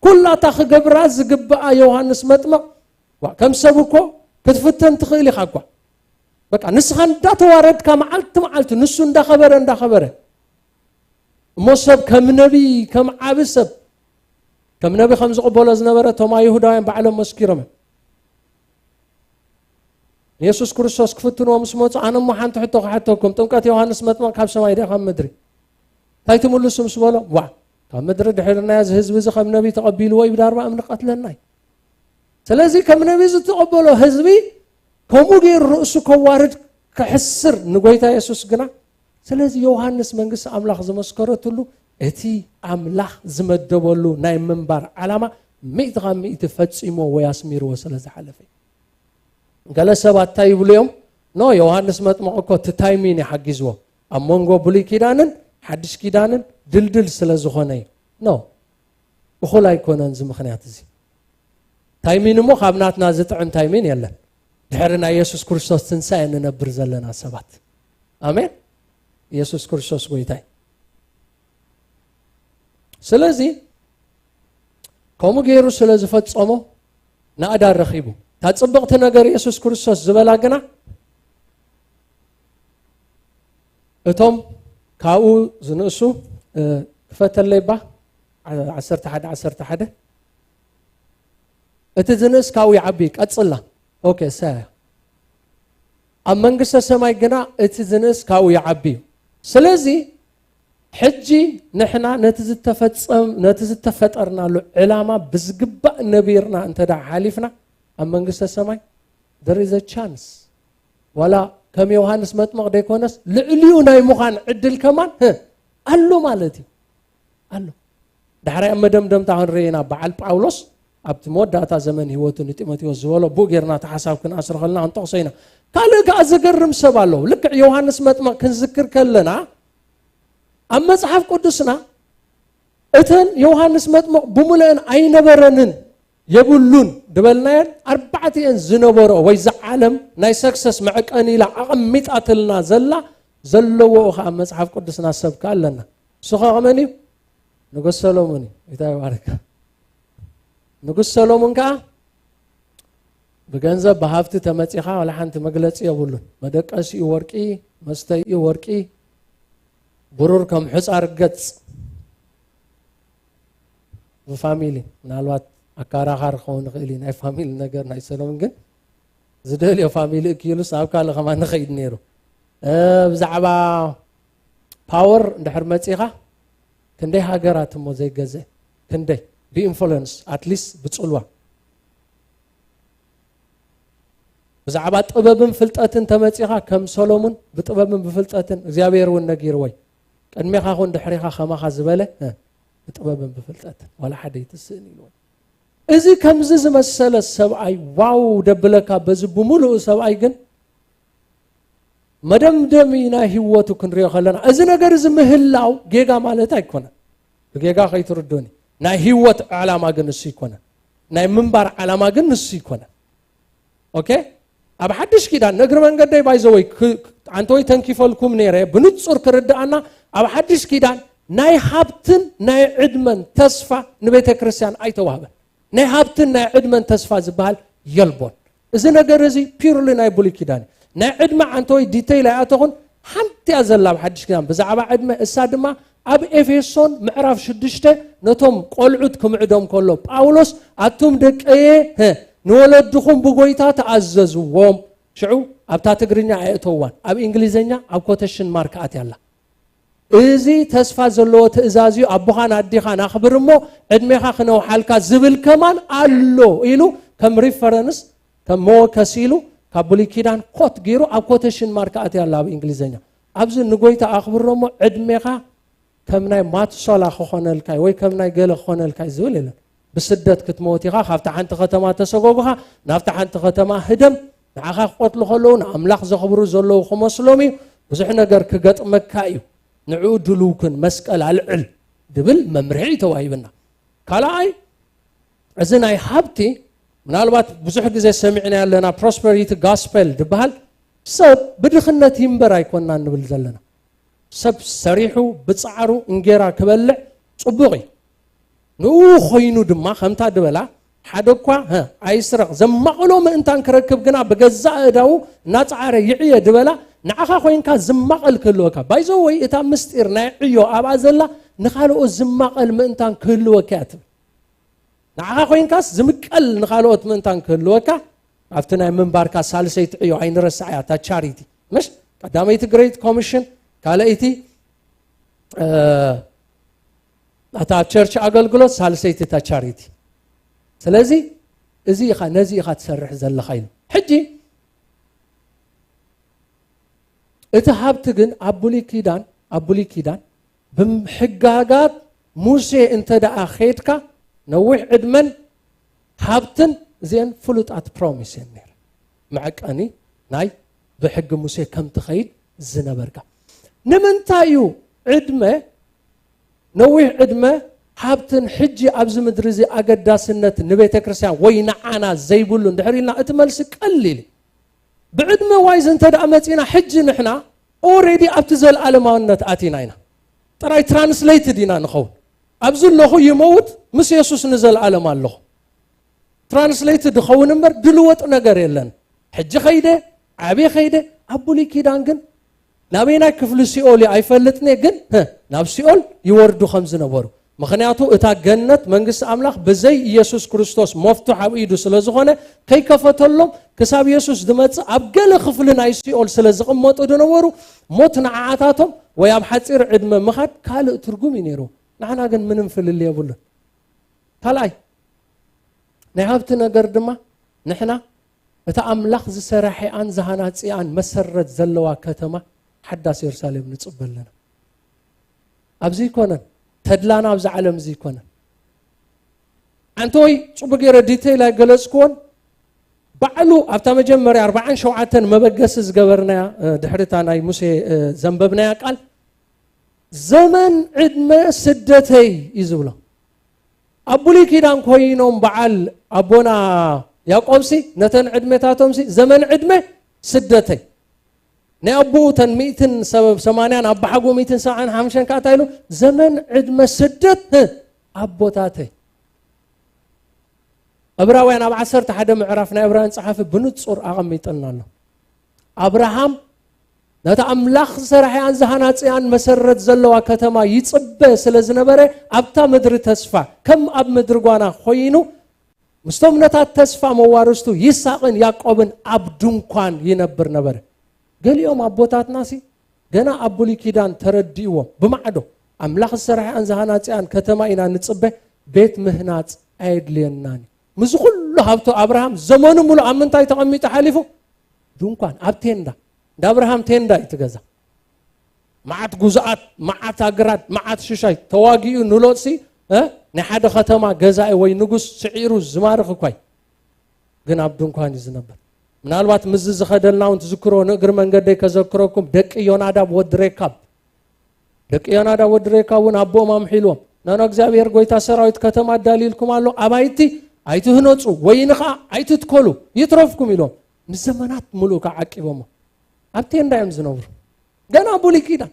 ኩላታ ክገብራ ዝግብኣ ዮሃንስ መጥመቕ፣ ዋ፣ ከም ሰብ እኮ ክትፍተን ትኽእል ኢኻ እኳ። በቃ ንስኻ እንዳተዋረድካ መዓልቲ መዓልቲ፣ ንሱ እንዳኸበረ እንዳኸበረ። እሞ ሰብ ከም ነቢ፣ ከም ዓቢ ሰብ፣ ከም ነቢ ከም ዝቕበሎ ዝነበረ እቶም ኣይሁዳውያን ባዕሎም መስኪሮም እዮም። ንየሱስ ክርስቶስ ክፍትንዎ ምስ መፁ፣ ኣነ እሞ ሓንቲ ሕቶ ክሓተኩም፣ ጥምቀት ዮሃንስ መጥመቕ ካብ ሰማይ ድያ ካብ ምድሪ? እንታይ ትምልሱ ምስ በሎ፣ ዋ፣ ካብ ምድሪ ድሕርናዮ፣ እዚ ህዝቢ እዚ ከም ነቢ ተቐቢልዎ እዩ፣ ብዳርባ እምኒ ቀትለና እዩ። ስለዚ ከም ነቢ ዝተቐበሎ ህዝቢ ከምኡ ገይሩ ርእሱ ከዋርድ፣ ከሕስር ንጎይታ የሱስ ግና። ስለዚ ዮሃንስ መንግስቲ ኣምላኽ ዝመስከረትሉ፣ እቲ ኣምላኽ ዝመደበሉ ናይ ምንባር ዓላማ ሚእቲ ካብ ሚእቲ ፈጺሞ ወይ ኣስሚርዎ ስለ ዝሓለፈ እዩ። ገለ ሰባት እንታይ ይብሉ እዮም? ኖ፣ ዮሃንስ መጥምቕ እኮ እቲ ታይሚን እዩ ሓጊዝዎ፣ ኣብ መንጎ ብሉይ ኪዳንን ሓድሽ ኪዳንን ድልድል ስለ ዝኾነ እዩ። ኖ፣ እኹል ኣይኮነን እዚ ምኽንያት እዚ። ታይሚን እሞ ካብ ናትና ዝጥዕም ታይሚን የለን። ድሕሪ ናይ የሱስ ክርስቶስ ትንሳኤ ንነብር ዘለና ሰባት። ኣሜን። የሱስ ክርስቶስ ጎይታይ። ስለዚ ከምኡ ገይሩ ስለ ዝፈጸሞ ናእዳ ረኺቡ። እታ ጽብቕቲ ነገር የሱስ ክርስቶስ ዝበላ ግና፣ እቶም ካብኡ ዝንእሱ፣ እ፣ ክፈተለይ ባ፣ ዓ-፣ ዓሰርተ ሓደ፣ ዓሰርተ ሓደ፣ እቲ ዝንእስ ካብኡ ይዓቢ፣ ቀጽላ። ኦኬ፣ እሳ እያ። ኣብ መንግስተ ሰማይ ግና እቲ ዝንእስ ካብኡ ይዓቢ እዩ። ስለዚ ሕጂ ንሕና ነቲ ዝተፈጸም-፣ ነቲ ዝተፈጠርናሉ ዕላማ ብዝግባእ ነቢርና እንተ ደኣ ሓሊፍና፣ ኣብ መንግስተ ሰማይ there is a chance። ዋላ ከም ዮሃንስ መጥምቕ ደይኮነስ፣ ልዕሊኡ ናይ ምዃን ዕድል ከማን፣ ህ፣ ኣሎ ማለት እዩ። ኣሎ። ዳሕራይ ኣብ መደምደምታ ክንርኢ ኢና። በዓል ጳውሎስ ኣብቲ መወዳእታ ዘመን ህይወቱ ንጢሞቴዎስ ዝበሎ፣ ብኡ ጌርና እቲ ሓሳብ ክንኣስሮ ከለና ክንጠቕሶ ኢና። ካልእ ከኣ ዘገርም ሰብ ኣለዎ። ልክዕ ዮሃንስ መጥምቕ ክንዝክር ከለና፣ ኣብ መጽሓፍ ቅዱስና እተን ዮሃንስ መጥምቕ ብምሉአን ኣይነበረንን፣ የብሉን ድበልናየን፣ ኣርባዕቲኤን ዝነበሮ ወይ ዝዓለም ናይ ሰክሰስ መዕቀኒ ኢላ ኣቐሚጣትልና ዘላ፣ ዘለዎ ከኣ ኣብ መጽሓፍ ቅዱስና ሰብ ከኣ ኣለና። እሱ ኸ መን እዩ? ንጉስ ሰሎሞን እዩ። ጌታ ይባርክ። ንጉስ ሰሎሞን ከኣ ብገንዘብ ብሃብቲ ተመጺኻ ዋላ ሓንቲ መግለጺ የብሉን። መደቀሲኡ ወርቂ፣ መስተይኡ ወርቂ፣ ብሩር ከም ሕጻር ገጽ። ብፋሚሊ ምናልባት ኣካራኻሪ ክኸውን ይኽእል እዩ፣ ናይ ፋሚሊ ነገር ናይ ሰሎሞን ግን ዝደልዮ ፋሚሊ እክይሉስ ኣብ ካልእ ከማን ንኸይድ ነይሩ። እ፣ ብዛዕባ ፓወር እንድሕር መጺኻ፣ ክንደይ ሃገራት እሞ ዘይገዝአ፣ ክንደይ ብኢንፍሉንስ፣ ኣትሊስት ብጽልዋ። ብዛዕባ ጥበብን ፍልጠትን ተመጺኻ፣ ከም ሰሎሙን ብጥበብን ብፍልጠትን እግዚኣብሔር እውን ነጊርዎ እዩ። ቅድሜኻ ኹን ድሕሬኻ ከማኻ ዝበለ፣ እ፣ ብጥበብን ብፍልጠትን ዋላ ሓደ ይትስእን ኢልዎ። እዚ ከምዚ ዝመሰለ ሰብኣይ ዋው ደብለካ፣ በዚ ብምሉኡ ሰብኣይ ግን መደምደሚ ናይ ህይወቱ ክንሪኦ ከለና፣ እዚ ነገር እዚ ምህላው ጌጋ ማለት ኣይኮነን። ብጌጋ ከይትርዱኒ። ናይ ህይወት ዓላማ ግን ንሱ ይኮነን። ናይ ምንባር ዓላማ ግን ንሱ ይኮነን። ኦኬ? ኣብ ሓድሽ ኪዳን፣ ንእግሪ መንገደይ ባይዘወይ፣ ክ-፣ ክ-፣ ኣንተወይ ተንኪፈልኩም ነይረ፣ ብንጹር ክርድኣና፣ ኣብ ሓድሽ ኪዳን ናይ ሃብትን ናይ ዕድመን ተስፋ ንቤተ ክርስቲያን ኣይተዋህበን። ናይ ሃብትን ናይ ዕድመን ተስፋ ዝበሃል የልቦን። እዚ ነገር እዚ ፒርሊ ናይ ብሉይ ኪዳን እዩ። ናይ ዕድመ ኣንተወይ ዲተይል ኣይኣተኹን፣ ሓንቲ እያ ዘላ ኣብ ሓድሽ ኪዳን ብዛዕባ ዕድመ፣ እሳ ድማ ኣብ ኤፌሶን ምዕራፍ ሽዱሽተ ነቶም ቆልዑት ክምዕዶም ከሎ ጳውሎስ፣ ኣቱም ደቀየ፣ ህ፣ ንወለድኹም ብጎይታ ተኣዘዝዎም። ሽዑ ኣብታ ትግርኛ ኣየእተዋን፣ ኣብ እንግሊዝኛ ኣብ ኮተሽን ማርክ ኣትያ ኣላ። እዚ ተስፋ ዘለዎ ትእዛዝ እዩ። ኣቦኻን ኣዴኻን ኣኽብር እሞ ዕድሜኻ ክነውሓልካ ዝብል ከማን ኣሎ ኢሉ ከም ሪፈረንስ፣ ከም መወከሲ ኢሉ ካብ ብሉይ ኪዳን ኮት ገይሩ ኣብ ኮቴሽን ማርክ ኣትያ ኣላ ኣብ እንግሊዝኛ። ኣብዚ ንጎይታ ኣኽብሮ እሞ ዕድሜኻ ከም ናይ ማቱሳላ ክኾነልካይ ወይ ከም ናይ ገለ ክኾነልካይ ዝብል የለን። ብስደት ክትመውት ኢኻ፣ ካብቲ ሓንቲ ከተማ ተሰጎግኻ ናብቲ ሓንቲ ከተማ ህደም። ንዓኻ ክቆትሉ ከለዉ ንኣምላኽ ዘኽብሩ ዘለዉ ክመስሎም እዩ። ብዙሕ ነገር ክገጥመካ እዩ። ንዕኡ ድልው ኩን፣ መስቀል ኣልዕል ድብል መምርሒ እዩ ተዋሂብና። ካልኣይ፣ እዚ ናይ ሃብቲ ምናልባት ብዙሕ ግዜ ሰሚዕና ኣለና፣ ፕሮስፐሪቲ ጋስፐል ዝበሃል። ሰብ ብድኽነት ይንበር ኣይኮንና ንብል ዘለና። ሰብ ሰሪሑ ብጻዕሩ እንጌራ ክበልዕ ጽቡቕ እዩ። ንኡ ኮይኑ ድማ ከምታ ድበላ ሓደ እኳ፣ ሀ፣ ኣይስረቕ፣ ዘማቕሎ ምእንታን ክረክብ ግና ብገዛእ እዳዉ እናጻዕረ ይዕየ ድበላ። ንዓኻ ኮይንካ ዝማቐል ክህልወካ፣ ባይዘወይ እታ ምስጢር ናይ ዕዮ ኣብኣ ዘላ፣ ንኻልኦት ዝማቐል ምእንታን ክህልወካ እያ ትብል። ንዓኻ ኮይንካስ ዝምቀል ንኻልኦት ምእንታን ክህልወካ፣ ኣብቲ ናይ ምንባርካ ሳልሰይቲ ዕዮ ኣይንረሳዕ እያ፣ እታ ቻሪቲ። ምሽ ቀዳመይቲ ግሬት ኮሚሽን፣ ካልኣይቲ፣ እ፣ እታ ኣብ ቸርች ኣገልግሎት፣ ሳልሰይቲ እታ ቻሪቲ። ስለዚ እዚ ኢኻ፣ ነዚ ኢኻ ትሰርሕ ዘለኻ ኢሉ። ሕጂ እቲ ሃብቲ ግን ኣብ ብሉይ ኪዳን፣ ኣብ ብሉይ ኪዳን ብሕጋጋት ሙሴ እንተ ደኣ ኼድካ፣ ነዊሕ ዕድመን ሃብትን፣ እዚአን ፍሉጣት ፕሮሚስ እየን ነይረ። መዐቀኒ ናይ ብሕጊ ሙሴ ከም ትኸይድ ዝነበርካ። ንምንታይ እዩ ዕድመ፣ ነዊሕ ዕድመ፣ ሃብትን ሕጂ ኣብዚ ምድሪ እዚ ኣገዳስነት ንቤተ ክርስቲያን ወይ ንዓና ዘይብሉ እንድሕር ኢልና፣ እቲ መልሲ ቀሊል እዩ። ብዕድመ ዋይዝ እንተ ደኣ መጺና፣ ሕጂ ንሕና ኦሬዲ ኣብቲ ዘለኣለማውነት ኣቲና ኢና። ጥራይ ትራንስሌትድ ኢና ንኸውን። ኣብዚ ኣለኹ ይመውት፣ ምስ የሱስ ንዘለኣለም ኣለኹ። ትራንስሌትድ ድኸውን እምበር ድልወጥ ነገር የለን። ሕጂ ኸይደ፣ ዓብየ ኸይደ፣ ኣብ ብሉይ ኪዳን ግን ናበይ ናይ ክፍሊ ሲኦል እዩ ኣይፈልጥን እየ፣ ግን፣ ህ፣ ናብ ሲኦል ይወርዱ ከም ዝነበሩ። ምኽንያቱ እታ ገነት መንግስቲ ኣምላኽ ብዘይ ኢየሱስ ክርስቶስ መፍቱሕ ኣብ ኢዱ ስለ ዝኾነ፣ ከይከፈተሎም ክሳብ የሱስ ዝመጽእ ኣብ ገለ ክፍሊ ናይ ሲኦል ስለ ዝቕመጡ ዝነበሩ፣ ሞት ንዓኣታቶም ወይ ኣብ ሓጺር ዕድመ ምኻድ ካልእ ትርጉም እዩ ነይሩ። ንሕና ግን ምንም ፍልልይ የብሉን። ካልኣይ፣ ናይ ሃብቲ ነገር ድማ ንሕና እታ ኣምላኽ ዝሰራሐኣን ዝሃናጽኣን መሰረት ዘለዋ ከተማ ሓዳስ የሩሳሌም ንጽበ ኣለና። ኣብዚ ኣይኮነን ተድላና፣ ኣብዚ ዓለም እዚ ኣይኮነን። ኣንተ ወይ ጽቡቅ ገይረ ዲቴይል ኣይገለጽክዎን። ባዕሉ ኣብታ መጀመርያ ኣርባዓን ሸውዓተን መበገሲ ዝገበርናያ፣ እ፣ ድሕሪታ ናይ ሙሴ፣ እ፣ ዘንበብናያ ቃል፣ "ዘመን ዕድመ ስደተይ" እዩ ዝብሎ። ኣብ ብሉይ ኪዳን ኮይኖም በዓል ኣቦና ያዕቆብሲ ነተን ዕድሜታቶምሲ ዘመን ዕድመ ስደተይ። ናይ ኣቦኡ ተን ሚእትን ሰማንያን ኣብ ብሓጎ ሚእትን ሰብዓን ሓሙሽተን ከኣ እንታይ ኢሉ? "ዘመን ዕድመ ስደት፣ ህ፣ ኣቦታተይ." ዕብራውያን ኣብ ዓሰርተ ሓደ ምዕራፍ ናይ ዕብራውያን ጸሓፊ ብንጹር ኣቐሚጥልና ኣሎ። ኣብርሃም ነታ ኣምላኽ ዝሰራሐያን ዝሃናጽያን መሰረት ዘለዋ ከተማ ይጽበ ስለ ዝነበረ፣ ኣብታ ምድሪ ተስፋ ከም ኣብ ምድሪ ጓና ኮይኑ ምስቶም ነታ ተስፋ መዋርስቱ ይስሐቅን ያዕቆብን ኣብ ድንኳን ይነብር ነበረ። ገሊኦም ኣቦታትናሲ ገና ኣብ ብሉይ ኪዳን ተረዲእዎም ብማዕዶ፣ ኣምላኽ ዝሰርሐኣን ዝሃናጽኣን ከተማ ኢና ንጽበ፣ ቤት ምህናጽ ኣየድልየናን እዩ። ምስዚ ኩሉ ሃብቱ ኣብርሃም ዘመኑ ሙሉእ ኣብ ምንታይ ተቐሚጡ ሓሊፉ? ድንኳን፣ ኣብ ቴንዳ። እንዳ ኣብርሃም ቴንዳ እዩ እቲ ገዛ። መዓት ጉዙኣት፣ መዓት ኣግራድ፣ መዓት ሽሻይ ተዋጊኡ ንሎጥሲ፣ እ፣ ናይ ሓደ ከተማ ገዛኢ ወይ ንጉስ ስዒሩ ዝማርኽ እኳ እዩ። ግን ኣብ ድንኳን እዩ ዝነብር። ምናልባት ምስዚ ዝኸደልና እውን ትዝክሮ፣ ንእግሪ መንገደይ ከዘክረኩም፣ ደቂ ዮናዳብ ወዲ ሬካብ፣ ደቂ ዮናዳብ ወዲ ሬካብ እውን ኣቦኦም ኣምሒልዎም፣ "ነኖ እግዚኣብሔር ጎይታ ሰራዊት ከተማ ኣዳልዩልኩም ኣሎ፣ ኣባይቲ ኣይትህነጹ፣ ወይኒ ኸዓ ኣይትትከሉ፣ ይትረፍኩም" ኢሎም ንዘመናት ሙሉእ ከዓ ዓቂቦሞ ኣብ ቴንዳ እዮም ዝነብሩ። ገና ብሉይ ኪዳን።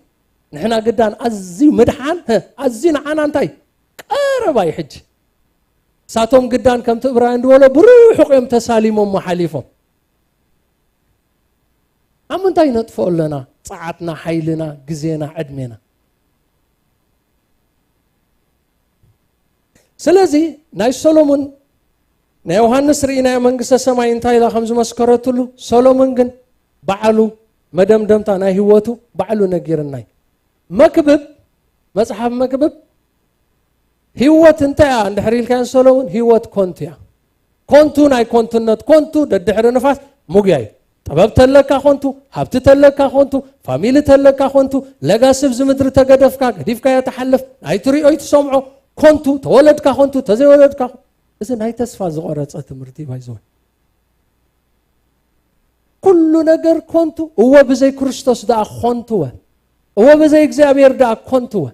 ንሕና ግዳን ኣዝዩ ምድሓን፣ ህ፣ ኣዝዩ ንዓና እንታይ ቀረባ እዩ ሕጂ። እሳቶም ግዳን ከምቲ እብራውያን ዝበሎ ብርሑቕ እዮም ተሳሊሞሞ ሓሊፎም። ኣብ ምንታይ ነጥፍኦ ኣለና? ጸዓትና፣ ሓይልና፣ ግዜና፣ ዕድሜና። ስለዚ ናይ ሰሎሞን፣ ናይ ዮሃንስ ርኢናዮ መንግስተ ሰማይ እንታይ ኢላ ከም ዝመስከረትሉ፣ ሰሎሞን ግን ባዕሉ መደምደምታ ናይ ህይወቱ ባዕሉ ነጊርና እዩ። መክብብ፣ መጽሓፍ መክብብ፣ ህይወት እንታይ እያ እንድሕር ኢልካዮ ሰሎሞን፣ ህይወት ኮንቱ እያ። ኮንቱ ናይ ኮንቱነት ኮንቱ፣ ደድሕሪ ንፋስ ምጉያ እዩ። ጥበብ ተለካ ኮንቱ፣ ሃብቲ ተለካ ኮንቱ፣ ፋሚሊ ተለካ ኮንቱ፣ ለጋሲ ኣብዚ ምድሪ ተገደፍካ፣ ገዲፍካዮ ትሓልፍ፣ ኣይትሪኦ ኣይትሰምዖ ኮንቱ፣ ተወለድካ ኮንቱ፣ ተዘይወለድካ ኮንቱ። እዚ ናይ ተስፋ ዝቆረጸ ትምህርቲ ባይዘወ። ኩሉ ነገር ኮንቱ፣ እወ ብዘይ ክርስቶስ ደኣ ኮንቱወ። እወ ብዘይ እግዚኣብሔር ደኣ ኮንቱወ።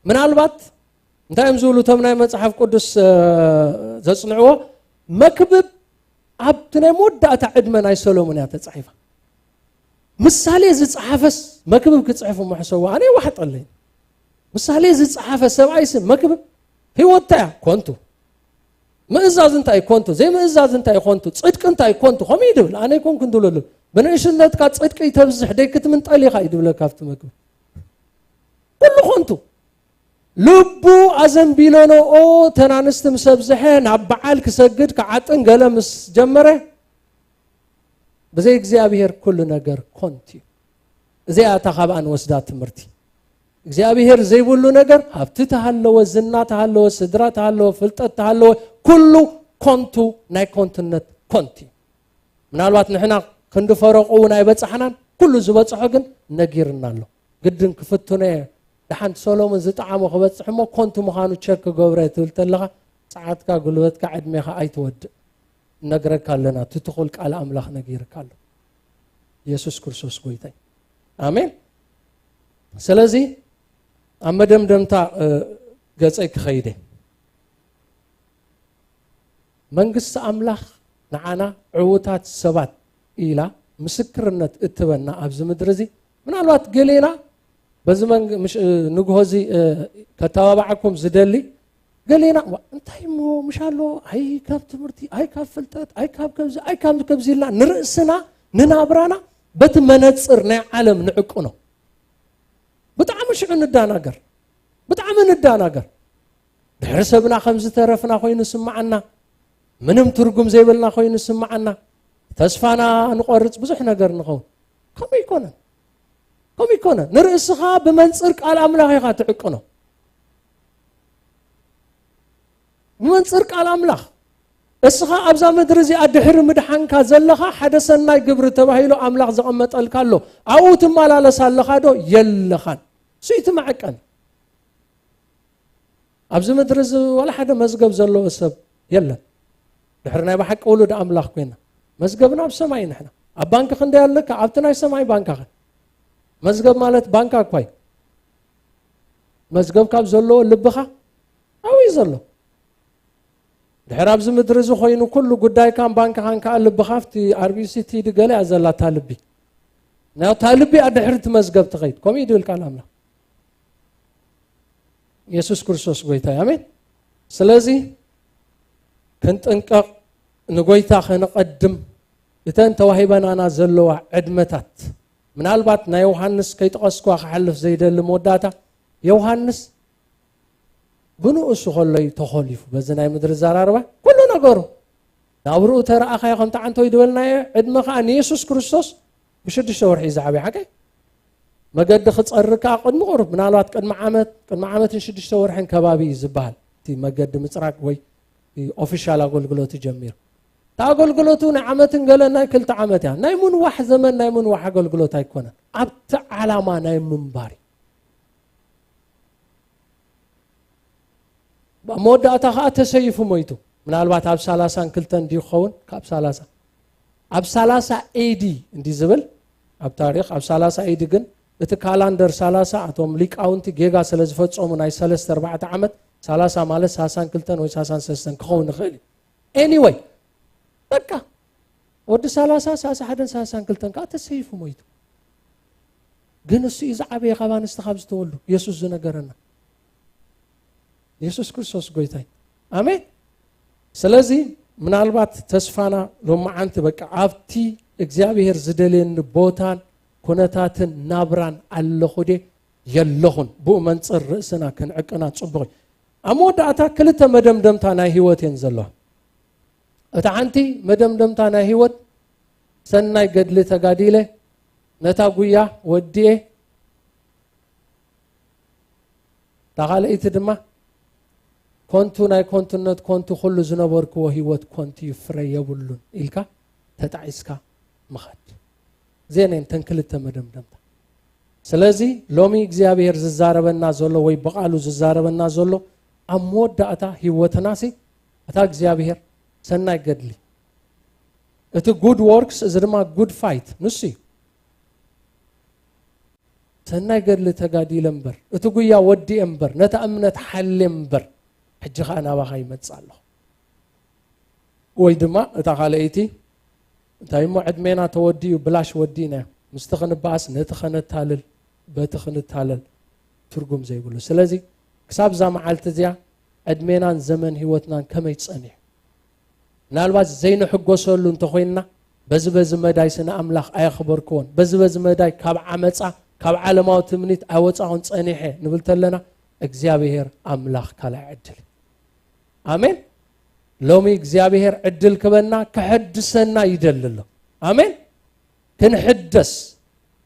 ምናልባት እንታይ እዮም ዝብሉ እቶም ናይ መጽሓፍ ቅዱስ ዘጽንዕዎ? መክብብ ኣብቲ ናይ መወዳእታ ዕድመ ናይ ሰሎሞን እያ ተጻሒፋ። ምሳሌ ዝጸሓፈስ መክብብ ክጽሕፍ ምሕሰዋ ኣነ ይዋሕጠለይ። ምሳሌ ዝጸሓፈ ሰብኣይስ መክብብ ህይወት እንታይ እያ? ኮንቱ። ምእዛዝ እንታይ ኮንቱ? ዘይምእዛዝ እንታይ ኮንቱ? ጽድቂ እንታይ ኮንቱ? ከምኡ እዩ ድብል። ኣነ ይኮንኩ እንድብለሉ። ብንእሽነትካ ጽድቂ ተብዝሕ ደይክትምንጠል ኢኻ እዩ ድብለካ ኣብቲ መክብብ። ኩሉ ኮንቱ። ልቡ ኣዘንቢለኖ። ኦ ተናንስቲ ምስ ኣብዝሐ ናብ በዓል ክሰግድ ክዓጥን ገለ ምስ ጀመረ ብዘይ እግዚኣብሔር ኩሉ ነገር ኮንቱ እዩ። እዚኣ እታ ካብኣ ንወስዳ ትምህርቲ። እግዚኣብሔር ዘይብሉ ነገር፣ ሃብቲ ተሃለወ፣ ዝና ተሃለወ፣ ስድራ ተሃለወ፣ ፍልጠት ተሃለወ፣ ኩሉ ኮንቱ፣ ናይ ኮንትነት ኮንቱ እዩ። ምናልባት ንሕና ክንዲ ፈረቑ እውን ኣይበጻሕናን። ኩሉ ዝበጽሖ ግን ነጊርና ኣሎ። ግድን ክፍትኖ እየ። ደሓን ሰሎሞን ዝጠዓሞ ክበጽሕ እሞ ኮንቱ ምዃኑ ቸክ ክገብረ ትብል ተለኻ፣ ጸዓትካ፣ ጉልበትካ፣ ዕድሜኻ ኣይትወድእ። እነግረካ ኣለና፣ እቲ ትኹል ቃል ኣምላኽ ነጊርካ ኣሎ። የሱስ ክርስቶስ ጎይታይ። ኣሜን። ስለዚ ኣብ መደምደምታ ገጸይ ክኸይደ፣ መንግስቲ ኣምላኽ ንዓና ዕዉታት ሰባት ኢላ ምስክርነት እትበና ኣብዚ ምድሪ እዚ። ምናልባት ገሌና በዚ ንግሆ እዚ ከተባባዓኩም ዝደሊ፣ ገሌና እንታይ እሞ ምሽ ኣሎ፣ ኣይ ካብ ትምህርቲ፣ ኣይ ካብ ፍልጠት፣ ኣይ ካብ ከብዚ፣ ኣይ ካብ ከብዚ ኢልና ንርእስና፣ ንናብራና በቲ መነጽር ናይ ዓለም ንዕቅኖ። ብጣዕሚ ሽዑ ንዳናገር፣ ብጣዕሚ ንዳናገር። ድሕሪ ሰብና ከም ዝተረፍና ኮይኑ ስምዓና፣ ምንም ትርጉም ዘይብልና ኮይኑ ስምዓና፣ ተስፋና ንቆርጽ፣ ብዙሕ ነገር ንኸውን። ከምኡ ይኮነን፣ ከምኡ ይኮነን። ንርእስኻ ብመንጽር ቃል ኣምላኽ ኢኻ ትዕቅኖ። ብመንጽር ቃል ኣምላኽ። እስኻ ኣብዛ ምድሪ እዚኣ ድሕሪ ምድሓንካ ዘለኻ ሓደ ሰናይ ግብሪ ተባሂሉ ኣምላኽ ዘቐመጠልካ ኣሎ። ኣብኡ ትመላለስ ኣለኻ ዶ? የለኻን። እሱ እቲ መዐቀኒ። ኣብዚ ምድሪ እዚ ዋላ ሓደ መዝገብ ዘለዎ ሰብ የለን። ድሕሪ ናይ ብሓቂ ውሉድ ኣምላኽ ኮይና፣ መዝገብና ኣብ ሰማይ ንሕና። ኣብ ባንክ ክንደይ ኣለካ? ኣብቲ ናይ ሰማይ ባንካኸ። መዝገብ ማለት ባንካ እኳ እዩ። መዝገብ ካብ ዘለዎ ልብኻ ኣብኡ እዩ ዘሎ። ድሕር ኣብዚ ምድሪ እዚ ኮይኑ ኩሉ ጉዳይካን ባንካኻን ከኣ ልብኻ ኣብቲ ኣር ቢ ሲ ቲ ዲ ገለ እያ ዘላ እታ ልቢ። ናብታ ልቢ እያ ድሕሪ እቲ መዝገብ ትኸይድ። ከምኡ እዩ ድብል ቃል ኣምላኽ። የሱስ ክርስቶስ ጎይታ እዩ። ኣሜን። ስለዚ ክንጥንቀቕ፣ ንጎይታ ከነቐድም፣ እተን ተዋሂበናና ዘለዋ ዕድመታት፣ ምናልባት ናይ ዮሃንስ ከይጠቐስኩዋ ክሓልፍ ዘይደሊ መወዳእታ፣ ዮሃንስ ብንኡሱ ከሎ እዩ ተኾሊፉ። በዚ ናይ ምድሪ ዘራርባ ኩሉ ነገሩ ናብርኡ ተረኣኻዮ ከምቲ ዓንተው ድበልናዮ፣ ዕድመ ኸዓ ንየሱስ ክርስቶስ ብሽዱሽተ ወርሒ እዩ ዝዓበየ። ሓቀይ መገዲ ክጸሪ ከኣ ቅድሚ ቁሩብ፣ ምናልባት ቅድሚ ዓመት፣ ቅድሚ ዓመትን ሽዱሽተ ወርሕን ከባቢ እዩ ዝበሃል እቲ መገዲ ምጽራግ ወይ ኦፊሻል ኣገልግሎቱ ጀሚሩ። እቲ ኣገልግሎቱ ናይ ዓመትን ገለ ናይ ክልተ ዓመት እያ። ናይ ምንዋሕ ዘመን፣ ናይ ምንዋሕ ኣገልግሎት ኣይኮነን። ኣብቲ ዓላማ ናይ ምንባር እዩ። ኣብ መወዳእታ ኸዓ ተሰይፉ ሞይቱ። ምናልባት ኣብ ሰላሳን ክልተን ድዩ ክኸውን? ካብ ሰላሳ ኣብ ሰላሳ ኤ ዲ እንዲ ዝብል ኣብ ታሪኽ፣ ኣብ ሰላሳ ኤ ዲ ግን እቲ ካላንደር ሰላሳ ኣቶም ሊቃውንቲ ጌጋ ስለ ዝፈጸሙ ናይ ሰለስተ ኣርባዕተ ዓመት ሰላሳ ማለት ሰላሳን ክልተን ወይ ሰላሳን ሰለስተን ክኸውን ይኽእል እዩ። ኤኒወይ በቃ ወዲ ሰላሳ፣ ሰላሳ ሓደን ሰላሳን ክልተን ከዓ ተሰይፉ ሞይቱ። ግን እሱ እዩ ዝዓበየ ካብ ኣንስቲ ካብ ዝተወልዱ፣ የሱስ ዝነገረና። የሱስ ክርስቶስ ጎይታይ። ኣሜን። ስለዚ ምናልባት ተስፋና ሎማዓንቲ በቃ ኣብቲ እግዚኣብሔር ዝደልየኒ ቦታን ኩነታትን ናብራን ኣለኹ ዴ የለኹን፣ ብኡ መንጽር ርእስና ክንዕቅና ጽቡቕ እዩ። ኣብ መወዳእታ ክልተ መደምደምታ ናይ ህይወት እየን ዘለዋ። እታ ሓንቲ መደምደምታ ናይ ህይወት፣ ሰናይ ገድሊ ተጋዲለ፣ ነታ ጉያ ወዲኤ፣ እታ ካልኣይቲ ድማ ኮንቱ ናይ ኮንቱነት ኮንቱ፣ ኩሉ ዝነበርክዎ ህይወት ኮንቱ እዩ፣ ፍረ የብሉን ኢልካ ተጣዒስካ ምኻድ። እዚአን እየን ተን ክልተ መደምደምታ። ስለዚ ሎሚ እግዚኣብሔር ዝዛረበና ዘሎ ወይ ብቓሉ ዝዛረበና ዘሎ ኣብ መወዳእታ ህይወትናሲ እታ እግዚኣብሔር ሰናይ ገድሊ፣ እቲ good works፣ እዚ ድማ good fight ንሱ እዩ። ሰናይ ገድሊ ተጋዲለ እምበር፣ እቲ ጉያ ወዲኤ እምበር፣ ነታ እምነት ሓልየ እምበር፣ ሕጂ ኸኣ ናባኻ ይመጽእ ኣለኹ። ወይ ድማ እታ ካልኣይቲ፣ እንታይ እሞ ዕድሜና ተወዲኡ ብላሽ ወዲእናዮ፣ ምስቲ ክንበኣስ ነቲ ከነታልል በቲ ክንታለል ትርጉም ዘይብሉ። ስለዚ ክሳብ እዛ መዓልቲ እዚኣ ዕድሜናን ዘመን ህይወትናን ከመይ ጸኒሑ? ምናልባት ዘይንሕጎሰሉ እንተኾይንና፣ በዚ በዚ መዳይ ስነ ኣምላኽ ኣየኽበርክዎን፣ በዚ በዚ መዳይ ካብ ዓመጻ፣ ካብ ዓለማዊ ትምኒት ኣይወጻኹን ጸኒሐ ንብል ተለና፣ እግዚኣብሔር ኣምላኽ ካልኣይ ዕድል እዩ። ኣሜን። ሎሚ እግዚኣብሔር ዕድል ክበና ክሕድሰና ይደሊ ኣሎ። ኣሜን። ክንሕደስ፣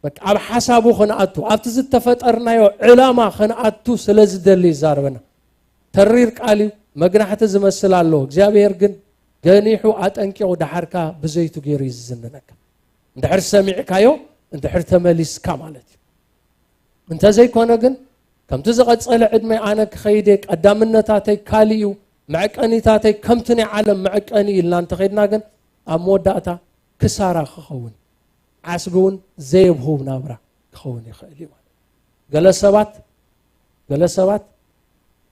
በቃ ኣብ ሓሳቡ ክንኣቱ፣ ኣብቲ ዝተፈጠርናዮ ዕላማ ክንኣቱ ስለ ዝደሊ ይዛረበና። ተሪር ቃል እዩ፣ መግናሕቲ ዝመስል ኣለዎ። እግዚኣብሔር ግን ገኒሑ ኣጠንቂቑ ደሓርካ ብዘይቱ ገይሩ እዩ ዝዝንነካ። እንድሕር ሰሚዕካዮ፣ እንድሕር ተመሊስካ ማለት እዩ። እንተዘይኮነ ግን ከምቲ ዝቐጸለ ዕድመ ኣነ ክኸይድ እየ፣ ቀዳምነታተይ ካልእ እዩ፣ መዕቀኒታተይ ከምቲ ናይ ዓለም መዕቀኒ ኢልና እንተኸይድና ግን ኣብ መወዳእታ ክሳራ ክኸውን፣ ዓስቢ እውን ዘየብህው ናብራ ክኸውን ይኽእል እዩ ማለት። ገለ ሰባት፣ ገለ ሰባት፣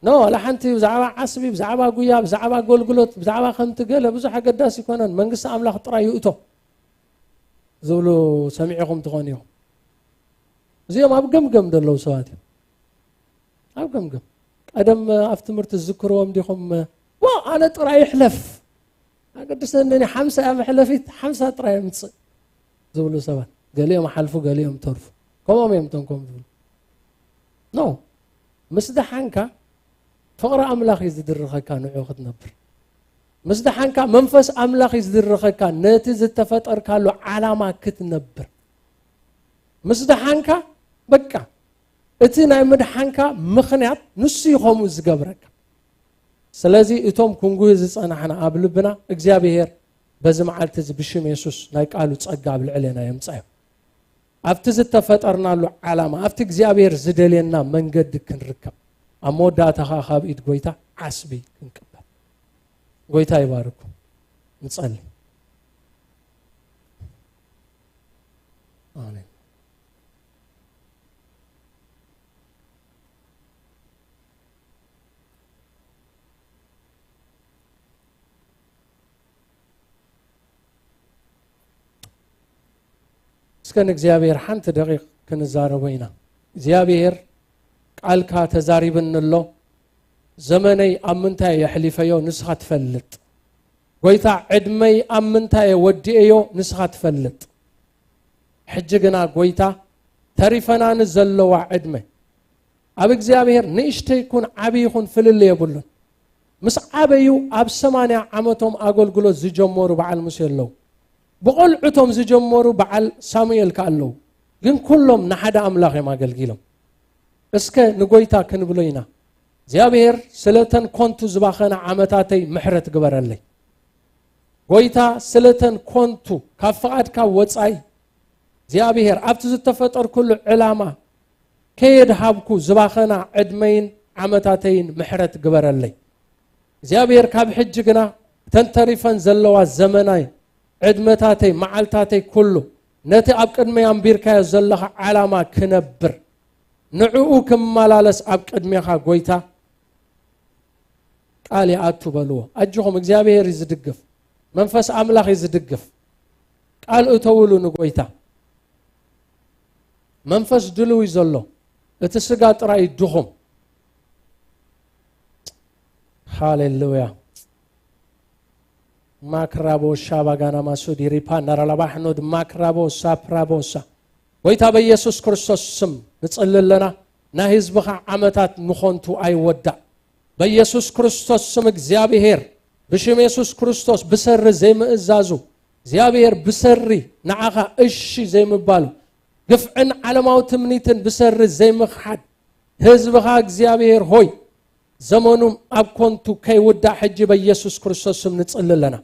ኖ፣ ዋላ ሓንቲ ብዛዕባ ዓስቢ፣ ብዛዕባ ጉያ፣ ብዛዕባ ኣገልግሎት፣ ብዛዕባ ከምቲ ገለ ብዙሕ ኣገዳሲ ኣይኮነን፣ መንግስቲ ኣምላኽ ጥራይ ይእቶ ዝብሉ ሰሚዕኹም ትኾኑ ኢኹም። እዚኦም ኣብ ገምገም ዘለዉ ሰባት እዮም። ኣብ ገምገም። ቀደም ኣብ ትምህርቲ ዝዝክርዎም ዲኹም? ዋ፣ ኣነ ጥራይ ይሕለፍ። ኣገድሰኒ ሓምሳ እያ መሕለፊት፣ ሓምሳ ጥራይ የምጽእ ዝብሉ ሰባት። ገሊኦም ሓልፉ፣ ገሊኦም ተርፉ። ከምኦም እዮም እቶም ከምኡ ዝብሉ። ኖ። ምስ ደሓንካ ፍቕሪ ኣምላኽ እዩ ዝድርኸካ ንዑ ክትነብር። ምስ ደሓንካ መንፈስ ኣምላኽ እዩ ዝድርኸካ ነቲ ዝተፈጠርካሉ ዓላማ ክትነብር። ምስ ደሓንካ በቃ እቲ ናይ ምድሓንካ ምኽንያት ንሱ እዩ ከምኡ ዝገብረካ። ስለዚ እቶም ክንጉሂ ዝጸናሕና ኣብ ልብና እግዚኣብሔር በዚ መዓልቲ እዚ ብሽም የሱስ ናይ ቃሉ ጸጋ ኣብ ልዕሌና የምጻዮ። ኣብቲ ዝተፈጠርናሉ ዓላማ፣ ኣብቲ እግዚኣብሔር ዝደልየና መንገዲ ክንርከብ፣ ኣብ መወዳእታ ኸኣ ካብ ኢድ ጐይታ ዓስቢ ክንቅበል። ጐይታ ይባርኩም። ንጸሊ። ኣሜን። እስከ ንእግዚኣብሔር ሓንቲ ደቂቕ ክንዛረቦ ኢና። እግዚኣብሔር ቃልካ ተዛሪብኒ ኣሎ። ዘመነይ ኣብ ምንታይ እየ ኣሕሊፈዮ ንስኻ ትፈልጥ። ጐይታ ዕድመይ ኣብ ምንታይ እየ ወዲኤዮ ንስኻ ትፈልጥ። ሕጂ ግና ጐይታ ተሪፈና ንዘለዋ ዕድመ ኣብ እግዚኣብሔር ንእሽተይ ይኹን ዓቢ ይኹን ፍልልይ የብሉን። ምስ ዓበዩ ኣብ ሰማንያ ዓመቶም ኣገልግሎት ዝጀመሩ በዓል ሙሴ ኣለዉ። ብቖልዑቶም ዝጀመሩ በዓል ሳሙኤል ከኣ ኣለዉ። ግን ኩሎም ንሓደ ኣምላኽ እዮም ኣገልጊሎም። እስከ ንጐይታ ክንብሎ ኢና፣ እግዚኣብሔር ስለተን ኮንቱ ዝባኸና ዓመታተይ ምሕረት ግበረለይ። ጐይታ ስለተን ኮንቱ ካብ ፍቓድካ ወጻኢ እግዚኣብሔር ኣብቲ ዝተፈጠርኩሉ ዕላማ ከየድሃብኩ ዝባኸና ዕድመይን ዓመታተይን ምሕረት ግበረለይ። እግዚኣብሔር ካብ ሕጂ ግና እተን ተሪፈን ዘለዋ ዘመናይ፣ ዕድመታተይ፣ መዓልታተይ ኩሉ ነቲ ኣብ ቅድመይ ኣንቢርካዮ ዘለኻ ዓላማ ክነብር፣ ንዕኡ ክመላለስ ኣብ ቅድሜኻ ጐይታ ቃል ይኣቱ በልዎ። ኣጆኹም፣ እግዚኣብሔር እዩ ዝድግፍ። መንፈስ ኣምላኽ እዩ ዝድግፍ። ቃል እተውሉ ንጐይታ። መንፈስ ድልው እዩ ዘሎ፣ እቲ ስጋ ጥራይ እዩ ድኹም። ሃሌሉያ። ማክራቦ ሻባጋና ማሱዲ ሪፓ ናራላባሕኖድ ማክራቦ ሳፕራቦሳ። ጐይታ በኢየሱስ ክርስቶስ ስም ንጽሊ ኣለና። ናይ ህዝብኻ ዓመታት ንኾንቱ ኣይወዳእ። በኢየሱስ ክርስቶስ ስም እግዚኣብሔር፣ ብሽም የሱስ ክርስቶስ ብሰሪ ዘይምእዛዙ፣ እግዚኣብሔር ብሰሪ ንዓኻ እሺ ዘይምባሉ፣ ግፍዕን ዓለማዊ ትምኒትን ብሰሪ ዘይምኽሓድ ህዝብኻ እግዚኣብሔር ሆይ፣ ዘመኑ ኣብ ኮንቱ ከይውዳእ ሕጂ በኢየሱስ ክርስቶስ ስም ንጽሊ ኣለና።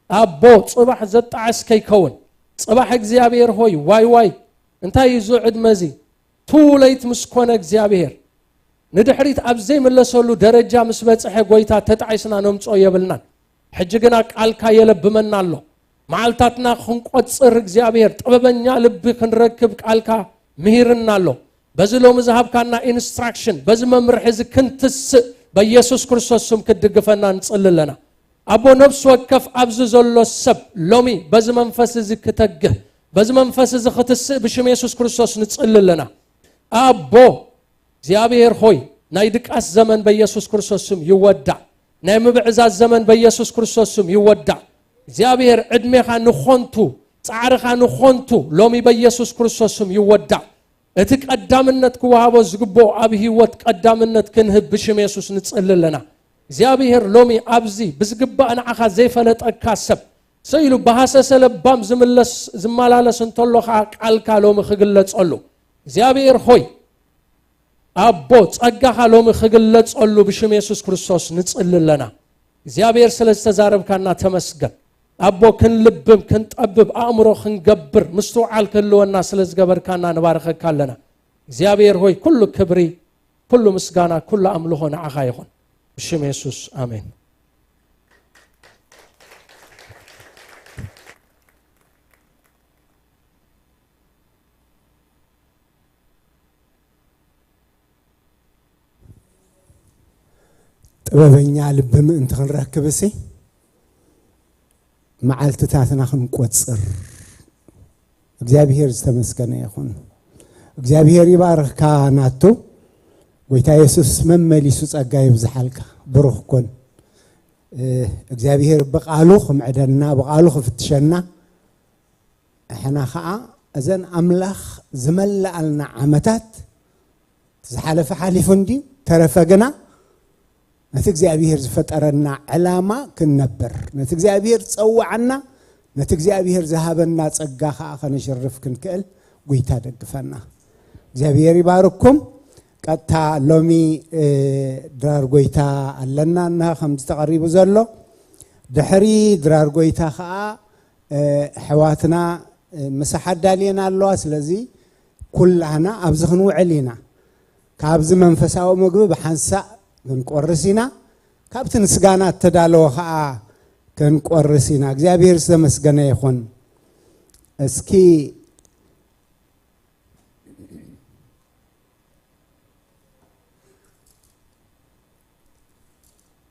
ኣቦ፣ ጽባሕ ዘጣዕስ ከይከውን፣ ጽባሕ እግዚኣብሔር ሆይ፣ ዋይ ዋይ፣ እንታይ እዩ እዚ ዕድመ እዚ? ቱ ሌት ምስ ኮነ እግዚኣብሔር፣ ንድሕሪት ኣብ ዘይምለሰሉ ደረጃ ምስ በጽሐ፣ ጎይታ ተጣዒስና ነምጽኦ የብልናን። ሕጂ ግና ቃልካ የለብመና ኣሎ። መዓልታትና ክንቆጽር እግዚኣብሔር ጥበበኛ ልቢ ክንረክብ ቃልካ ምሂርና ኣሎ። በዚ ሎሚ ዝሃብካና ኢንስትራክሽን፣ በዚ መምርሒ እዚ ክንትስእ በኢየሱስ ክርስቶስ ስም ክትድግፈና ንጽሊ ኣለና። ኣቦ፣ ነፍሲ ወከፍ ኣብዚ ዘሎ ሰብ ሎሚ በዚ መንፈስ እዚ ክተግህ፣ በዚ መንፈስ እዚ ክትስእ ብሽም የሱስ ክርስቶስ ንጽሊ ኣለና። ኣቦ እግዚኣብሔር ሆይ፣ ናይ ድቃስ ዘመን በኢየሱስ ክርስቶስ ስም ይወዳእ። ናይ ምብዕዛዝ ዘመን በኢየሱስ ክርስቶስ ስም ይወዳእ። እግዚኣብሔር ዕድሜኻ ንኾንቱ፣ ጻዕርኻ ንኾንቱ ሎሚ በኢየሱስ ክርስቶስ ስም ይወዳእ። እቲ ቀዳምነት ክወሃቦ ዝግብኦ ኣብ ህይወት ቀዳምነት ክንህብ ብሽም የሱስ ንጽሊ ኣለና። እግዚኣብሔር ሎሚ ኣብዚ ብዝግባእ ንዓኻ ዘይፈለጠካ ሰብ ሰኢሉ ብሃሰሰ ለባም ዝምለስ ዝመላለስ እንተሎ ኸዓ ቃልካ ሎሚ ክግለጸሉ እግዚኣብሔር ሆይ ኣቦ ጸጋኻ ሎሚ ክግለጸሉ ብሽም የሱስ ክርስቶስ ንጽሊ ኣለና። እግዚኣብሔር ስለ ዝተዛረብካና ተመስገን። ኣቦ ክንልብም ክንጠብብ ኣእምሮ ክንገብር ምስትውዓል ክህልወና ስለ ዝገበርካና ንባርኸካ ኣለና። እግዚኣብሔር ሆይ ኩሉ ክብሪ፣ ኩሉ ምስጋና፣ ኩሉ ኣምልኾ ንዓኻ ይኹን። ብሽም የሱስ ኣሜን። ጥበበኛ ልቢ ምእንቲ ክንረክብ እሲ መዓልትታትና ክንቆጽር እግዚኣብሔር ዝተመስገነ ይኹን። እግዚኣብሔር ይባርኽካ ናቱ። ጎይታ የሱስ መመሊሱ ጸጋ ይብዝሓልካ። ብሩኽ ኩን። እግዚኣብሔር ብቓሉ ክምዕደና፣ ብቓሉ ክፍትሸና፣ ንሕና ኸዓ እዘን ኣምላኽ ዝመለኣልና ዓመታት፣ እቲ ዝሓለፈ ሓሊፉ እንድዩ፣ ተረፈ ግና ነቲ እግዚኣብሔር ዝፈጠረና ዕላማ ክንነብር፣ ነቲ እግዚኣብሔር ዝጸውዓና፣ ነቲ እግዚኣብሔር ዝሃበና ጸጋ ኸዓ ከነሽርፍ ክንክእል ጎይታ ደግፈና። እግዚኣብሔር ይባርኩም። ቀጥታ ሎሚ ድራር ጎይታ ኣለና እና ከምዚ ተቐሪቡ ዘሎ፣ ድሕሪ ድራር ጎይታ ኸዓ ኣሕዋትና ምሳሕ ኣዳልየን ኣለዋ። ስለዚ ኩላህና ኣብዚ ክንውዕል ኢና። ካብዚ መንፈሳዊ ምግቢ ብሓንሳእ ክንቆርስ ኢና። ካብቲ ንስጋና እተዳለወ ኸዓ ክንቆርስ ኢና። እግዚኣብሔር ዝተመስገነ ይኹን። እስኪ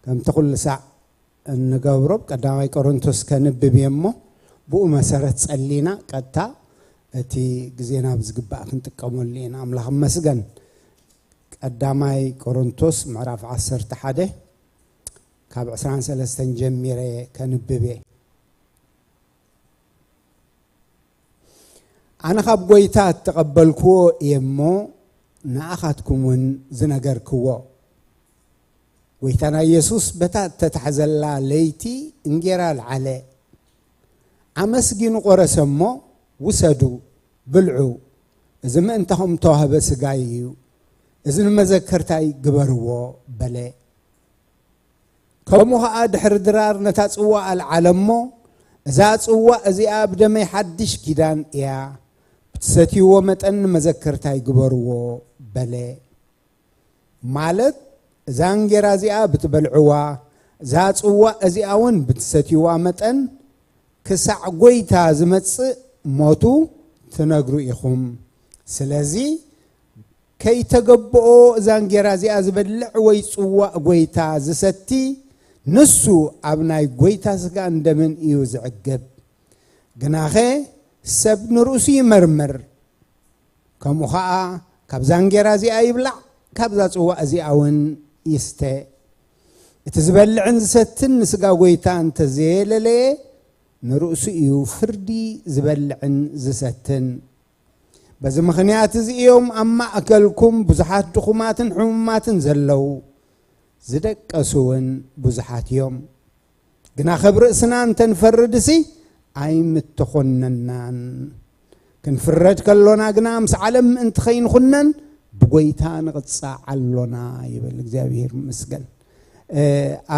ከምቲ ኩሉ ሳዕ እንገብሮ፣ ቀዳማይ ቆሮንቶስ ከንብብ እየ እሞ፣ ብኡ መሰረት ጸሊና ቀጥታ እቲ ግዜና ብዝግባእ ክንጥቀመሉ ኢና። ኣምላኽ ይመስገን። ቀዳማይ ቆሮንቶስ ምዕራፍ ዓሰርተ ሓደ ካብ ዕስራን ሰለስተን ጀሚረ ከንብብ እየ። ኣነ ካብ ጎይታ እተቐበልክዎ እየ እሞ፣ ንኣኻትኩም እውን ዝነገርክዎ። ጎይታና ኢየሱስ በታ እተታሕዘላ ለይቲ እንጌራ ኣልዓለ፣ ኣመስጊኑ ቆረሰ እሞ፣ ውሰዱ፣ ብልዑ፣ እዚ ምእንታኹም እተዋህበ ስጋይ እዩ፣ እዚ ንመዘከርታይ ግበርዎ በለ። ከምኡ ኸዓ ድሕሪ ድራር ነታ ጽዋእ ኣልዓለ እሞ፣ እዛ ጽዋእ እዚኣ ብደመይ ሓድሽ ኪዳን እያ፣ ብትሰትይዎ መጠን ንመዘከርታይ ግበርዎ በለ። ማለት እዛ እንጌራ እዚኣ ብትበልዕዋ፣ እዛ ጽዋእ እዚኣ እውን ብትሰትይዋ መጠን ክሳዕ ጐይታ ዝመጽእ ሞቱ ትነግሩ ኢኹም። ስለዚ ከይተገብኦ እዛ እንጌራ እዚኣ ዝበልዕ ወይ ጽዋእ ጐይታ ዝሰቲ፣ ንሱ ኣብ ናይ ጐይታ ስጋን ደምን እዩ ዝዕግብ። ግናኸ ሰብ ንርእሱ ይመርምር፣ ከምኡ ኸዓ ካብዛ እንጌራ እዚኣ ይብላዕ፣ ካብዛ ጽዋእ እዚኣ እውን ይስተ። እቲ ዝበልዕን ዝሰትን ንስጋ ጐይታ እንተ ዘየለለየ፣ ንርእሱ እዩ ፍርዲ ዝበልዕን ዝሰትን። በዚ ምኽንያት እዚ እዮም ኣብ ማእከልኩም ብዙሓት ድኹማትን ሕሙማትን ዘለዉ፣ ዝደቀሱ እውን ብዙሓት እዮም። ግናኸ ብርእስና እንተ ንፈርድሲ ኣይምተኾነናን። ክንፍረድ ከሎና ግና ምስ ዓለም ምእንቲ ኸይንኹነን ብጐይታ ንቕጻዕ ኣሎና ይብል። እግዚኣብሔር ይመስገን።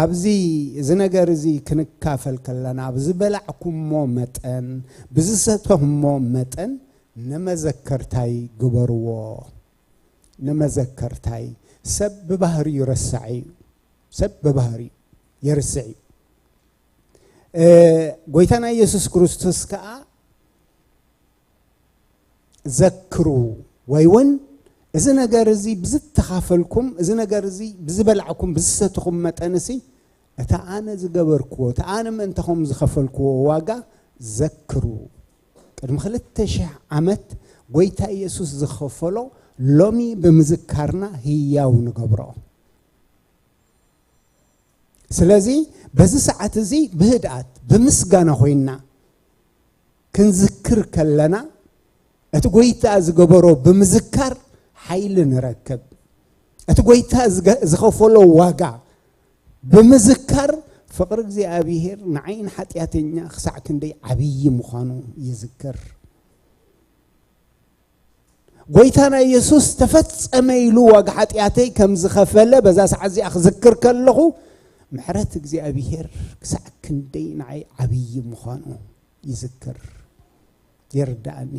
ኣብዚ እዚ ነገር እዚ ክንካፈል ከለና፣ ብዝበላዕኩሞ መጠን፣ ብዝሰተኹሞ መጠን ንመዘከርታይ ግበርዎ። ንመዘከርታይ። ሰብ ብባህሪኡ ረሳዕ እዩ። ሰብ ብባህሪኡ የርስዕ እዩ። ጎይታና ኢየሱስ ክርስቶስ ከኣ ዘክሩ፣ ወይ እውን እዚ ነገር እዚ ብዝተኻፈልኩም፣ እዚ ነገር እዚ ብዝበላዕኩም፣ ብዝሰትኹም መጠን፣ እሲ እቲ ኣነ ዝገበርክዎ፣ እቲ ኣነ ምእንታኹም ዝኸፈልክዎ ዋጋ ዘክሩ። ቅድሚ ክልተ ሽሕ ዓመት ጎይታ ኢየሱስ ዝኸፈሎ ሎሚ ብምዝካርና ህያው ንገብሮ። ስለዚ በዚ ሰዓት እዚ ብህድኣት፣ ብምስጋና ኮይንና ክንዝክር ከለና፣ እቲ ጎይታ ዝገበሮ ብምዝካር ሓይሊ ንረክብ። እቲ ጎይታ ዝገ-፣ ዝኸፈሎ ዋጋ ብምዝካር፣ ፍቕሪ እግዚኣብሔር ንዓይ ንሓጢኣተኛ ክሳዕ ክንደይ ዓብዪ ምዃኑ ይዝክር። ጎይታና ኢየሱስ ተፈጸመ ኢሉ ዋጋ ሓጢኣተይ ከም ዝኸፈለ በዛ ሰዓት እዚኣ ክዝክር ከለኹ፣ ምሕረት እግዚኣብሔር ክሳዕ ክንደይ ንዓይ ዓብዪ ምዃኑ ይዝክር፣ ይርድኣኒ።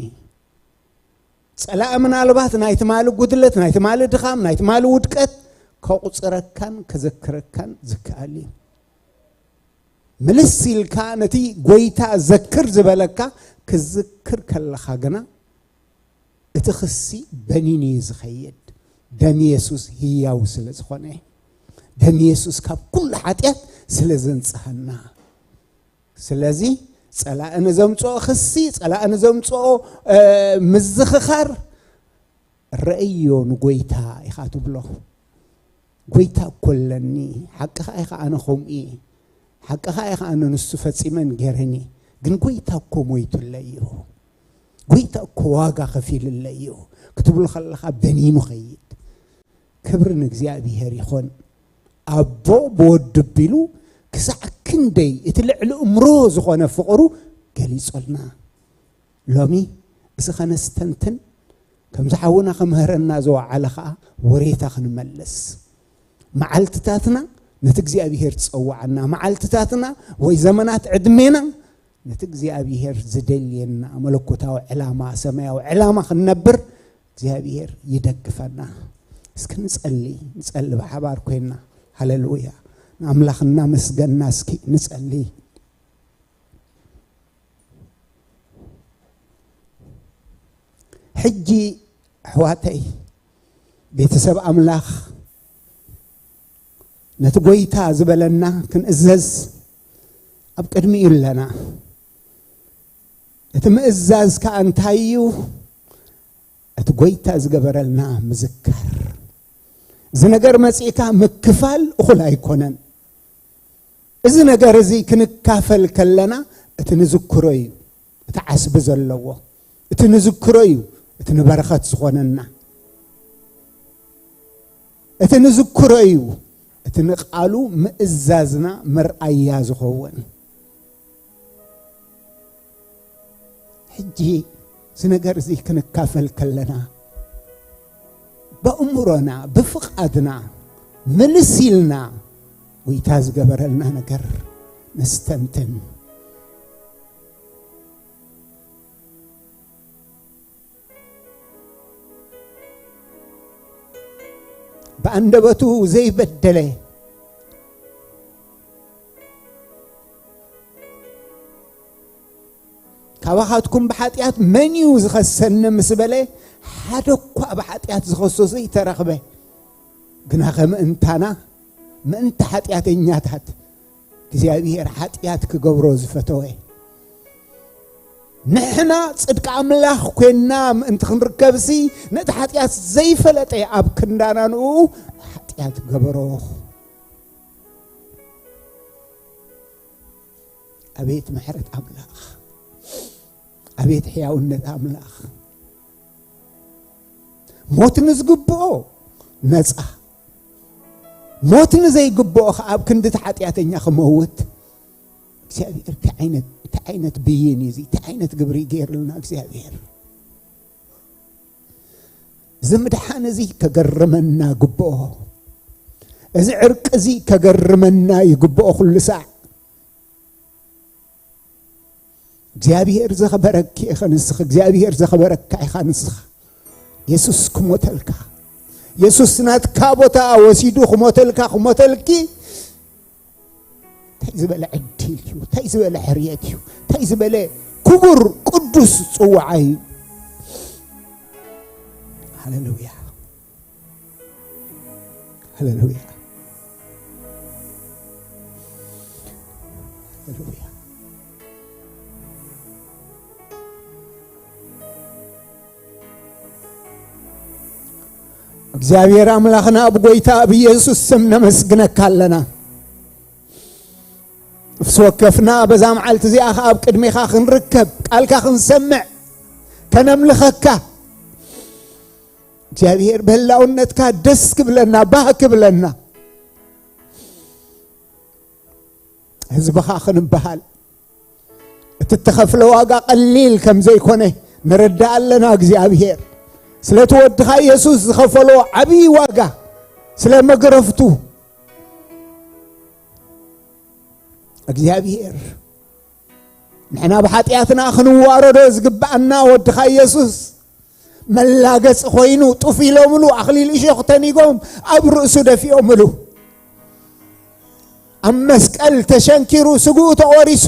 ጸላኢ ምናልባት ናይ ትማሊ ጉድለት፣ ናይ ትማሊ ድኻም፣ ናይ ትማሊ ውድቀት ከቑጽረካን ከዘክረካን ዝከኣል እዩ። ምልስ ኢልካ ነቲ ጎይታ ዘክር ዝበለካ ክዝክር ከለኻ ግና፣ እቲ ክሲ በኒኑ እዩ ዝኸይድ። ደም የሱስ ህያው ስለ ዝኾነ፣ ደም የሱስ ካብ ኩሉ ሓጢኣት ስለ ዘንጽሃና። ስለዚ ጸላኢ ንዘምጽኦ ክሲ፣ ጸላኢ ንዘምጽኦ፣ እ፣ ምዝኽኻር፣ ረእዮ ንጎይታ ኢኻ ትብሎ። ጎይታ እኮ ኣለኒ፣ ሓቅኻ ኢኻ፣ ኣነ ከምኡ እየ፣ ሓቅኻ ኢኻ፣ ኣነ ንሱ ፈጺመን ገይረን እየ፣ ግን ጎይታ እኮ ሞይቱለይ እዩ፣ ጎይታ እኮ ዋጋ ከፊሉለይ እዩ ክትብሎ ከለኻ በኒኑ ኸይድ። ክብሪ ንእግዚኣብሔር ይኹን። ኣቦ ብወዱ ቢሉ ክሳዕ ክንደይ እቲ ልዕሊ እምሮ ዝኾነ ፍቕሩ ገሊጾልና። ሎሚ እዚ ኸነስተንትን፣ ከምዚ ሓውና ኸምህረና ዝወዓለ ኸኣ ወሬታ ኽንመልስ፣ መዓልትታትና ነቲ እግዚኣብሄር ዝጸውዓና፣ መዓልትታትና ወይ ዘመናት ዕድሜና ነቲ እግዚኣብሄር ዝደልየና መለኮታዊ ዕላማ፣ ሰማያዊ ዕላማ ኽንነብር እግዚኣብሄር ይደግፈና። እስኪ ንጸሊ፣ ንጸሊ ብሓባር ኮይንና። ሃሌሉያ። ንኣምላኽ እናመስገንና እስኪ ንጸሊ። ሕጂ ኣሕዋተይ፣ ቤተሰብ ኣምላኽ፣ ነቲ ጎይታ ዝበለና ክንእዘዝ ኣብ ቅድሚኡ ኣለና። እቲ ምእዛዝ ከኣ እንታይ እዩ? እቲ ጎይታ ዝገበረልና ምዝካር። እዚ ነገር መጺእካ ምክፋል እኹል ኣይኮነን። እዚ ነገር እዚ ክንካፈል ከለና እቲ ንዝክሮ እዩ፣ እቲ ዓስቢ ዘለዎ፣ እቲ ንዝክሮ እዩ፣ እቲ ንበረኸት ዝኾነና። እቲ ንዝክሮ እዩ፣ እቲ ንቓሉ ምእዛዝና መርኣያ ዝኸውን። ሕጂ እዚ ነገር እዚ ክንካፈል ከለና፣ በእምሮና፣ ብፍቓድና፣ ምልስ ኢልና፣ ጎይታ ዝገበረልና ነገር ነስተንትን። ብኣንደበቱ ዘይበደለ፣ ካባኻትኩም ብሓጢኣት መን እዩ ዝኸሰኒ ምስ በለ፣ ሓደ እኳ ብሓጢኣት ዝኸሶ ዘይተረኽበ፣ ግና ከምእንታና ምእንቲ ሓጢኣተኛታት እግዚኣብሔር ሓጢኣት ክገብሮ ዝፈተወ፣ ንሕና ጽድቂ ኣምላኽ ኮይንና ምእንቲ ክንርከብሲ፣ ነቲ ሓጢኣት ዘይፈለጠ ኣብ ክንዳና ንኡ ሓጢኣት ገበሮ። ኣቤት ምሕረት ኣምላኽ! ኣቤት ሕያውነት ኣምላኽ! ሞት ንዝግብኦ ነጻ፣ ሞት ንዘይግብኦ ኸዓ ኣብ ክንዲ እቲ ሓጢኣተኛ ክመውት። እግዚኣብሔር እንታይ ዓይነት፣ እንታይ ዓይነት ብይን እዩ እዚ? እንታይ ዓይነት ግብሪ ገይርልና እግዚኣብሔር? እዚ ምድሓን እዚ ከገርመና ግብኦ። እዚ ዕርቂ እዚ ከገርመና ይግብኦ ኩሉ ሳዕ። እግዚኣብሔር ዘኸበረኪ ኢኸ ንስኺ፣ እግዚኣብሔር ዘኸበረካ ኢኻ ንስኻ። የሱስ ክሞተልካ፣ የሱስ ናትካ ቦታ ወሲዱ ክሞተልካ፣ ክሞተልኪ፣ እንታይ ዝበለ ዕድል እዩ፣ እንታይ ዝበለ ሕርየት እዩ፣ እንታይ ዝበለ ክቡር ቅዱስ ጽዋዓ እዩ። ሃሌሉያ። ሃሌሉያ። ሃሌሉያ። እግዚኣብሔር ኣምላኽና፣ ብጎይታ ብኢየሱስ ስም ነመስግነካ ኣለና። ነፍሲ ወከፍና በዛ መዓልቲ እዚኣ ኸዓ ኣብ ቅድሜኻ ክንርከብ፣ ቃልካ ክንሰምዕ፣ ከነምልኸካ፣ እግዚኣብሔር ብህላውነትካ ደስ ክብለና፣ ባህ ክብለና፣ ህዝብኻ ክንበሃል፣ እቲ እተኸፍለ ዋጋ ቀሊል ከም ዘይኮነ ንርዳእ ኣለና። እግዚኣብሔር ስለቲ ወድኻ ኢየሱስ ዝኸፈሎ ዓብዪ ዋጋ፣ ስለ መግረፍቱ፣ እግዚኣብሔር ንሕና ብሓጢኣትና ክንዋረዶ ዝግብኣና ወድኻ ኢየሱስ መላገጺ ኮይኑ፣ ጡፍ ኢሎምሉ፣ ኣኽሊል እሾኽ ተኒጎም ኣብ ርእሱ ደፊኦምሉ። ኣብ መስቀል ተሸንኪሩ፣ ስግኡ ተቖሪሱ፣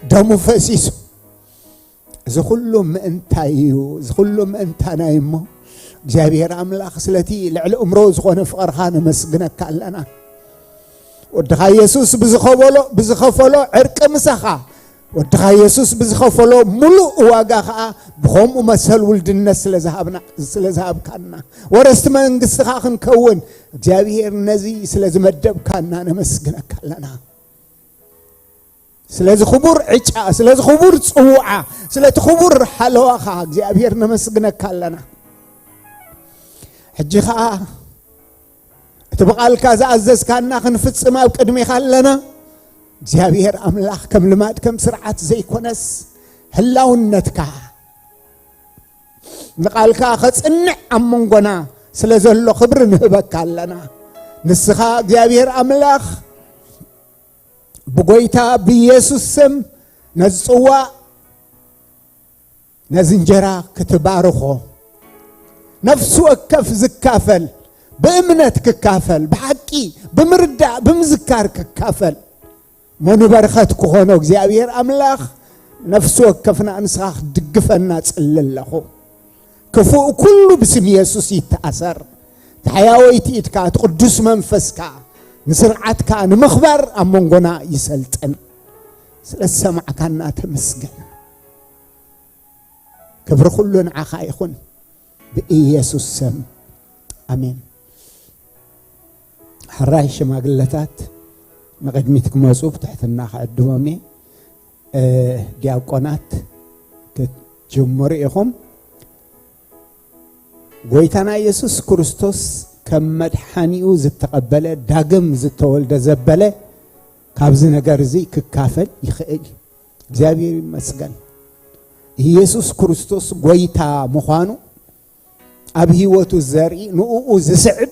ደሙ ፈሲሱ። እዚ ኩሉ ምእንታይ እዩ፣ እዚ ኩሉ ምእንታና እዩ እሞ፣ እግዚኣብሔር ኣምላኽ ስለቲ ልዕሊ እምሮ ዝኾነ ፍቕርኻ ነመስግነካ ኣለና። ወድኻ ኢየሱስ ብዝኸበሎ፣ ብዝኸፈሎ ዕርቂ ምሳኻ፣ ወድኻ ኢየሱስ ብዝኸፈሎ ምሉእ ዋጋ ኸዓ ብኸምኡ መሰል ውልድነት ስለ ዝሃብና፣ ስለ ዝሃብካና፣ ወረስቲ መንግስትኻ ክንከውን እግዚኣብሔር ነዚ ስለ ዝመደብካና ነመስግነካ ኣለና። ስለዚ ክቡር ዕጫ፣ ስለዚ ክቡር ጽውዓ፣ ስለቲ ክቡር ሓለዋኻ እግዚኣብሔር ነመስግነካ ኣለና። ሕጂ ኸዓ እቲ ብቓልካ ዝኣዘዝካና ክንፍጽም ኣብ ቅድሜኻ ኣለና። እግዚኣብሔር ኣምላኽ ከም ልማድ ከም ስርዓት ዘይኮነስ ህላውነትካ ንቓልካ ኸጽንዕ ኣብ መንጎና ስለ ዘሎ ክብሪ ንህበካ ኣለና። ንስኻ እግዚኣብሔር ኣምላኽ ብጎይታ ብኢየሱስ ስም ነዚ ጽዋእ ነዚ እንጀራ ክትባርኾ፣ ነፍሲ ወከፍ ዝካፈል፣ ብእምነት ክካፈል፣ ብሓቂ ብምርዳእ ብምዝካር ክካፈል፣ እሞ ንበረኸት ክኾኖ እግዚኣብሔር ኣምላኽ ነፍሲ ወከፍና ንስኻ ክትድግፈና ጽሊ ኣለኹ። ክፉእ ኩሉ ብስም የሱስ ይተኣሰር። እቲ ሓያወይቲ ኢድካ፣ እቲ ቅዱስ መንፈስካ ንስርዓትካ ንምኽባር ኣብ መንጎና ይሰልጥን። ስለ ዝሰማዕካና ተመስገን። ክብሪ ኩሉ ንዓኻ ይኹን፣ ብኢየሱስ ስም ኣሜን። ሕራይ ሽማግለታት ንቕድሚት ክመጹ ብትሕትና ክዕድሞም እየ። እ፣ ዲያቆናት ክትጅምሩ ኢኹም። ጎይታና ኢየሱስ ክርስቶስ ከም መድሓኒኡ ዝተቐበለ፣ ዳግም ዝተወልደ ዘበለ ካብዚ ነገር እዚ ክካፈል ይኽእል እዩ። እግዚኣብሔር ይመስገን። ኢየሱስ ክርስቶስ ጎይታ ምዃኑ ኣብ ህይወቱ ዘርኢ፣ ንእኡ ዝስዕብ፣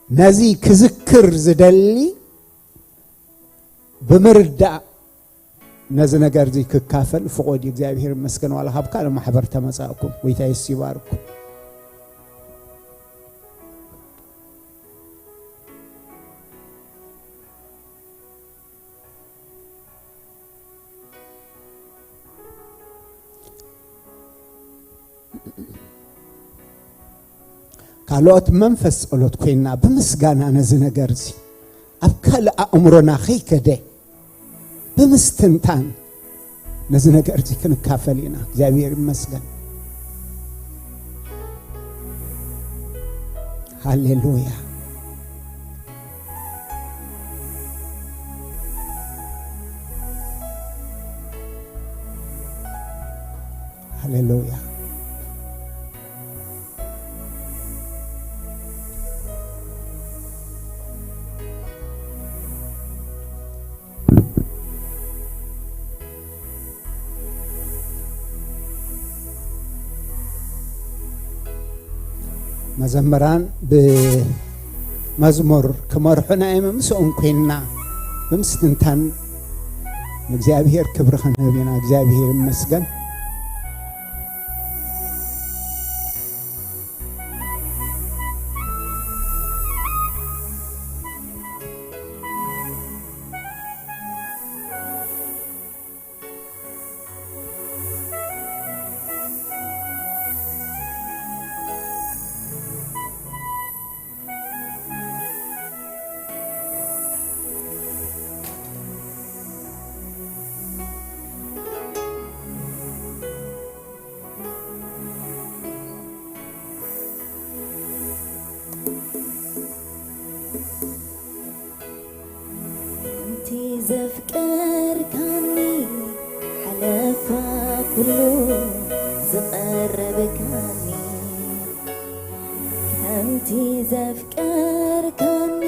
ነዚ ክዝክር ዝደሊ ብምርዳእ ነዚ ነገር እዚ ክካፈል ፍቑድ እዩ። እግዚኣብሔር ይመስገን። ዋላ ካብ ካልእ ማሕበር ተመጻእኩም፣ ጎይታ የሱስ ይባርኩም። ካልኦት መንፈስ ጸሎት ኮይና ብምስጋና ነዚ ነገር እዚ ኣብ ካልእ ኣእምሮና ከይከደ ብምስትንታን ነዚ ነገር እዚ ክንካፈል ኢና። እግዚኣብሔር ይመስገን። ሃሌሉያ። ሃሌሉያ። መዘምራን ብ-፣ መዝሙር ክመርሑና እዮም። ምስኦም ኮይንና ብምስትንታን ንእግዚኣብሔር ክብሪ ክንህብ ኢና። እግዚኣብሔር ይመስገን። ከምቲ ዘፍቀርካኒ ሓለፋ ኩሉ ዝቐረብካኒ፣ ከምቲ ዘፍቀርካኒ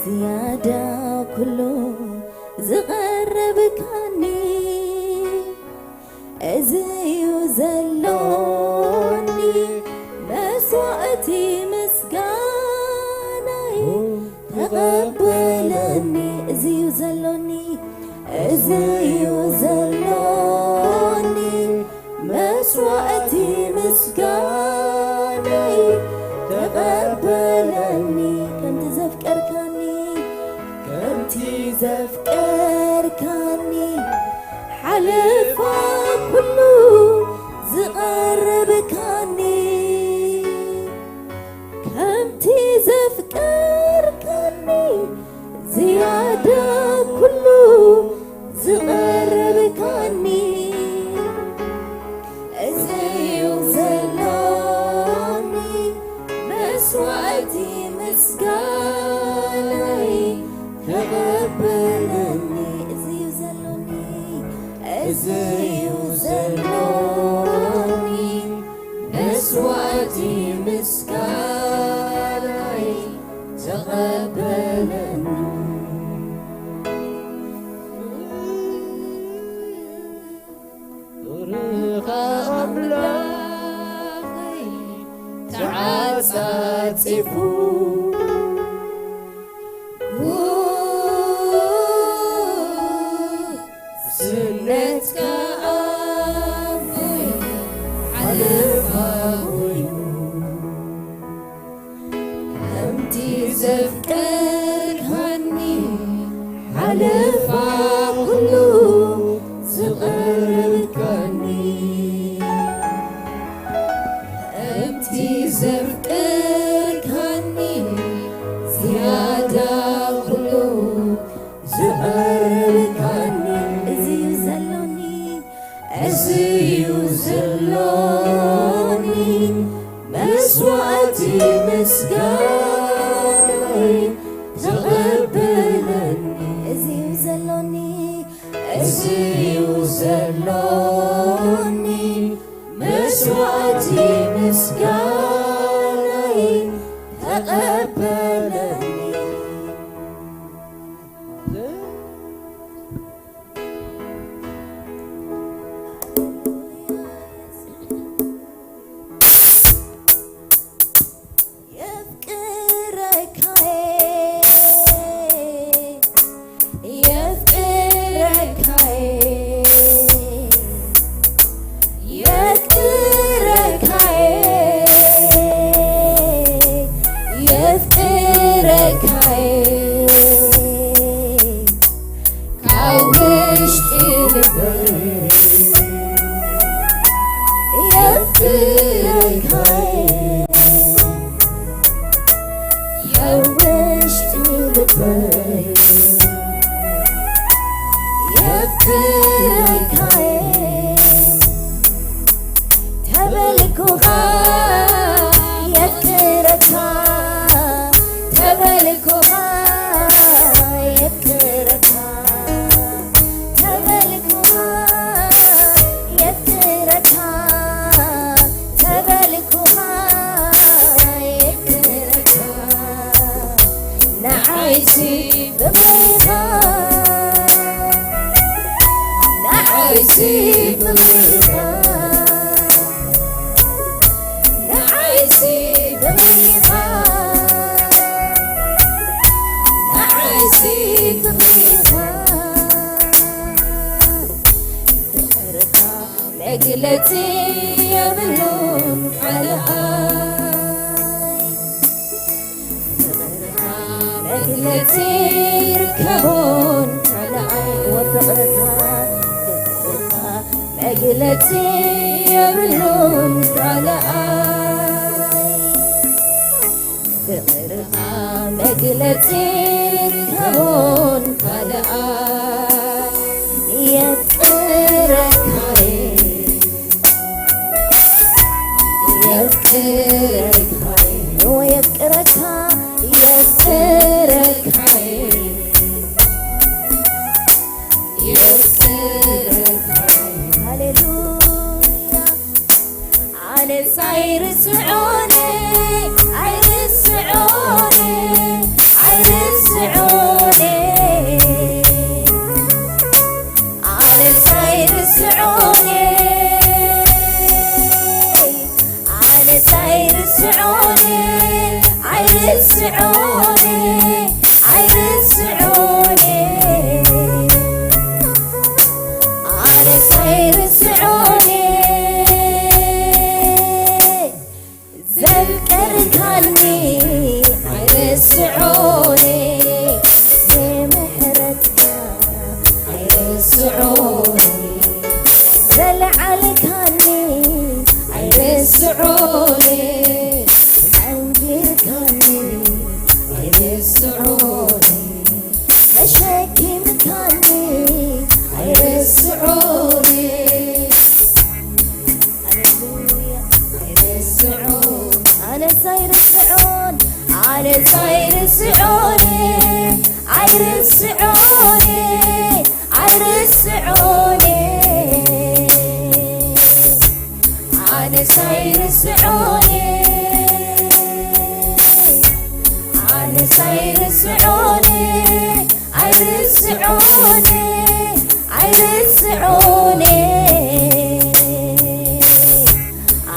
ዝያዳ ኩሉ ዝቐረብካኒ፣ እዚ እዩ ዘሎኒ መስዋእቲ ምስጋናይ ተቐበለኒ። እዚ እዩ ዘሎኒ፣ እዚ እዩ ዘሎኒ መስዋእቲ ምስጋናይ ተቐበለኒ። ከምቲ ዘፍቀርካኒ፣ ከምቲ ዘፍቀርካኒ ሓለፋ ኩሉ ዝቐረብካኒ፣ ከምቲ ዘፍቀርካኒ ዝያዳ ኩሉ ዝቐረብካኒ፣ እዚ እዩ ዘሎኒ መስዋእቲ ምስጋናይ ተቐበለኒ። እዚ እዩ ዘሎኒ፣ እዚ እዩ ዘሎኒ መስዋእቲ ምስጋናይ ተቐበለኒ። ርኻ ኣምላኸይ ተዓጻጺፉ ስነትካ ኣቦይ ሓለፋ ኮይኑ፣ ከምቲ ዘፍቀርካኒ ሓለፋ ኩሉ ዝቐረብካኒ፣ ከምቲ ዘፍቀርካኒ ዝያዳ ኩሉ ዝቐረብካኒ፣ እዚ እዩ ዘሎኒ፣ እዚ እዩ ዘሎኒ መስዋእቲ ምስጋናይ ተቐበለኒ። እዚ እዩ ዘሎኒ፣ እዚ እዩ ዘሎኒ መስዋእቲ ምስጋናይ ተቐበለኒ። የፍቅረካየ፣ የፍቅረካየ፣ የፍቅረካየ፣ የፍቅረካየ፣ ካብ ውሽጢ ልበይ የፍቅረካየ፣ የውሽጢ ልበይ የፍቅረካየ፣ ተበልኩኻ የፍቅረካ፣ ተበልኩኻ የፍቅረካ፣ ተበልኩኻ የፍቅረካ፣ ተበልኩኻ የፍቅረካ፣ ንዓይሲ ብመይኻ፣ ንዓይሲ ብመይኻ፣ ንዓይሲ ብመይኻ፣ መግለጺ የብሉን ካልኣይ። ክብርኻ መግለጺ ይርከቦን ካልኣይ። ወፍቕርኻ፣ ፍቕርኻ መግለጺ የብሉን ካልኣይ። ፍቕርኻ መግለጺ ይርከቦን ካልኣይ። የፍቅረካየ፣ የፍቅረካየ፣ ኦ የፍቅረካ፣ የፍቅረካየ፣ የፍቅረካየ። ሃሌሉያ። ኣነስ ኣይርስዖን፣ ኣይርስዖን፣ ኣይርስዖን። ኣነስ ኣይርስዖን፣ ኣነስ ኣይርስዖን፣ ኣይርስዖን፣ ኣይርስዖን። ኣነስ ኣይርስዖን፣ ዘፍቀርካኒ ኣይርስዖን፣ ብምሕረትካ ኣይርስዖን፣ ዘለዓልካኒ ኣይርስዖን፣ ኣንጊርካኒ ኣይርስዖን፣ ተሸኪምካኒ ኣይርስዖን። ሃሌሉያ። ኣይርስዖን። ኣነስ ኣይርስዖን፣ ኣነስ ኣይርስዖን፣ ኣይርስዖን፣ ኣይርስዖን። ኣነስ ኣይርስዖን፣ ኣነስ ኣይርስዖን፣ ኣይርስዖን፣ ኣይርስዖን።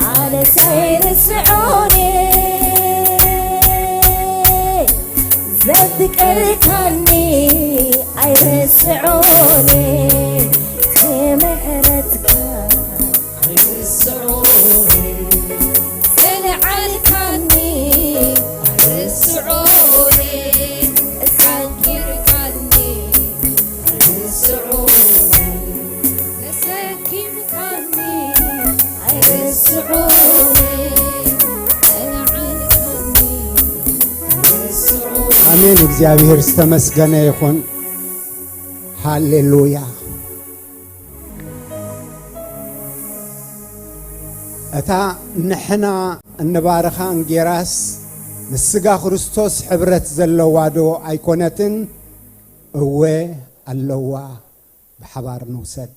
ኣነስ ኣይርስዖን፣ ዘፍቀርካኒ ኣይርስዖን፣ ምሕረትካ ኣይርስዖን፣ ዘለዓልካኒ ኣይርስዖን፣ ኣንጊርካኒ ኣይርስዖን፣ ተሰኪምካኒ ኣይርስዖን፣ ዘለዓልካኒ ኣይርስዖን። ኣሜን። እግዚኣብሔር ዝተመስገነ ይኹን። ሃሌሉያ። እታ ንሕና እንባርኻ እንጌራስ ምስ ስጋ ክርስቶስ ሕብረት ዘለዋ ዶ ኣይኮነትን? እወ ኣለዋ። ብሓባር ንውሰድ።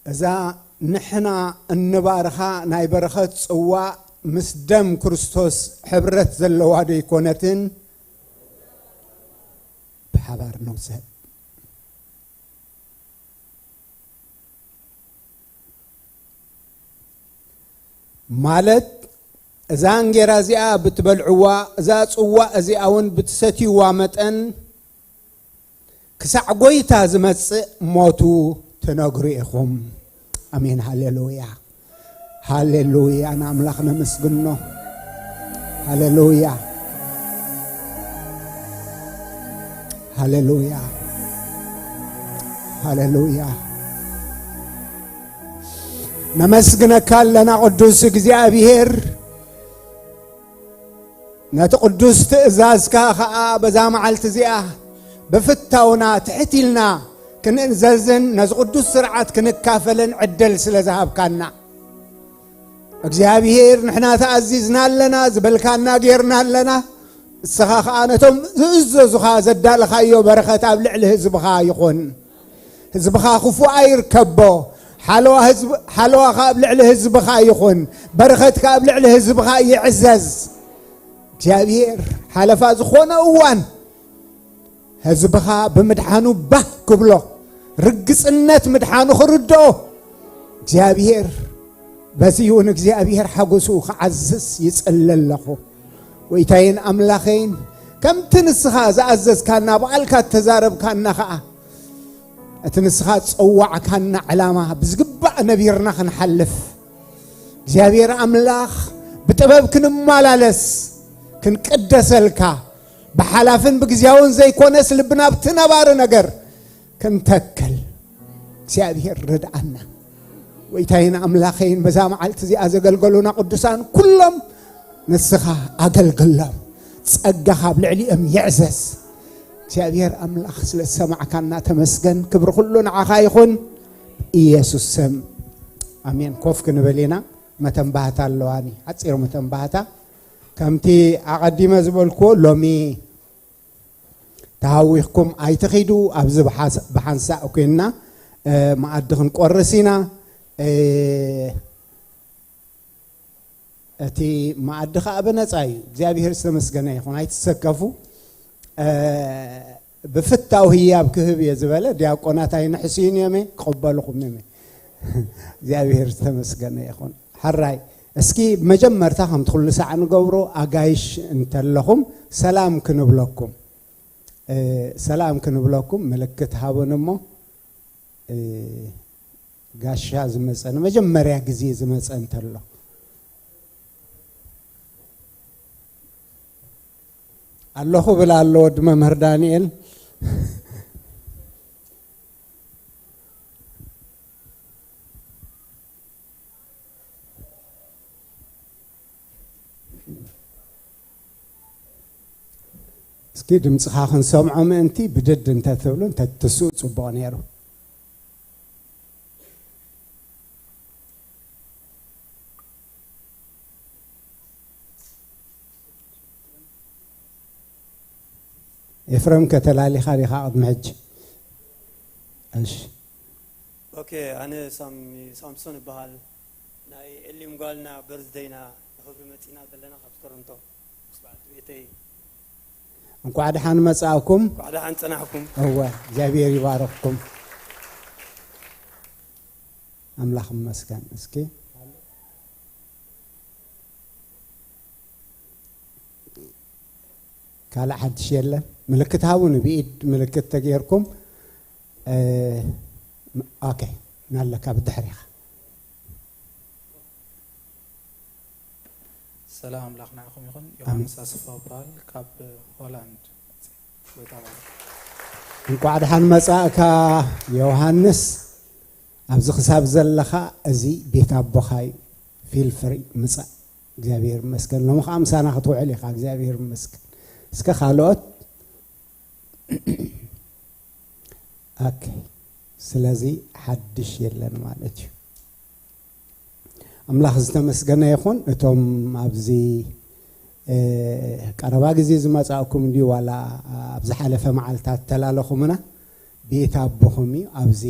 እዛ ንሕና እንባርኻ ናይ በረኸት ጽዋእ ምስ ደም ክርስቶስ ሕብረት ዘለዋ ዶ ኣይኮነትን? ብሓባር ንውሰድ። ማለት እዛ እንጌራ እዚኣ ብትበልዕዋ፣ እዛ ጽዋእ እዚኣ እውን ብትሰትይዋ መጠን፣ ክሳዕ ጐይታ ዝመጽእ ሞቱ ትነግሩ ኢኹም። ኣሜን። ሃሌሉያ፣ ሃሌሉያ። ንኣምላኽ ነመስግኖ። ሃሌሉያ፣ ሃሌሉያ፣ ሃሌሉያ። ነመስግነካ ኣለና ቅዱስ እግዚኣብሔር። ነቲ ቅዱስ ትእዛዝካ ኸኣ በዛ መዓልቲ እዚኣ ብፍታውና ትሕት ኢልና ክንእዘዝን ነዚ ቅዱስ ስርዓት ክንካፈልን ዕድል ስለ ዝሃብካና፣ እግዚኣብሔር፣ ንሕና ተኣዚዝና ኣለና፣ ዝበልካና ጌርና ኣለና። ንስኻ ኸኣ ነቶም ዝእዘዙኻ ዘዳለኻዮ በረኸት ኣብ ልዕሊ ህዝብኻ ይኹን። ህዝብኻ ክፉእ ኣይርከቦ። ሓለዋ ህዝብ-፣ ሓለዋኻ ኣብ ልዕሊ ህዝብኻ ይኹን። በረኸትካ ኣብ ልዕሊ ህዝብኻ ይዕዘዝ። እግዚኣብሔር፣ ሓለፋ ዝኾነ እዋን ህዝብኻ ብምድሓኑ ባህ ክብሎ፣ ርግጽነት ምድሓኑ ክርድኦ፣ እግዚኣብሔር፣ በዚ እውን እግዚኣብሔር ሓጎሱ ክዓዝዝ ይጽሊ ኣለኹ። ጎይታዬን ኣምላኸይን፣ ከምቲ ንስኻ ዝኣዘዝካና፣ ብቓልካ እተዛረብካና ኸኣ፣ እቲ ንስኻ ዝጸዋዕካና ዕላማ ብዝግባእ ነቢርና ክንሓልፍ፣ እግዚኣብሔር ኣምላኽ፣ ብጥበብ ክንመላለስ፣ ክንቅደሰልካ፣ ብሓላፍን ብግዜያውን ዘይኮነስ፣ ልብና ኣብቲ ነባሪ ነገር ክንተክል እግዚኣብሔር ርድኣና። ጎይታዬን ኣምላኸይን፣ በዛ መዓልቲ እዚኣ ዘገልገሉና ቅዱሳን ኩሎም ንስኻ ኣገልግሎም፣ ጸጋኻ ኣብ ልዕሊኦም ይዕዘዝ። እግዚኣብሔር ኣምላኽ፣ ስለ ዝሰማዕካና ተመስገን። ክብሪ ኩሉ ንዓኻ ይኹን። ኢየሱስ ስም፣ ኣሜን። ኮፍ ክንብል ኢና። መተንባህታ ኣለዋኒ፣ ሓጺር መተንባህታ። ከምቲ ኣቐዲመ ዝበልኩዎ፣ ሎሚ ተሃዊኽኩም ኣይትኺዱ። ኣብዚ ብሓንሳ-፣ ብሓንሳእ ኮይንና፣ እ፣ መኣዲ ክንቆርስ ኢና። እ፣ እቲ መኣዲ ኸኣ ብነጻ እዩ። እግዚኣብሔር ዝተመስገነ ይኹን። ኣይትሰከፉ። እ፣ ብፍታው ህያብ ክህብ እየ ዝበለ ዲያቆናት ኣይንሕስዩን እዮም፣ ክቕበልኹም እዮም። እግዚኣብሔር ዝተመስገነ ይኹን። ሕራይ፣ እስኪ መጀመርታ ከምቲ ኩሉ ሳዕ ንገብሮ፣ ኣጋይሽ እንተለኹም ሰላም ክንብለኩም፣ እ፣ ሰላም ክንብለኩም ምልክት ሃቡን እሞ፣ እ፣ ጋሻ ዝመጸ፣ ንመጀመርያ ግዜ ዝመጸ እንተሎ፣ ኣለኹ ብል ኣሎ ወዲ መምህር ዳንኤል። እስኪ ድምፅኻ ክንሰምዖ ምእንቲ ብድድ እንተትብሉ እንተትስኡ ፅቡቕ ነይሩ። ኤፍረም፣ ከተላሊኻ ዲኻ ቅድሚ ሕጂ? እሺ። ኦኬ፣ ኣነ ሳም-፣ ሳምሶን እበሃል። ናይ ኤሊም ጓልና በርዝደይና ንኽብሪ መጺና ዘለና ካብ ቶሮንቶ ምስ በዓልቲ ቤተይ። እንኳዕ ደሓን መጻእኩም። እንኳዕ ደሓን ጸናሕኩም። እወ፣ እግዚኣብሔር ይባርኽኩም። ኣምላኽ ይመስገን። እስኪ ካልእ ሓድሽ የለን። ምልክት ሃቡኒ፣ ብኢድ ምልክት ተጌርኩም። እ፣ ኦኬ፣ ናለካ ብድሕሪኻ። ሰላም ኣምላኽ ንዓኹም ይኹን። ኣሜን። ዮሃንስ ኣስፋው እበሃል፣ ካብ ሆላንድ። ጎይታ ባርክ። እንኳዕ ደሓን መጻእካ ዮሃንስ። ኣብዚ ክሳብ ዘለኻ እዚ ቤት ኣቦኻ እዩ። ፊል ፍሪ ምጻእ። እግዚኣብሔር ይመስገን። ሎሚ ኸዓ ምሳና ክትውዕል ኢኻ። እግዚኣብሔር ይመስገን። እስከ ካልኦት። ኦኬ። ስለዚ ሓድሽ የለን ማለት እዩ። ኣምላኽ ዝተመስገነ ይኹን። እቶም ኣብዚ፣ እ፣ ቀረባ ግዜ ዝመጻእኩም እንድዩ ዋላ ኣብ ዝሓለፈ መዓልታት ተላለኹምና፣ ቤት ኣቦኹም እዩ። ኣብዚ፣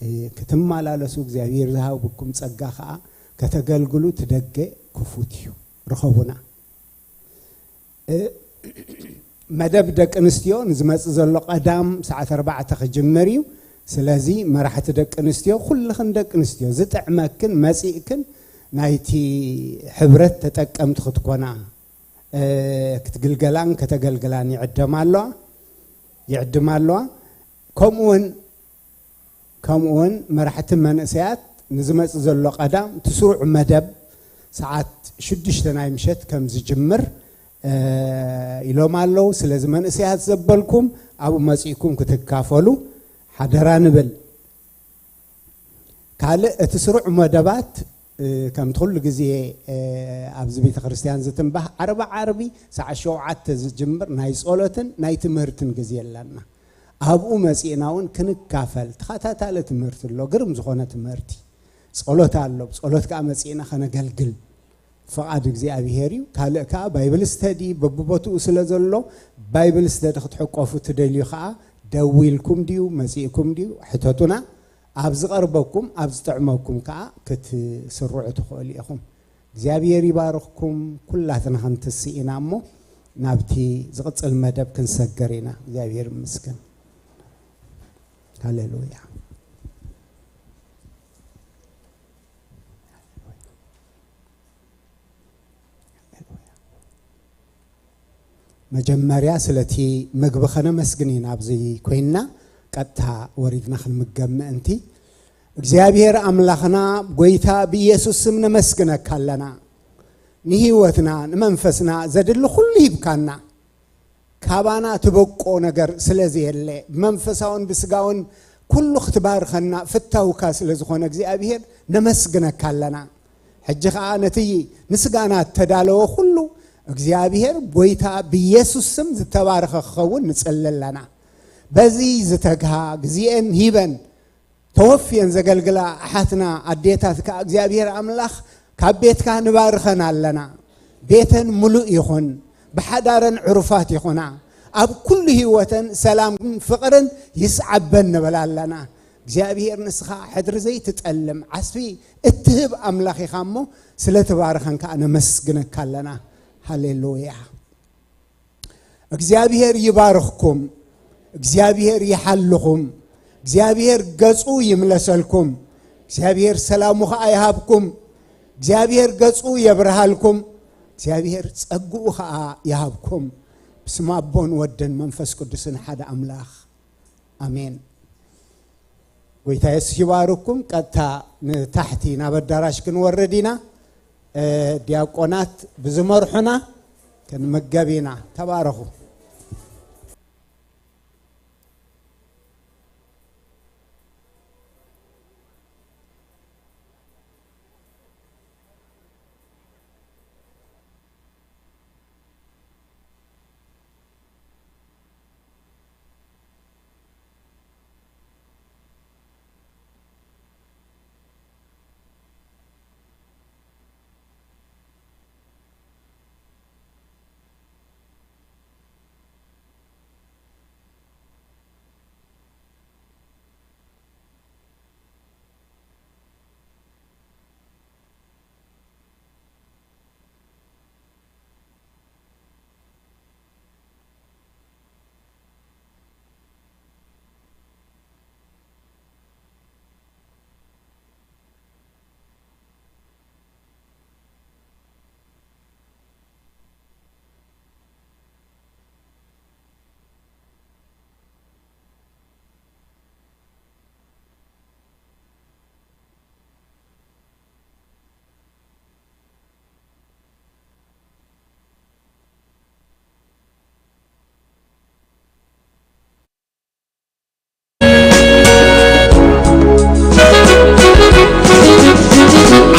እ፣ ክትመላለሱ እግዚኣብሔር ዝሃብኩም ጸጋ ኸኣ ከተገልግሉ እቲ ደገ ክፉት እዩ። ርኸቡና። እ፣ መደብ ደቂ ኣንስትዮ ንዝመጽእ ዘሎ ቀዳም ሰዓት ኣርባዕተ ክጅምር እዩ። ስለዚ መራሕቲ ደቂ ኣንስትዮ፣ ኩልኽን ደቂ ኣንስትዮ ዝጥዕመክን መጺእክን ናይቲ ሕብረት ተጠቀምቲ ክትኮና፣ እ፣ ክትግልገላን ከተገልግላን ይዕደማ ኣለዋ፣ ይዕድማ ኣለዋ። ከምኡውን ከምኡውን መራሕቲ መንእሰያት ንዝመጽእ ዘሎ ቀዳም እቲ ስሩዕ መደብ ሰዓት ሽዱሽተ ናይ ምሸት ከም ዝጅምር፣ እ፣ ኢሎም ኣለዉ። ስለዚ መንእሰያት ዘበልኩም ኣብኡ መጺእኩም ክትካፈሉ ሓደራ ንብል። ካልእ እቲ ስሩዕ መደባት፣ እ፣ ከምቲ ኩሉ ግዜ፣ እ፣ ኣብዚ ቤተ ክርስቲያን ዝትንባህ ዓርቢ ዓርቢ ሰዓት ሸውዓተ ዝጅምር ናይ ጸሎትን ናይ ትምህርትን ግዜ ኣለና። ኣብኡ መጺእና እውን ክንካፈል። ተኸታታሊ ትምህርቲ ኣሎ፣ ግርም ዝኾነ ትምህርቲ። ጸሎት ኣሎ፣ ብጸሎት ከኣ መጺእና ከነገልግል ፍቓድ እግዚኣብሔር እዩ። ካልእ ከኣ ባይብል ስተዲ በብቦትኡ ስለ ዘሎ፣ ባይብል ስተዲ ክትሕቆፉ ትደልዩ ከኣ ደዊልኩም ድዩ መጺእኩም ድዩ ሕተቱና። ኣብ ዝቐርበኩም፣ ኣብ ዝጥዕመኩም ከኣ ክትስርዑ ትኽእሉ ኢኹም። እግዚኣብሔር ይባርኽኩም። ኩላትና ክንትስእ ኢና እሞ፣ ናብቲ ዝቕጽል መደብ ክንሰገር ኢና። እግዚኣብሔር ይመስገን። ሃሌሉያ። መጀመርያ ስለቲ ምግቢ ኸነመስግን ኢና ኣብዚ ኮይንና፣ ቀጥታ ወሪድና ክንምገብ ምእንቲ። እግዚኣብሔር ኣምላኽና፣ ጎይታ ብኢየሱስ ስም ነመስግነካ ኣለና። ንህይወትና ንመንፈስና ዘድሊ ኩሉ ሂብካና። ካባና ትበቆ ነገር ስለ ዘየለ፣ ብመንፈሳውን ብስጋውን ኩሉ ክትባርኸና ፍታውካ ስለ ዝኾነ እግዚኣብሔር ነመስግነካ ኣለና። ሕጂ ኸኣ ነቲ ንስጋና እተዳለወ ኩሉ እግዚኣብሔር ጎይታ ብኢየሱስ ስም ዝተባረኸ ክኸውን ንጽሊ ኣለና። በዚ ዝተግሃ ግዜኤን ሂበን ተወፍየን ዘገልግላ ኣሓትና ኣዴታት ከኣ እግዚኣብሔር ኣምላኽ ካብ ቤትካ ንባርኸን ኣለና። ቤተን ምሉእ ይኹን፣ ብሓዳረን ዕሩፋት ይኹና። ኣብ ኩሉ ህይወተን ሰላምን ፍቕርን ይስዓበን ንብል ኣለና። እግዚኣብሔር ንስኻ ሕድሪ ዘይትጠልም ዓስቢ እትህብ ኣምላኽ ኢኻ እሞ ስለ ትባርኸን ከኣ ነመስግነካ ኣለና። ሃሌሉያ። እግዚኣብሔር ይባርኽኩም። እግዚኣብሔር ይሓልኹም። እግዚኣብሔር ገጹ ይምለሰልኩም። እግዚኣብሔር ሰላሙ ኸኣ ይሃብኩም። እግዚኣብሔር ገጹ የብርሃልኩም። እግዚኣብሔር ጸግኡ ኸኣ ይሃብኩም። ብስም ኣቦን ወድን መንፈስ ቅዱስን ሓደ ኣምላኽ ኣሜን። ጎይታ የሱስ ይባርኩም። ቀጥታ ንታሕቲ ናብ ኣዳራሽ ክንወርድ ኢና። እ፣ ዲያቆናት ብዝመርሑና ክንምገብ ኢና። ተባረኹ።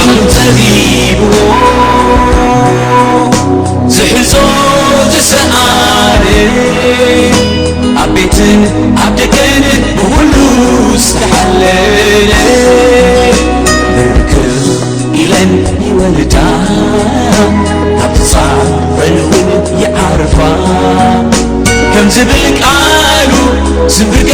ዓቕሉ ጸቢብዎ ዝሕዞ ዝሰኣነ፣ ኣብ ቤትን ኣብ ደገን ብኹሉ ዝተሓለለ፣ ብርክኽ ኢለን ይወልዳ፣ ኣብ ጻዕረን እውን ይዓርፋ። ከም ዝብል ቃሉ ዝንብርከ